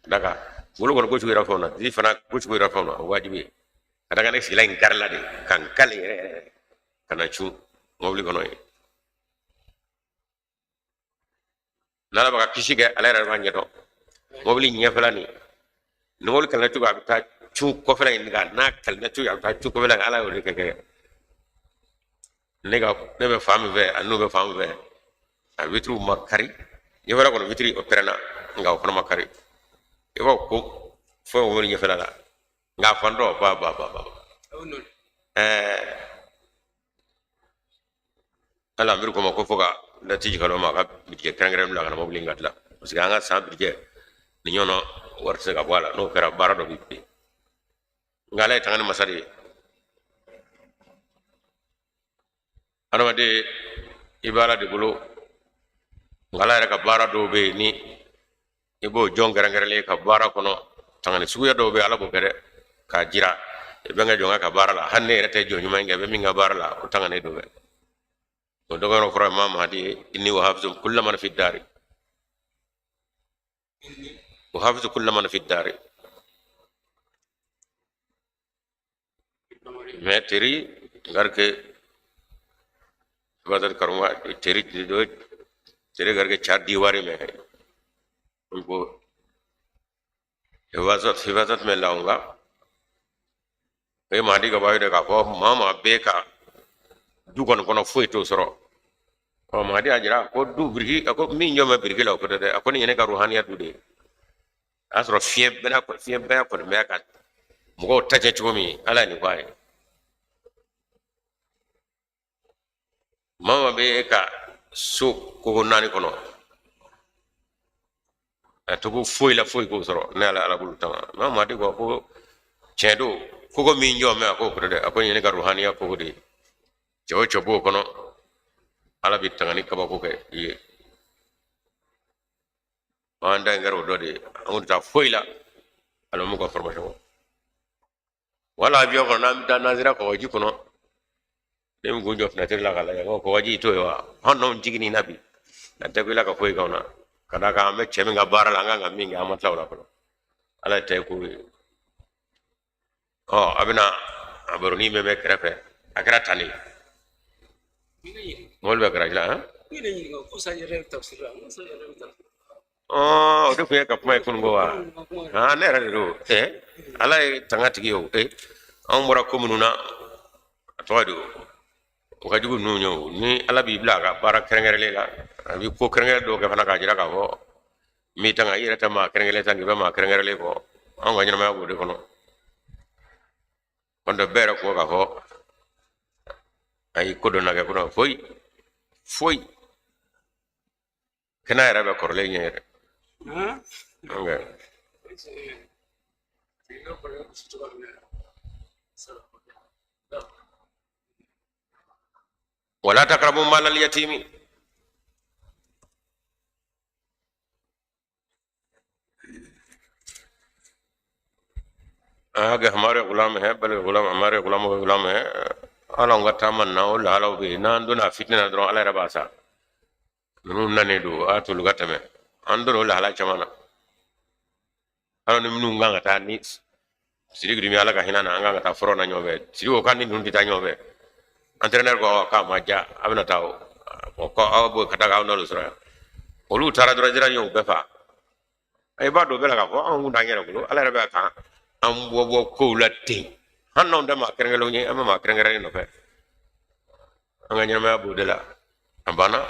A: daga, kunkolo kɔni gosi yɛrɛ fɛnw na, disi fana gosi yɛrɛ fɛnw na, o wajibi ye. Ka da kan ne sigila in karila de ka n kale yɛrɛ yɛrɛ ka na cun mɔbili kɔnɔ yen. N'Ala b'a ka kisi kɛ, ale yɛrɛ b'a ɲɛdɔn. Mɔbili ɲɛfɛla nin, ni mɔbili kalanna cogo, a bɛ taa cun kɔfɛla in kan, n'a kalanna cogo, a bɛ taa cun kɔfɛla in. Ala y'o de kɛ. Ne ka ne bɛ fan min fɛ, ani n'u bɛ fan min fɛ, a witiriw ma kari. Ɲɛfɛla kɔni witiri o pɛrɛnna, nka o fana ma kari. I b'a fɔ ko fɛn o ɲɛfɛla la, nka a fan dɔ ba ba ba ba. Ɛɛ, hali amiru ko ma ko fo ka lati jigin ma, a ka budget kɛrɛnkɛrɛn bila ka na mobili in ka dilan, parce que an ka san budget ni ɲɔgɔn wari tɛ se ka bɔ a la. N'o kɛra, baara dɔ bɛ yen. Nka Ala ye tanga ni masa de ye. Adamaden, i bɛ Ala de bolo, nka Ala yɛrɛ ka baara dɔw bɛ yen ni i b'o jɔn kɛrɛnkɛrɛnlen ka baara kɔnɔ. Tangani suguya dɔw bɛ yen, Ala b'o kɛ dɛ k'a jira i bɛ n ka jɔn ka baara la. Hali ne yɛrɛ tɛ jɔn ɲuman kɛ, i bɛ min ka baara la, o tangani dɔ bɛ o dɔgɔyɔrɔ fɔra Imam Mahdi: inni wa hafizu kulla man fi dari, wa hafizu kulla man fi dari. मैं तेरी घर के हिफाजत करूंगा, तेरी जो तेरे घर के चार दीवारें में है, उनको हिफाजत हिफाजत में लाऊंगा. E Mahdi ka b'a yira k'a fɔ maa maa bɛɛ ka du kɔni kɔnɔ foyi t'o sɔrɔ. Ɔ, Mahdi y'a jira ko du biriki, a ko min jɔ bɛ biriki la, o ko tɛ dɛ, a ko nin ye ne ka ruhaniya du de ye. A y'a sɔrɔ fiɲɛ bɛɛ fiɲɛ bɛɛ kɔni bɛ ka mɔgɔw ta kɛ cogo min, Ala ye nin fɔ a ye. Maa maa bɛ e ka so kogo naani kɔnɔ, a togo foyi la, foyi k'o sɔrɔ, ne Ala, Ala bolo tanga. Maa Mahdi ko ko tiɲɛ don, kogo min jɔ mɛ, a k'o ko dɛ, a ko nin ye ne ka ruhaniya kogo de ye. Cɛ o cɛ b'o kɔnɔ, Ala bɛ tanga ni kabako kɛ i ye. An da in kɛra o dɔ de ye. An kun tɛ taa foyi la alimamu ka formation kɔ wala avion kɔnɔ. N'an bɛ taa, n'an sera kɔgɔji kɔnɔ, ne bɛ kun jɔ fenêtre la k'a lajɛ ko kɔgɔji t'o ye wa? Hali n'anw jiginni na bi, a tɛ ko i la ka foyi k'anw na, ka d'a kan an bɛ cɛ min ka baara la, an kan ka min kɛ, an ma tila o la fɔlɔ. Ala ye ta ye ko ye. Ɔ, a bɛna a baroni min bɛ kɛrɛfɛ, a kɛra tan de ye. Mobili bɛ garage la han. O de tun ye ka kuma ye kunun ko wa? Ah, ne yɛrɛ de don. Ɛ, Ala ye tanga tigi ye o. Ɛ, anw bɔra ko minnu na, a tɔgɔ de o ka jugu ninnu ye o. Ni Ala b'i bila a ka baara kɛrɛnkɛrɛnlen la, a bɛ ko kɛrɛnkɛrɛn dɔw kɛ fana k'a jira k'a fɔ n b'i tanga. I yɛrɛ tɛ maa kɛrɛnkɛrɛnlen ta, k'i bɛ maa kɛrɛnkɛrɛnlen kɔ. Anw ka ɲɛnamaya b'o de kɔnɔ. Kɔntɛ bɛɛ yɛrɛ ko k'a fɔ ayi, ko dɔ na kɛ ko dɔ, foyi foyi. Kɛnɛ yɛrɛ bɛ kɔrɔlen ɲɛ yɛrɛ. Ok. Wala taqrabu malal yatimi. आगे हमारे गुलाम है, बल्कि गुलाम हमारे गुलामों के गुलाम है. Ala ka taama na, o lahalaw bɛ yen. N'an donna fitinɛ na dɔrɔn, Ala yɛrɛ b'a sa ninnu nanen don, a t'olu ka tɛmɛ. An donna o lahala caman na. Ala ni minnu kan ka taa ni Sidiki dun, Ala ka hinɛ na, an kan ka taa fɔlɔ na ɲɔgɔn fɛ. Sidiki ko k'an ni ninnu tɛ taa ɲɔgɔn fɛ. Entraîneur ko k'a ma diya, a bɛna taa o ko aw b'o ka taa aw n'olu sɔrɔ yan. Olu taara dɔrɔn, jira y'o bɛɛ fa. I b'a dɔn bɛɛ la k'a fɔ anw kun t'an yɛrɛ bolo. Ala yɛrɛ bɛ ka an bɔ bɔ kow la ten. Hali n'anw tɛ maa kɛrɛnkɛrɛnlenw ye, an bɛ maa kɛrɛnkɛrɛnnen nɔfɛ. An ka ɲɛnamaya b'o de la, a banna.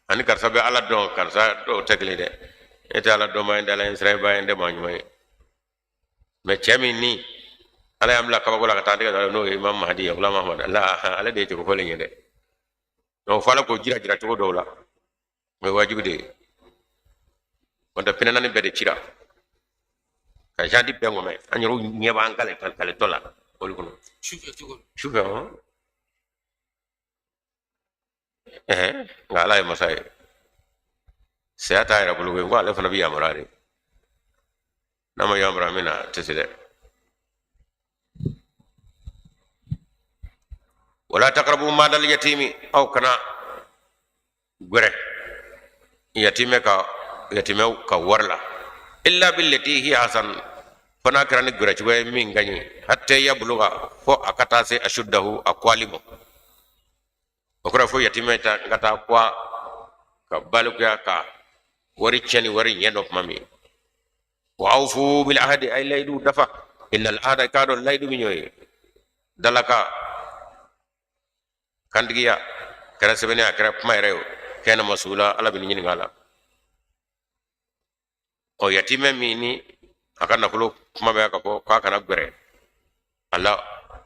A: Ani karisa bɛ Ala dɔn, karisa dɔw tɛ kelen dɛ. E tɛ Ala dɔnba ye, n tɛ Ala ɲɛsiranba ye, n tɛ maa ɲuman ye. Mɛ cɛ min ni Ala y'an bila kabako la ka taa tɛgɛ dɔ n'o ye Imam Mahdi ye, Ghulam Ahmad la, ale de ye cogo fɔlen ye dɛ. Donc fo Ala k'o jira jira cogo dɔw la, o ye wajibi de ye. N'o tɛ pinɛ naani bɛɛ de cira ka jandi bɛɛ ŋɔmɛ, an yɛrɛw ɲɛ b'an kale kaletɔ la olu kɔnɔ
B: sufɛ cogo di?
A: Sufɛ hɔn, ɛhɛn, nka Ala ye masa ye, saya t'a yɛrɛ bolo koyi, ko ale fana bɛ yamaruya de, n'a ma yamaruya min na a tɛ se dɛ. Wala taqrabu malal yatimi, aw kana gwɛrɛ yatimɛ ka yatimɛw ka wari la, illa billati hiya hasan, fo n'a kɛra ni gwɛrɛ cogoya ye min ka ɲi, hatta yabluga, fo a ka taa se ashuddahu, a kwali ma. O kɔrɔ fo yatimɛ ta ka taa kwa ka balikuya ka wari tiɲɛ ni wari ɲɛ dɔn tuma min. Wa awfu bil ahdi, ay layidu dafa, innal ahda, k'a dɔn layidu min y'o ye dalaka kantigiya kɛra sɛbɛnni, a kɛra kuma yɛrɛ ye, kana masula, Ala bɛ nin ɲininka a la. Ɔ yatimɛ min ni a ka nafolo kuma bɛ ka fɔ k'a kana gwɛrɛ a la,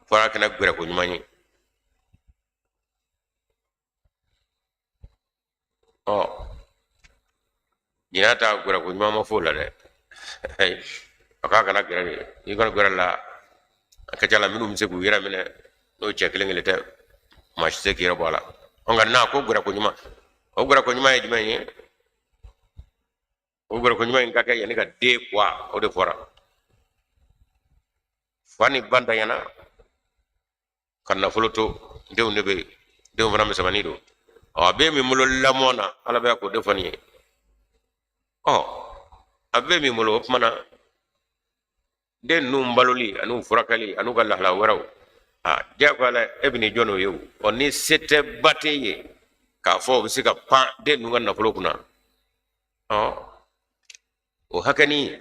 A: fo a kana gwɛrɛ ko ɲuman ye. Ɔ ɲinan ta gwɛrɛ ko ɲuman ma f'o la dɛ, a k'a kana gɛrɛ de. N'i kɔni gwɛrɛ la, a ka ca la minnu bɛ se k'u yɛrɛ minɛ, n'o cɛ kelen kelen tɛ, maa si tɛ se k'i yɛrɛ bɔ a la. Ɔ nka n'a ko gwɛrɛ ko ɲuman, o gwɛrɛ ko ɲuman ye jumɛn ye? O gwɛrɛ ko ɲuman in ka kɛ yanni ka den kuwa, o de fɔra. Fa ni ba ntanyana ka nafolo to, denw de bɛ yen, denw fana misɛnmanin don. Ɔ a bɛ min bolo lamɔ na, Ala bɛ k'o de fɔ nin ye. Ɔ a bɛ min bolo, o tuma na den ninnu baloli an'u furakɛli an'u ka lahala wɛrɛw, a diyagoya la e bɛ n'i jɔ n'o ye o. Ɔ ni se tɛ ba tɛ ye k'a fɔ o bɛ se ka pan den ninnu ka nafolo kunna, ɔ o hakɛnin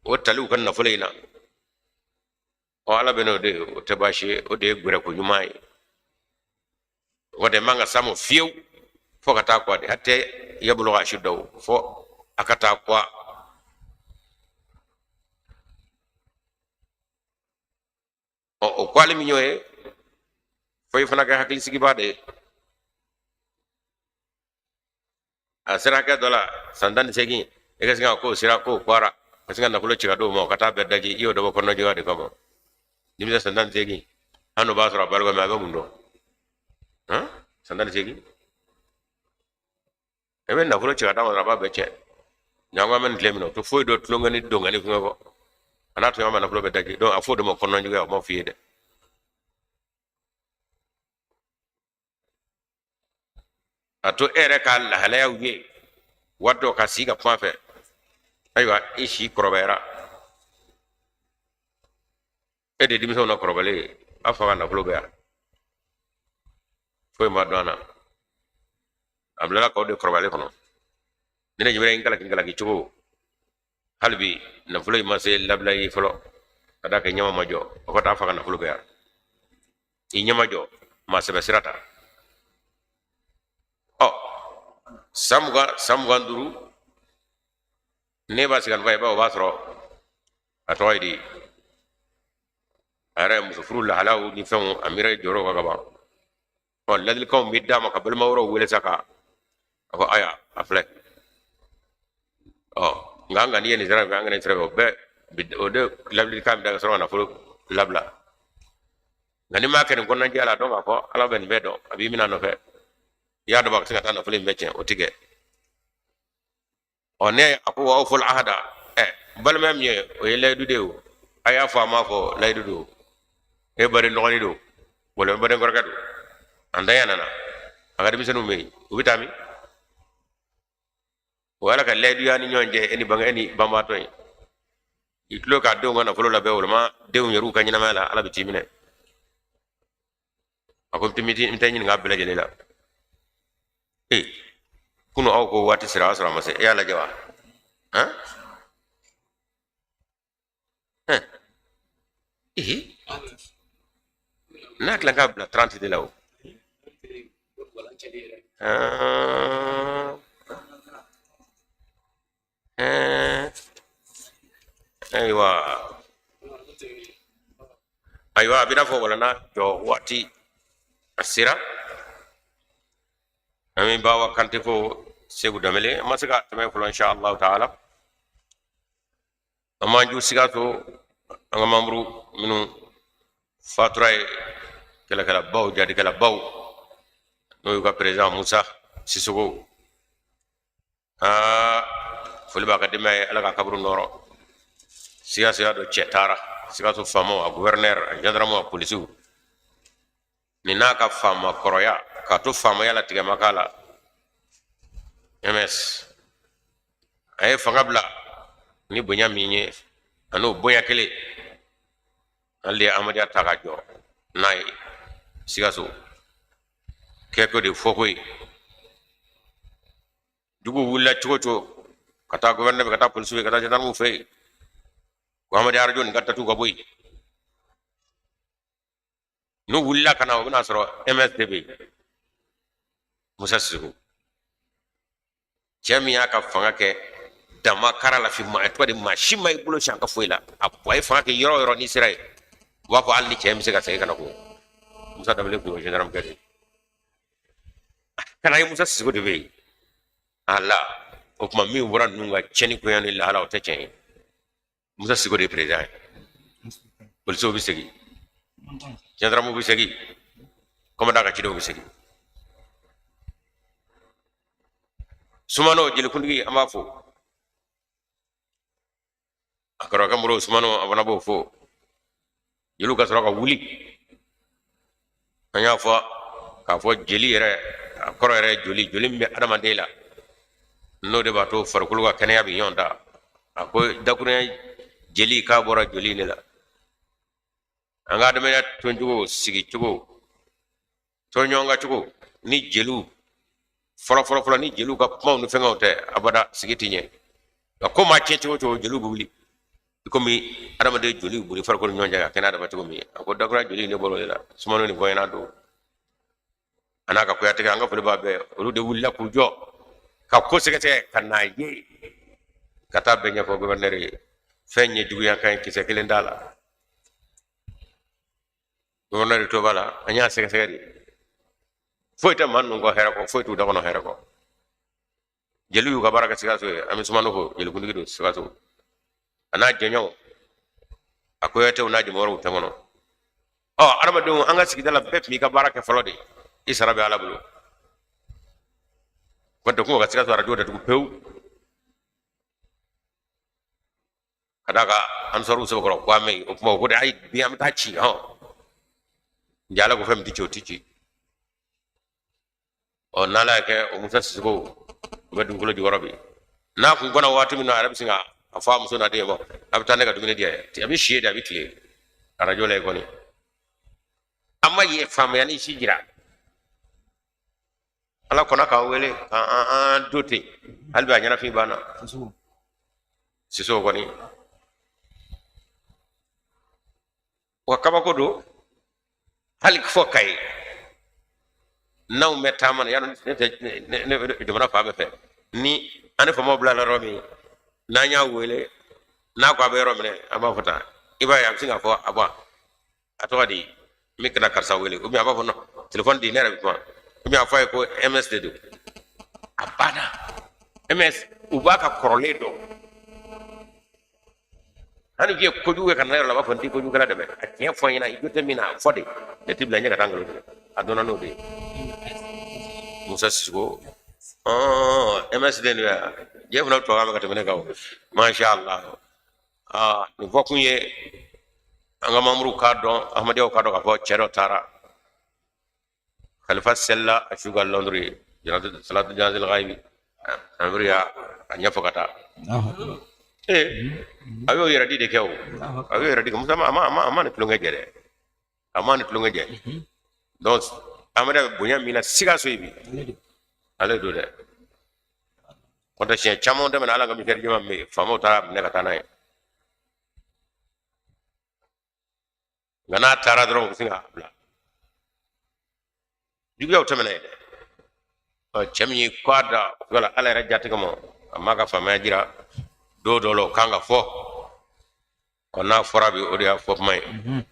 A: o tali u ka nafolo in na, ɔ Ala bɛ n'o de ye, o tɛ baasi ye, o de ye gwɛrɛko ɲuman ye. O de man ka s'a ma fiyewu fo ka taa kuwa de, hatta yabluga ashuddahu, fo a ka taa kuwa. Ɔ o kuwali min y'o ye, fo i fana ka hakili sigibaa de ye. A sera hakɛ dɔ la, san 18, i ka sin ka k'o sera k'o kwara, ka sin ka nafolo ci ka d'o ma, o ka taa bɛɛ daji, i y'o dabɔ kɔnɔnajuguya de kama. Denmisɛn san 18, hali n'o b'a sɔrɔ a baliku mɛ a bɛ mun dɔn? Han, san 18, e bɛ nafolo ci ka d'a ma dɔrɔn a b'a bɛɛ cɛn. Ɲɔgɔn bɛ nin tile min na, o tɛ foyi dɔn tulonkɛ ni donkɛ ni fɛngɛ kɔ, a n'a tɔɲɔgɔn bɛ nafolo bɛɛ daji. Donc a fɔ o de ma kɔnɔnajuguya, o ma f'i ye dɛ. A to e yɛrɛ ka lahalayaw ye waati dɔ ka sigi ka kuma fɛ, ayiwa i si kɔrɔbayara, e de denmisɛnw na kɔrɔbalen ye, a fa ka nafolo bɛ yan, foyi ma dɔn a na, a bilala k'aw de kɔrɔbayalen kɔnɔ. Ni ne ɲɛ bɛ n kalaki cogo, hali bi nafolo in ma se labila ye fɔlɔ, ka d'a kan ɲɛma ma jɔ, o ka taa fa ka nafolo bɛ yan, i ɲɛma jɔ, maa sɛbɛ sira ta. Ɔ san 20, san 25, ne b'a sigi ka i b'a o b'a sɔrɔ a tɔgɔ ye di, a yɛrɛ ye muso furu lahalaw ni fɛnw, a miiri jɔyɔrɔ kan ka ban. Ɔ ladilikanw bɛ d'a ma ka balima wɛrɛw wele sa ka a fɔ aya a filɛ, ɔ nka an ka n'i ye nin sira fɛ, an ka nin sira fɛ, o bɛɛ o de ladilikan bɛ da ka sɔrɔ ka nafolo labila. Nka n'i m'a kɛ nin kɔnɔnajɛya la, dɔn k'a fɔ Ala bɛ nin bɛɛ dɔn, a b'i minɛ a nɔfɛ. I y'a dɔn a bɛ se ka taa nafolo in bɛɛ tiɲɛ, o ti kɛ. Ɔ ne a ko wa awful ahada, ɛ balimaya min ye, o ye layidu de ye, o a y'a fɔ a m'a fɔ layidu don. E baden dɔgɔnin don walima baden kɔrɔkɛ don, a ntanya nana, a ka denmisɛnninw bɛ yen, u bɛ taa min? O y'Ala ka layiduya ni ɲɔgɔn cɛ, e ni bange e ni banbaatɔ ye. I tulo k'a denw ka nafolo labɛn, walima denw yɛrɛw ka ɲɛnamaya la, Ala bɛ t'i minɛ. A ko n tɛ ɲininka bɛɛ lajɛlen la. Ee kunu aw ko waati sera, o y'a sɔrɔ a ma se, e y'a lajɛ wa? Han, ee n'a tila k'a bila 30 de la o. Ayiwa. Ayiwa, a bɛ n'a fɔ walanda jɔ waati a sera. An bɛ Bawa Kante fo, Segu Danbele, an ma se ka tɛmɛ fɔlɔ, insha Allah taala. An b'an ju Sikaso, an ka mamuru minnu fatura ye, kɛlɛkɛlabaw, jadikɛlabaw, n'o y'u ka président Musa Sisoko. Aa, foli b'a ka denbaya ye, Ala ka kaburu nɔrɔ. Sikaso y'a dɔn cɛ taara Sikaso faamaw, a gouverneur, a gendarme, a polisiw, nin n'a ka faama kɔrɔya k'a to faamaya la, tigɛ ma k'a la. MS a ye fanga bila ni bonya min ye, a n'o bonya kelen hali de ye Ahmadiyya ta ka jɔ n'a ye Sikaso kɛko de fɔko ye. Jugu wulila cogo cogo ka taa gouverneur fɛ, ka taa polisiw fɛ, ka taa gendarme fɛ yen, ko Ahmadiyya arajo nin ka datugu ka bɔ yen. N'u wulila ka na, o bɛna sɔrɔ MS de bɛ yen, Musa Sisoko, cɛ min y'a ka fanga kɛ dama kara la fi maa tɔgɔ de, maa si ma i bolo siɲɛ ka foyi la. A ye fanga kɛ yɔrɔ o yɔrɔ, n'i sera yen, u b'a fɔ hali ni cɛ bɛ se ka segin ka na ko Musa Danbele kun ye gendarme kɛ de ka na ye. Musa Sisoko de bɛ yen a la. O tuma min bɔra ninnu ka tiɲɛni koya ni lahala, o tɛ tiɲɛ ye. Musa Sisoko de ye président ye. Polisiw bɛ segin, gendarmew bɛ segin, commandant ka cidenw bɛ segin. Sumano jelikuntigi, an b'a fo. A kɔrɔkɛ Moro Sumano, a fana b'o fo. Jeliw ka sɔrɔ ka wuli. An y'a fɔ k'a fɔ jeli yɛrɛ, a kɔrɔ yɛrɛ ye joli, joli min bɛ adamaden la, n'o de b'a to farikolo ka kɛnɛya bɛ ɲɔgɔn ta. A ko dakurunya jeli k'a bɔra joli de la. An ka adamadenya tɔncogo, sigicogo, tɔnɲɔgɔnkacogo ni jeliw fɔlɔ fɔlɔ fɔlɔ, ni jeliw ka kumaw ni fɛngɛw tɛ, abada sigi tɛ ɲɛ. Nka ko maa tiɲɛ cogo cogo, jeliw bɛ wuli i komi adamaden joli boli farikolo ɲɔgɔn cɛ ka kɛnɛya dama cogo min. A ko dakura joli ne bɔra o de la. Sumano ni bɔɲɛna don, a n'a ka Kuyatɛkɛ, an ka foli b'a bɛɛ. Olu de wulila k'u jɔ ka ko sɛgɛsɛgɛ ka n'a ye, ka taa bɛɛ ɲɛfɔ gouverneur ye. Fɛn ɲɛ juguya ka ɲi, kisɛ kelen t'a la. Gouverneur to b'a la, an y'a sɛgɛsɛgɛ de, foyi tɛ maa ninnu kɔ hɛrɛ kɔ, foyi t'u da kɔnɔ hɛrɛ kɔ. Jeliw y'u ka baara kɛ Sikaso ye. An bɛ Sumano fo, jelikuntigi don Sikaso, a n'a jɛɲɔgɔnw, a Kuyatɛw n'a jama wɛrɛw tɛ kɔnɔ. Ɔ, adamadenw, an ka sigida la, bɛɛ tun b'i ka baara kɛ fɔlɔ de, i sara bɛ Ala bolo. Ko tɛ kun ka Sikaso arajo datugu pewu ka d'a kan ansɔriw sɛbɛkɔrɔ ko an mɛ o kuma o ko de, ayi, bi an bɛ taa ci hɔn nka Ala ko fɛn min tɛ ci, o tɛ ci. Ɔ, n'Ala y'a kɛ, o Musa Sisoko, o bɛ dugukolo jukɔrɔ bi. N'a kun kɔnɔ waati min na, a yɛrɛ bɛ sin ka a fɔ a muso n'a den ma, a bɛ taa ne ka dumuni di yan, a bɛ si yen de, a bɛ tile arajo la yen kɔni. An ma ye faamuya ni si jira. Ala kɔnɔ k'an wele k'an an do ten, hali bi a ɲɛnafin banna Sisoko kɔni. Wa kabako don, hali fɔ Kayi n'anw bɛ taama na yan, ne tɛ ne jamana fan bɛɛ fɛ, ni an ni faamaw bilala yɔrɔ min, n'an y'a wele, n'a ko a bɛ yɔrɔ minɛ, an b'a fɔ tan, i b'a ye a bɛ sin k'a fɔ a bɔ a tɔgɔ di, n bɛ kana karisa wele, ou bien a b'a fɔ non, telefɔni di, ne yɛrɛ bɛ kuma, ou bien a fɔ a ye ko MS de don, a banna. MS u b'a ka kɔrɔlen dɔn. Hali k'i ye kojugu kɛ ka na yɔrɔ la, a b'a fɔ n tɛ kojugukɛla dɛmɛ, a tiɲɛ fɔ n ɲɛna, i jo tɛ min na, a fɔ de, ne t'i bila ɲɛ ka taa nkalon tigɛ. A dɔnna n'o de ye. Musa Sisoko, MS den don yan, jɛ fana tubabu mɛn ka tɛmɛ ne kan o, masha Allah. Aa, nin fɔ kun ye an ka mamuru k'a dɔn, ahmadiyyaw k'a dɔn k'a fɔ cɛ dɔ taara. Khalifa selila a su ka lɔndiri ye, salatu janazil ghaibi, amiru y'a a ɲɛfɔ ka taa. Ee, a y'o yɛrɛ di de kɛ o, a y'o yɛrɛ di kɛ. Musa a ma ni tulonkɛ jɛ dɛ, a ma ni tulonkɛ jɛ. Donc amadu bɛ bonya min na Sikaso ye bi, ale don dɛ. Kɔntɛ siɲɛ caman tɛmɛna, ala ka misɛri jama min bɛ yen, faamaw taara minɛ ka taa n'a ye. Nka n'a taara dɔrɔn, u bɛ sin k'a bila. Juguyaw tɛmɛna yen dɛ. Ɔ, cɛ min ye k'a da wala Ala yɛrɛ jate kama, a m'a ka faamaya jira don dɔ la, o kan ka fɔ. Ɔ, n'a fɔra bi, o de y'a fɔ kuma ye.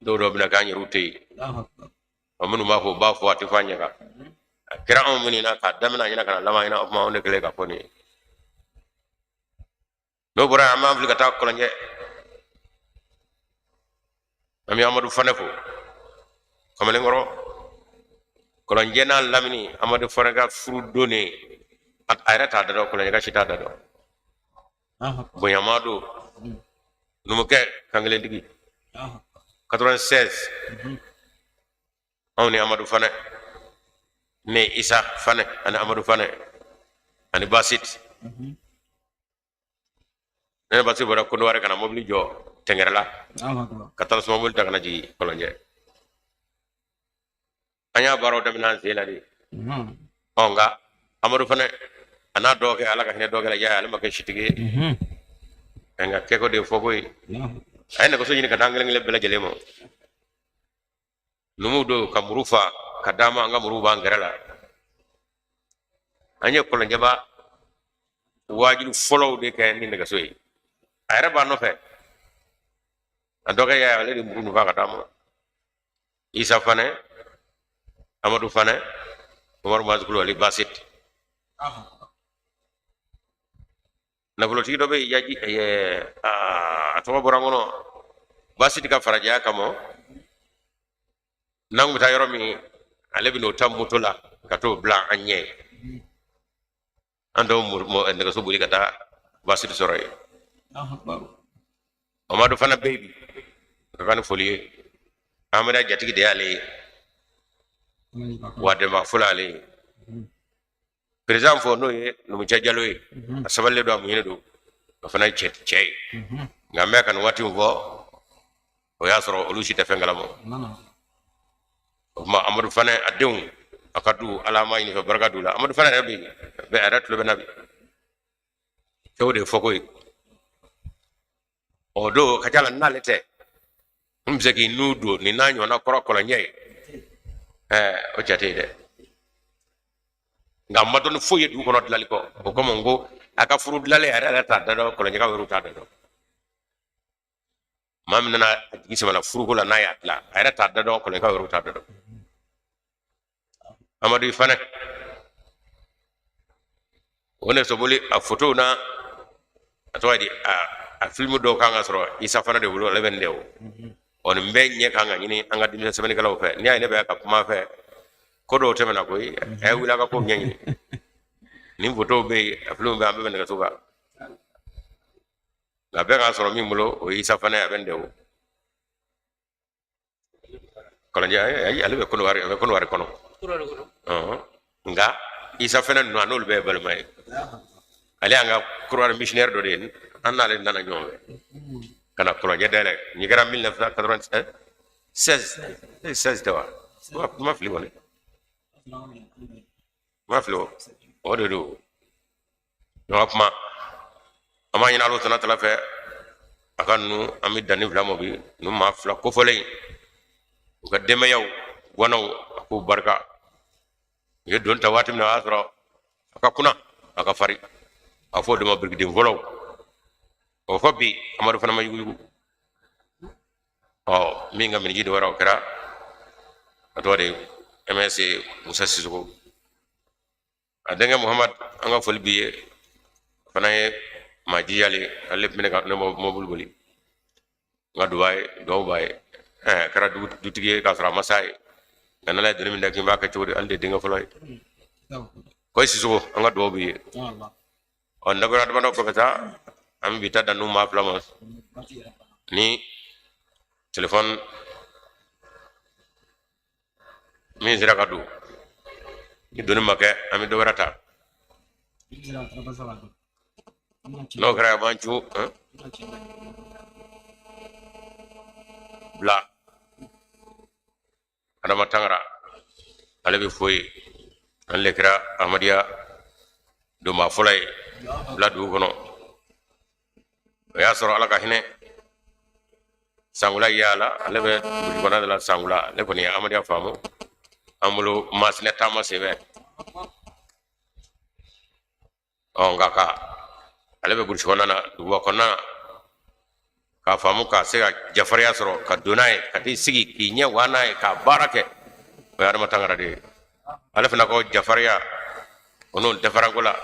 A: Dɔw dɔw bɛna k'an yɛrɛw tɛ yen. Ɔ minnu b'a fɔ u b'a fɔ a tɛ fɔ a ɲɛ kan. A kɛra anw minnu na k'a daminɛ a ɲɛna ka na laban ɲɛna, o tuma anw de kɛlen ka fɔ nin ye. N'o bɔra yen, an b'an fili ka taa Kɔlɔnjɛ. An bɛ Amadu Fanɛ fo kamalenkɔrɔ. Kɔlɔnjɛ n'a lamini, Amadu Fanɛ ka furu don de, a yɛrɛ t'a da dɔn, Kɔlɔnjɛ ka si t'a da dɔn. Bonyama don, numukɛ kankelentigi, 96. Anw ni Amadu Fanɛ, ne Isa Fanɛ ani Amadu Fanɛ ani Basit. Ne ni Basit bɔra Kondowari ka na mobili jɔ Tɛngɛrɛla ka taa mobili ta ka na jigin Kɔlɔnjɛ. An y'a baaraw daminɛ an sen na de. Ɔ nka Amadu Fanɛ a n'a dɔgɔkɛ, Ala ka hinɛ dɔgɔkɛ la, y'a ye ale ma kɛ sitigi ye, nka kɛko de ye fɔko ye. A ye nɛgɛso ɲini ka d'an kelen kelen bɛɛ lajɛlen ma. Numuw don ka muru fa ka d'an ma, an ka muruw b'an gɛrɛ la. An ye Kɔlɔnjɛba waajuli fɔlɔw de kɛ ni nɛgɛso ye. A yɛrɛ b'a nɔfɛ, a dɔgɔkɛ y'a ye, ale de muru fa ka d'a ma. Isa Fanɛ, Amadu Fanɛ, Umaru Mazi Kulubali, Basit. Nafolotigi dɔ bɛ yen, yaji, a tɔgɔ bɔra n kɔnɔ. Basit ka farajɛya kama, n'an kun bɛ taa yɔrɔ min, ale bɛ n'o ta moto la ka t'o bila an ɲɛ. An dɔw nɛgɛso boli ka taa Basit sɔrɔ yen. Amadu fana bɛ yen bi, ka kan ni foli ye. Amadu jatigi de y'ale ye, wa dɛmɛbaga fɔlɔ y'ale ye. Président fɔ n'o ye numucɛ Jalo ye, a sabalilen don, a muɲunen don, a fana ye cɛ ye. Nka n bɛ ka nin waati min fɔ, o y'a sɔrɔ olu si tɛ fɛn kalama. O tuma Amadu fana, a denw, a ka du, Ala m'a ɲini fɛ barika d'u la. Amadu fana yɛrɛ bɛ yen, a yɛrɛ tulo bɛ na bi. Cɛw de ye fɔko ye. O don ka ca la, n'ale tɛ n bɛ se k'i nu don nin n'a ɲɔgɔnna kɔrɔ Kɔlɔnjɛ ye, ɛɛ o cɛ tɛ yen dɛ. Nka n ma dɔn ni foyi ye dugu kɔnɔ dilali kɔ. O kama n ko a ka furu dilalen, a yɛrɛ t'a da dɔn, Kɔlɔnjɛkaw yɛrɛ t'a da dɔn. Maa min nana a jigi sɛmɛna furuko la, n'a y'a dilan, a yɛrɛ t'a da dɔn, Kɔlɔnjɛkaw yɛrɛ t'a da dɔn. Amadu fana, o nɛgɛsoboli a fotow na, a tɔgɔ ye di, a filimu dɔw kan ka sɔrɔ Isa fana de bolo, ale bɛ nin de o. Ɔ nin bɛɛ ɲɛ kan ka ɲini an ka denmisɛn sɛbɛnnikɛlaw fɛ. N'i y'a ye ne bɛ ka kuma fɛ, ko dɔw tɛmɛna koyi, a ye wuli a ka kow ɲɛɲini. Nin fotow bɛ yen, a filimu bɛ yen, an bɛɛ bɛ nɛgɛso kan. Nka bɛɛ k'a sɔrɔ min bolo, o ye Isa fana ye, a bɛ nin de o. Kɔlɔnjɛ, ayi, ale bɛ Kɔnɔwari, a bɛ Kɔnɔwari kɔnɔ. Nka Isa fana ninnu, a n'olu bɛɛ ye balima ye. Ale y'an ka Kɔnɔwari missionnaire dɔ de ye, an n'ale nana ɲɔgɔn fɛ ka na Kɔlɔnjɛ dayɛlɛ. Nin kɛra 1996, 16 tɛ wa? N ma fili kɔni, n ma fili o, o de don. Donc a kuma, an b'a ɲini Ala tana tala fɛ, a ka ninnu, an bɛ danni fila ma bi, ninnu maa fila kofɔlen, u ka denbayaw gɔnɔw, a k'u barika. U ye don ta waati min na, o y'a sɔrɔ a ka kunna, a ka fari, a fɔ o de ma birikiden fɔlɔw. O fɔ bi, Amadu fana ma yuguyugu. Ɔ min ka miniji dɔ wɛrɛ, o kɛra a tɔgɔ de MS Musa Sisoko, a denkɛ Muhamad, an ka foli b'i ye. O fana ye maa jijalen, ale tun bɛ ne ka ne mɔbili boli. N ka duba ye, duwawu b'a ye. Ɛɛ a kɛra dutigi ye k'a sɔrɔ a ma s'a ye, nka n'Ala ye doni min da k'i b'a kɛ cogo di, ale de ye denkɛ fɔlɔ ye. Ko Sisoko, an ka duwawu b'i ye. Ɔ n dakuruɲa damadɔ kɔfɛ sa, an bɛ bi ta dan ninnu maa fila ma ni telefɔni min sera ka don. Ni doni ma kɛ, an bɛ dɔ wɛrɛ ta. N'o kɛra, a b'an cu bila. Adama Tangara, ale bɛ fo yen. Ale de kɛra Ahmadiyya donbaa fɔlɔ ye bila dugu kɔnɔ. O y'a sɔrɔ, Ala ka hinɛ Sangula yaala, ale bɛ burusi kɔnɔna de la Sangula. Ale kɔni ye Ahmadiyya faamu an bolo Masinɛ taama senfɛ. Ɔ nka ka ale bɛ burusi kɔnɔna na, duguba kɔnɔna na. K'a faamu k'a se ka jafariya sɔrɔ ka don n'a ye, ka t'i sigi k'i ɲɛ wa n'a ye, k'a baara kɛ, o ye Adama Tangara de ye. Ale fana ko jafariya o n'o dɛfaranko la,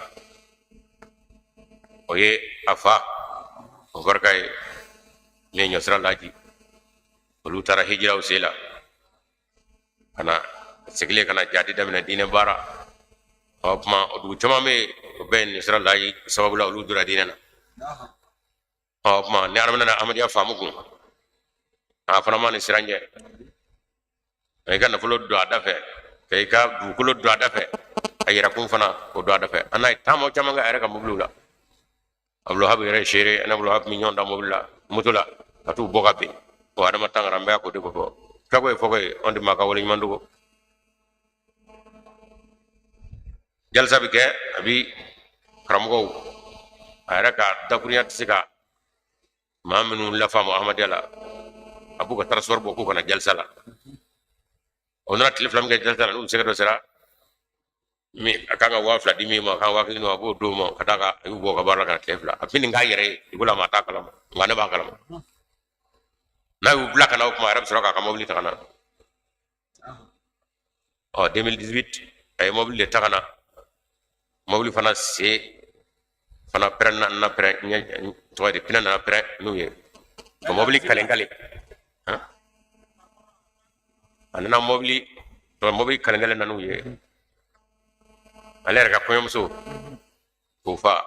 A: o ye a fa o barika ye min ye Ɲɔsira Laji. Olu taara hijiraw sen la ka na segilen ka na jadi daminɛ diinɛ baara. O tuma o dugu caman bɛ yen, o bɛɛ ye Ɲɔsira Laji sababu la olu donna diinɛ na. O tuma ni Adama nana Ahmadiyya faamu kun, a fana ma nin siran ɲɛ. Ka i ka nafolo don a da fɛ, ka i ka dugukolo don a da fɛ, a yɛrɛkun fana k'o don a da fɛ. An n'a ye taama caman kɛ a yɛrɛ ka mobiliw la. Abdulwahab yɛrɛ ye seere, an Abdulwahab min ɲɔgɔn da mobili la, moto la, ka t'u bɔ ka bin. O Adama Tangara, n bɛ k'o de ko fɔ. Kako ye fɔko ye, anw de maa ka waleɲuman dogo. Jalisa bɛ kɛ, a bi karamɔgɔw a yɛrɛ ka dakurunya tɛ se ka maa minnu lafaamu Ahmadiyya la, a b'u ka transport bɔ k'u ka na jalisa la. O nana tile 2 min kɛ jalisa la, n'u sɛgɛ dɔ sera min a kan ka 2000 di min ma, a kan 1000 di ma, a b'o d'o ma ka d'a kan a y'u bɔ ka baara la ka na tile 2. A bɛ nin k'a yɛrɛ ye dugu la, maa t'a kalama, nka ne b'a kalama. N'a y'u bila ka na, o tuma a yɛrɛ bɛ sɔrɔ k'a ka mobili ta ka na. Ɔ 2018 a ye mobili de ta ka na, mobili fana sen fana pɛrɛn na pɛrɛn, ɲɛ tɔgɔ de pinɛ nana pɛrɛn n'u ye ka mobili kalen kalen. A nana mobili mobili kalen kalen na n'u ye. Ale yɛrɛ ka kɔɲɔmuso k'o fa,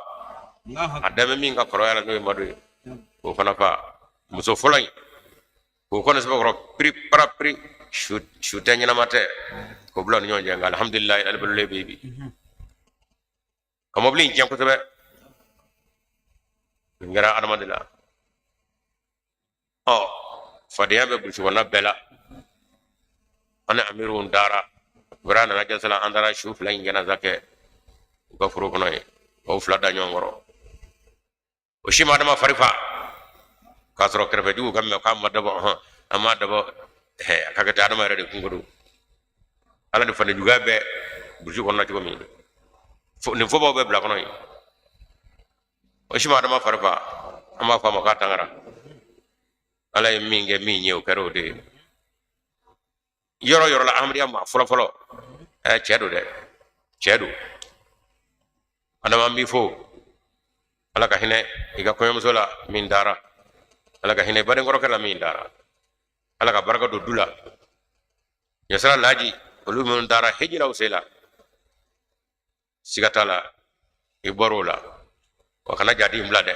A: a dɛmɛ min ka kɔrɔya la n'o ye Madu ye, k'o fana fa. Muso fɔlɔ in k'o kɔni sɛbɛn kɔrɔ piri para piri, su tɛ ɲɛnama tɛ, k'o bila u ni ɲɔgɔn cɛ. Nka alihamudulilayi, ale balolen bɛ bi. Ka mobili in tiɲɛ kosɛbɛ, nin kɛra Adama de la. Ɔ fadenya bɛ burusi kɔnɔna bɛɛ la. An ni amiruw taara wɛrɛ nana jalisa la, an taara su 2 in janaza kɛ u ka foro kɔnɔ yen, k'o 2 da ɲɔgɔn kɔrɔ. O si ma Adama fari fa k'a sɔrɔ kɛrɛfɛjuguw ka mɛn k'a ma dabɔ, hɔn an m'a dabɔ a ka kɛ ten. Adama yɛrɛ de kunko don. Ala ni fadenjuguya bɛ burusi kɔnɔna cogo min, nin fɔbaw bɛ bila kɔnɔ yen. O si ma Adama fari fa. An b'a fɔ a ma k'a tangara. Ala ye min kɛ min ye, o kɛra o de ye. Yɔrɔ yɔrɔ la Ahmadiyya maa fɔlɔ fɔlɔ, cɛ don dɛ, cɛ don. Adama, an b'i fo. Ala ka hinɛ i ka kɔɲɔmuso la min taara, Ala ka hinɛ baden kɔrɔkɛ la min taara, Ala ka barika don du la. Ɲɛsira Laji, olu minnu taara hijiraw sen la, siga t'a la i bɔr'o la. Wa kana jadi in bila dɛ,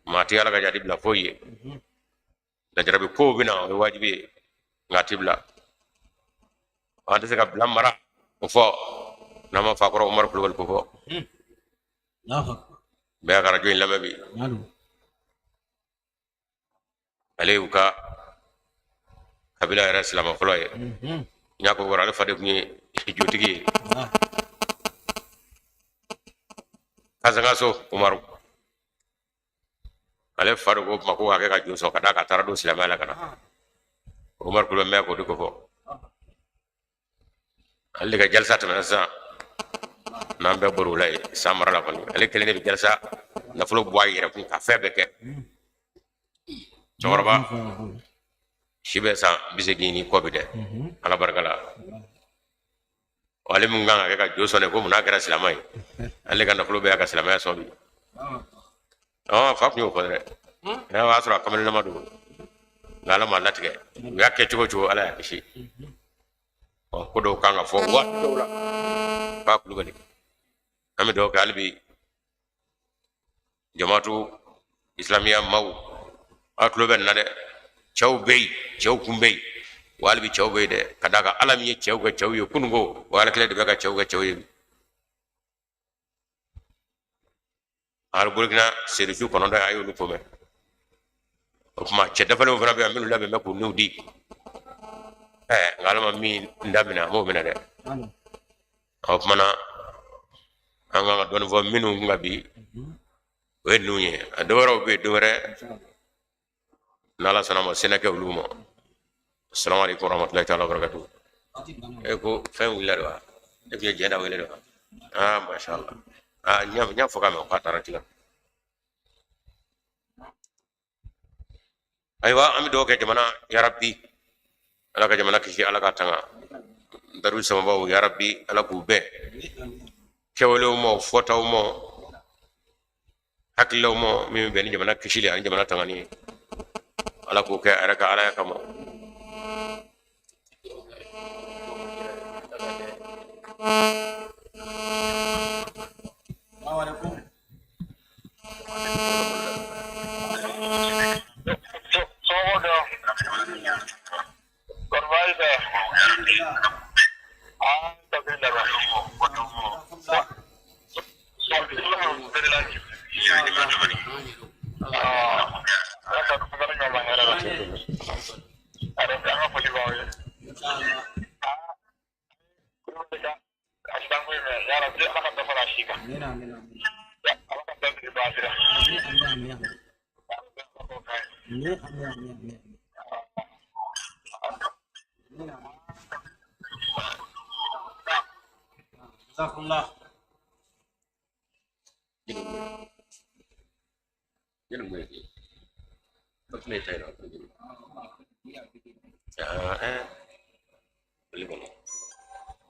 A: maa tɛ Ala ka jadi bila foyi ye. Lajarabi kow bɛ na, o ye wajibi ye, nka a tɛ bila. An tɛ se ka bila mara o fɔ n'an ma fakɔrɔ Umaru Kulubali ko fɔ. Bɛɛ ka arajo in lamɛn bi. Ale y'u ka kabila yɛrɛ silamɛ fɔlɔ ye. N y'a ko kɔrɔ, ale fa de tun ye jotigi ye Kasangaso Umaru. Ale fa de ko ma ko k'a kɛ ka jo sɔn ka d'a kan a taara don silamɛya la ka na. Umaru Kulubali mɛ k'o de ko fɔ. Ale de ka jalisa tɛmɛna sisan, n'an bɛɛ bɔr'o la yen san mara la kɔni, ale kelen de bɛ jalisa nafolo bɔ a yɛrɛ kun ka fɛn bɛɛ kɛ. Cɛkɔrɔba si bɛ san 80 ni kɔ bi dɛ, Ala barika la. Ale min kan ka kɛ ka jo sɔn de, ko munna a kɛra silamɛ ye, ale ka nafolo bɛɛ y'a ka silamɛya sɔn bi. Fa tun y'o fɔ dɛ, n'a y'a sɔrɔ a kamalennama don, nka Ala m'a latigɛ. U y'a kɛ cogo cogo, Ala y'a kisi. Ko dɔw kan ka fɔ waati dɔw la. Fa Kulubali, an bɛ dugawu kɛ hali bi jamatu islamiya maaw, aw tulo bɛ nin na dɛ. Cɛw bɛ yen, cɛw kun bɛ yen, wa hali bi cɛw bɛ yen dɛ. Ka d'a kan Ala min ye cɛw kɛ cɛw ye kununko, o Ala kelen de bɛ ka cɛw kɛ cɛw ye bi. Hali Burukina sedusu 9, a y'olu ko mɛn. O tuma cɛ dafalenw fana bɛ yan minnu labɛn bɛ k'u niw di. Nka Ala ma min daminɛ, a m'o minɛ dɛ. O tuma na an kan ka dɔɔnin fɔ minnu kun ka bi, o ye ninnu ye. A dɔ wɛrɛw bɛ yen, dɔ wɛrɛ n'Ala sɔnna ma sɛnɛ kɛ olu ma. Assalamu alaikum warahmatullahi ta'ala wabarakatuh. E ko fɛn wulila de wa? E tun ye jɛ da wele de wa? Ah, masha Allah. Ah, n y'a fɔ k'a mɛn k'a taara tila. Ayiwa, an bɛ dugawu kɛ jamana, yarabi Ala ka jamana kisi, Ala ka tanga daru samabaw, yarabi Ala k'u bɛn kɛwalew ma, fɔtaw ma, hakililaw ma, min bɛ bɛn ni jamana kisili ani jamana tangani ye. Ala k'o kɛ a yɛrɛ ka Alaya kama.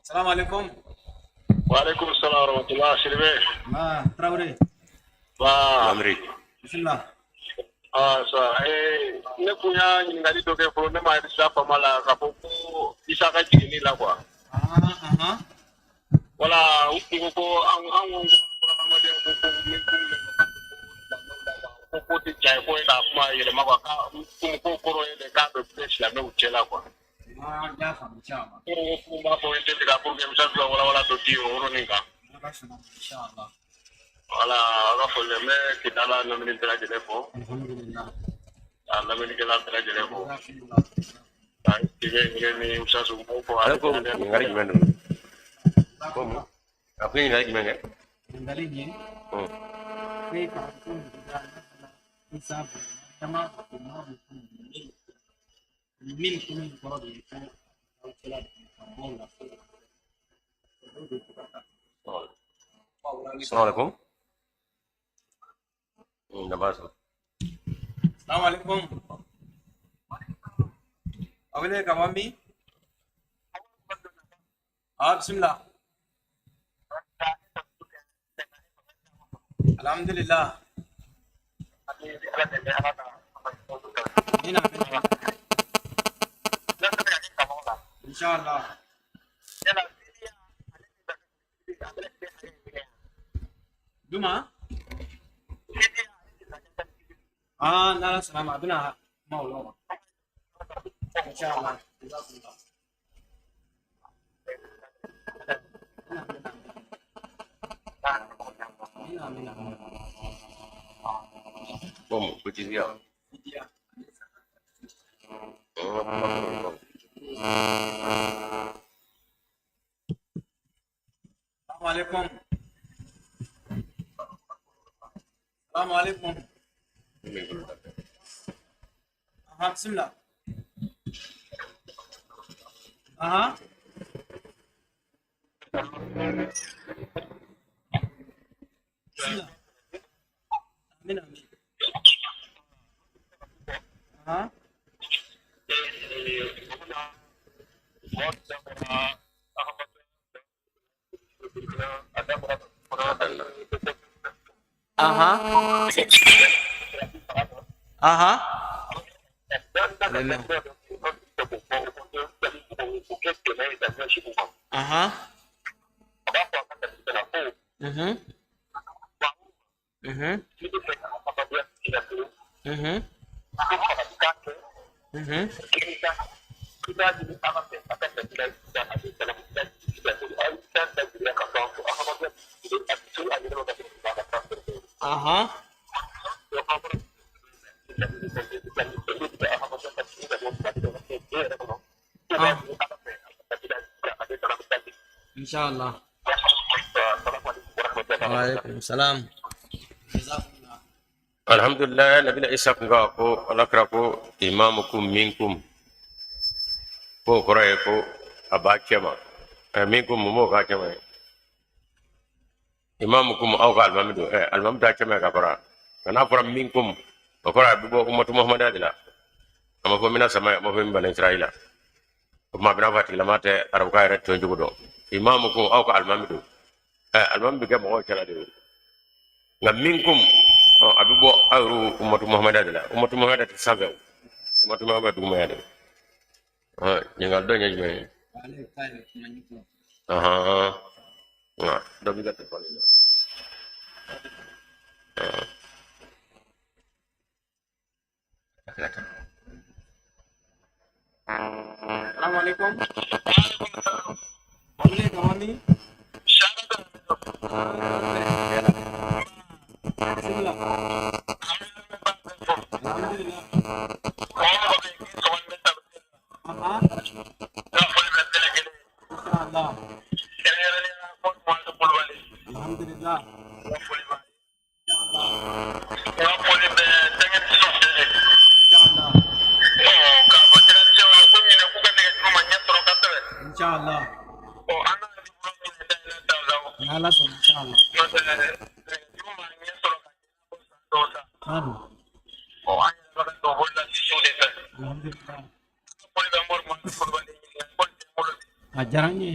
B: Salam alaikum.
C: Wa alaikum salam wa rahmatullah. Siribe.
B: Ah, Traoré.
C: Wa.
A: Amri.
B: Bismillah.
C: Ah, sa ne kun y'a ɲininkali dɔ kɛ fɔlɔ, ne ma sira faamu a la k'a fɔ ko Isa ka jiginni la quoi.
B: Ah, ah.
C: Wala u kun ko an ko hadamaden ko ko min kun ko ko tɛ tiɲɛ ye ko e k'a kuma yɛlɛma quoi, k'a kun ko kɔrɔ ye de k'a bɛ bɛɛ silamɛw cɛ la quoi.
B: Ah, n y'a faamu, inchallah.
C: Ko ko b'a fɔ i tɛ se ka pour que musa ka walawala dɔ di o yɔrɔnin kan.
B: Ala sɔnna, inchallah.
C: Wala aw ka foli n bɛ Kidala lamini bɛɛ lajɛlen fo.
B: Alhamdulillah.
C: A laminikɛla bɛɛ lajɛlen fo.
B: Jazakumullah.
C: A tigi ni musa m'o fɔ.
A: Ala ko ɲininkali jumɛn don? Ko mun? A ko ɲininkali jumɛn kɛ?
B: Ɲininkali in ye kayfa yakunu idha nazala Isa bin Maryama wa imamukum min kun kɔrɔ de ye ko aw cɛla ka bɔ o la fo
A: Assalamu alaikum. Nabasa.
B: Assalamu alaikum. A wele ka bɔ min? Ah, bismillah. Alhamdulillah. Amina, amina. Inshallah. Duma? Ah, n'Ala sɔnna ma, a bɛna kuma o yɔrɔ kan. Inshallah. Jazakumullah. Amina, amina, amina.
A: Ko mun? Ko jiziya.
B: Fidiya. Assalamu alaikum. Assalamu alaikum. Aha, bismillah. Aha. Bismillah. Amina, amina. Aha. Aha. Aha. Aha. Mhm. Mhm. Mhm. Mhm. Aha. Ah. Inshallah. Waalaikum salam. Jazakumullah.
A: Alhamdulillah, Nabila Isa kun ka ko Ala kira ko imamukum minkum, ko kɔrɔ ye ko a b'a cɛ ma, minkum mun b'o k'a cɛ ma ye, imamukum aw ka alimami don, alimami t'a cɛ ma ka fara nka n'a fɔra minkum o kɔrɔ a bɛ bɔ umatu Muhamadiya de la. A ma fɔ mina sama, a ma fɔ min bani Israila. O tuma a bɛna fɔ a tigilama tɛ arabukan yɛrɛ tɔn cogo dɔn. Imamu ko aw ka alimami don. Alimami bɛ kɛ mɔgɔw cɛla de ye. Nka minkum, a bɛ bɔ aw yɛrɛ umatu Muhamada de la. Umatu Muhamada tɛ sanfɛ o. Umatu Muhamada dugumaya de. Ɲininkali dɔ ye jumɛn ye?
B: Ale k'a ye kuma ɲɛfɔ.
A: Nka dɔ b'i ka telefɔni na.
B: Salamu alaikum. Wale kawami. Bismillah. Alhamdulillah. Aha. Inshallah. Alhamdulillah. Inshallah. Inshallah. N'Ala sɔnna inshallah. Ado. Alhamdulillah. A diyara n ye.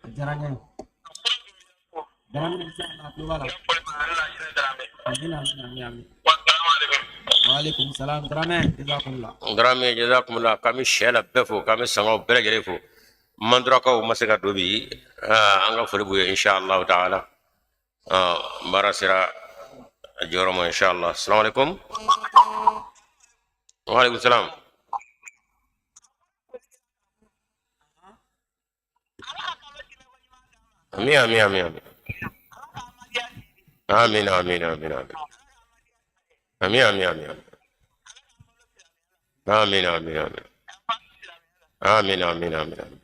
B: A diyara n ye. Dramé inshallah tulo b'a la. Amina amina amin amin. Wa alaikum salam Dramé jazakumullah.
A: Dramé jazakumullah, k'an bɛ sɛ la bɛɛ fo, k'an bɛ sangaw bɛɛ lajɛlen fo. Mandurakaw ma se ka don bi, an ka foli b'u ye inshallah taala. Baara sera a jɔyɔrɔ ma inshallah. Assalamu alaikum. Wa alaikum salam. Amin amin amin amin. Amin amin amin amin. Amin amin amin amin. Amin amin amin. Amin amin amin amin.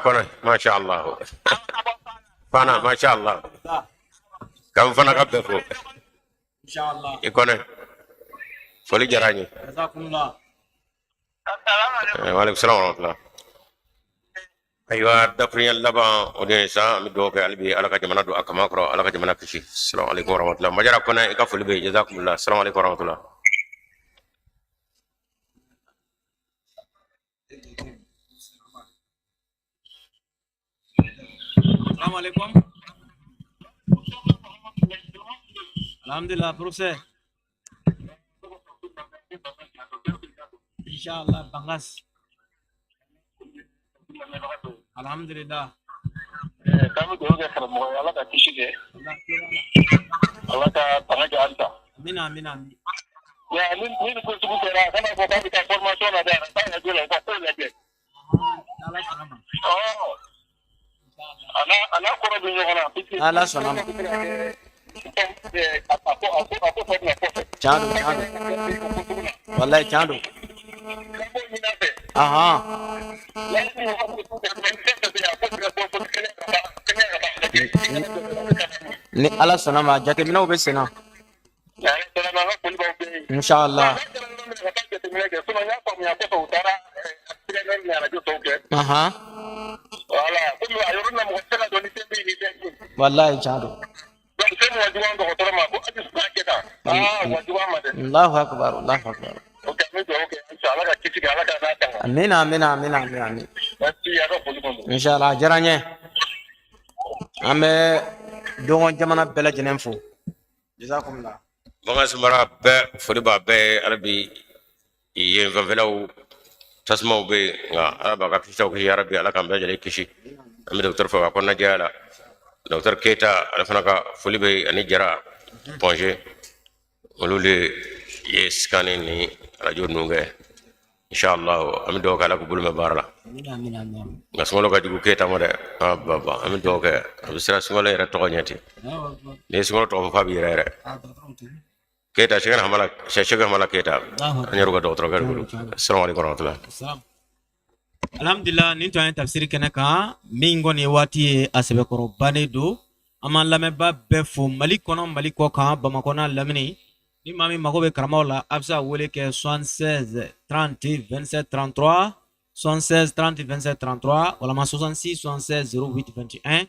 A: Kɔnɔ masha Allah. Fana masha Allah. K'an fana ka bɛɛ fo.
B: Inshallah.
A: I kɔnɛ. Foli diyara n ye.
B: Jazakumullah.
A: Wa alaikum salam wa rahmatullah. Ayiwa, dakuruɲɛ laban o de ye sa, an bɛ dugawu kɛ hali bi Ala ka jamana don a kama kɔrɔ, Ala ka jamana kisi. Assalamu alaikum wa rahmatullah. Majara kɔnɛ, i ka foli bɛ yen. Jazakumullah. Assalamu alaikum wa rahmatullah.
B: Assalamu alaikum. Alhamdulillah, professeur. Inshallah, Bangas. Alhamdulillah.
C: K'an bɛ dugawu kɛ karamɔgɔ ye, Ala ka kisi kɛ, Ala ka fanga kɛ halisa.
B: Amina amina amin.
C: Ya ni ni ko sugu kɛra, a kana fɔ k'a bɛ taa formation na dɛ, a ka taa radio la, u ka ko lajɛ.
B: Ala sɔnna ma.
C: A n'a kɔrɔ bɛ ɲɔgɔn na.
B: Ala sɔnna ma.
C: A ko tɔ bɛna kɔfɛ.
B: Tiɲɛ don, tiɲɛ don. Wallahi tiɲɛ don. Ahan. Ni Ala sɔnna ma, jateminɛw bɛ sen na. Inshallah. Ahan. Wallahi tiɲɛ don. Allahu akbar, Allahu akbar. Amina amina amina amin amin. Inshallah, a diyara n ye. An bɛ dɔgɔn jamana bɛɛ lajɛlen fo. Jazakumullah.
A: Bangas mara bɛɛ foli b'a bɛɛ ye hali bi, yen fanfɛlaw tasumaw bɛ yen, nka Ala b'a ka kisiw kisi yarabi, Ala k'an bɛɛ lajɛlen kisi. An bɛ docteur fo a kɔnɔnajɛya la. Docteur Keita, ale fana ka foli bɛ yen, ani Jara Pɔnze, olu de ye scanning ni radio ninnu kɛ. Inshallah, an bɛ dugawu kɛ Ala k'u bolo mɛn baara la.
B: Amina amina amin.
A: Nka sunkalo ka jugu Keita ma dɛ. Ba ba, an bɛ dugawu kɛ a bɛ siran sunkalo yɛrɛ tɔgɔ ɲɛ ten. N'i ye sunkalo tɔgɔ fɔ f'a b'i yɛrɛ yɛrɛ. Keita, Sɛkɛna Hamala, Sɛkɛ Hamala Keita, an yɛrɛ ka dɔgɔtɔrɔkɛ de bolo. Assalamu alaikum warahmatullah.
B: Alhamdulillah, nin tun ye tafsiri kɛnɛ kan min kɔni ye waati ye a sɛbɛkɔrɔ bannen don. An b'an lamɛnbaa bɛɛ fo Mali kɔnɔ, Mali kɔ kan, Bamakɔ n'a lamini. Ni maa min mago bɛ karamɔgɔw la, a bɛ se ka wele kɛ 76 30 27 33, 76 30 27 33 walama 66 76 08 21.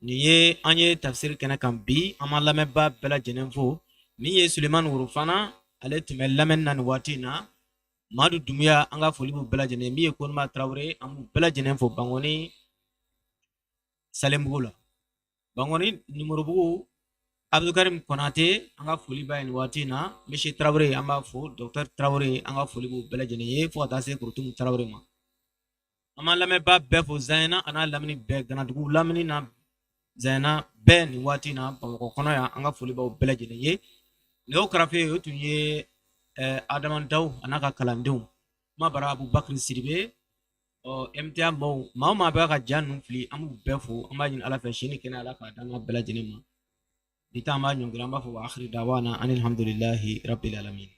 B: Nin ye an ye tafsiri kɛnɛ kan bi. An b'an lamɛnbaa bɛɛ lajɛlen fo. Min ye Sulemani Worofana Ale tun bɛ lamɛnni na nin waati in na. Madu Dumuya, an ka foli b'u bɛɛ lajɛlen. Min ye Konima Tarawele, an b'u bɛɛ lajɛlen fo Bankɔni Salenbugu la. Bankɔni Numorobugu, Abdulkarim Konate, an ka foli b'a ye nin waati in na. Monsieur Tarawele, an b'a fo. Docteur Tarawele, an ka foli b'u bɛɛ lajɛlen ye fo ka taa se Kurutumu Tarawele ma. An b'an lamɛnbaa bɛɛ fo Zayana a n'a lamini bɛɛ, Ganadugu lamini na Zayana bɛɛ nin waati in na Bamakɔ kɔnɔ yan, an ka foli b'aw bɛɛ lajɛlen ye. Nɛgɛw karafe, o tun ye Adama Daw a n'a ka kalandenw kuma bara Abubakari Sidibe. Ɔ MTA maaw, maa o maa bɛ ka ja ninnu fili, an b'u bɛɛ fo. An b'a ɲini Ala fɛ si ni kɛnɛya, Ala k'a d'an bɛɛ lajɛlen ma. Bi ta an b'a ɲɔngiri, an b'a fɔ wa akhiri dawana anilhamdulilahi rabbil alamin.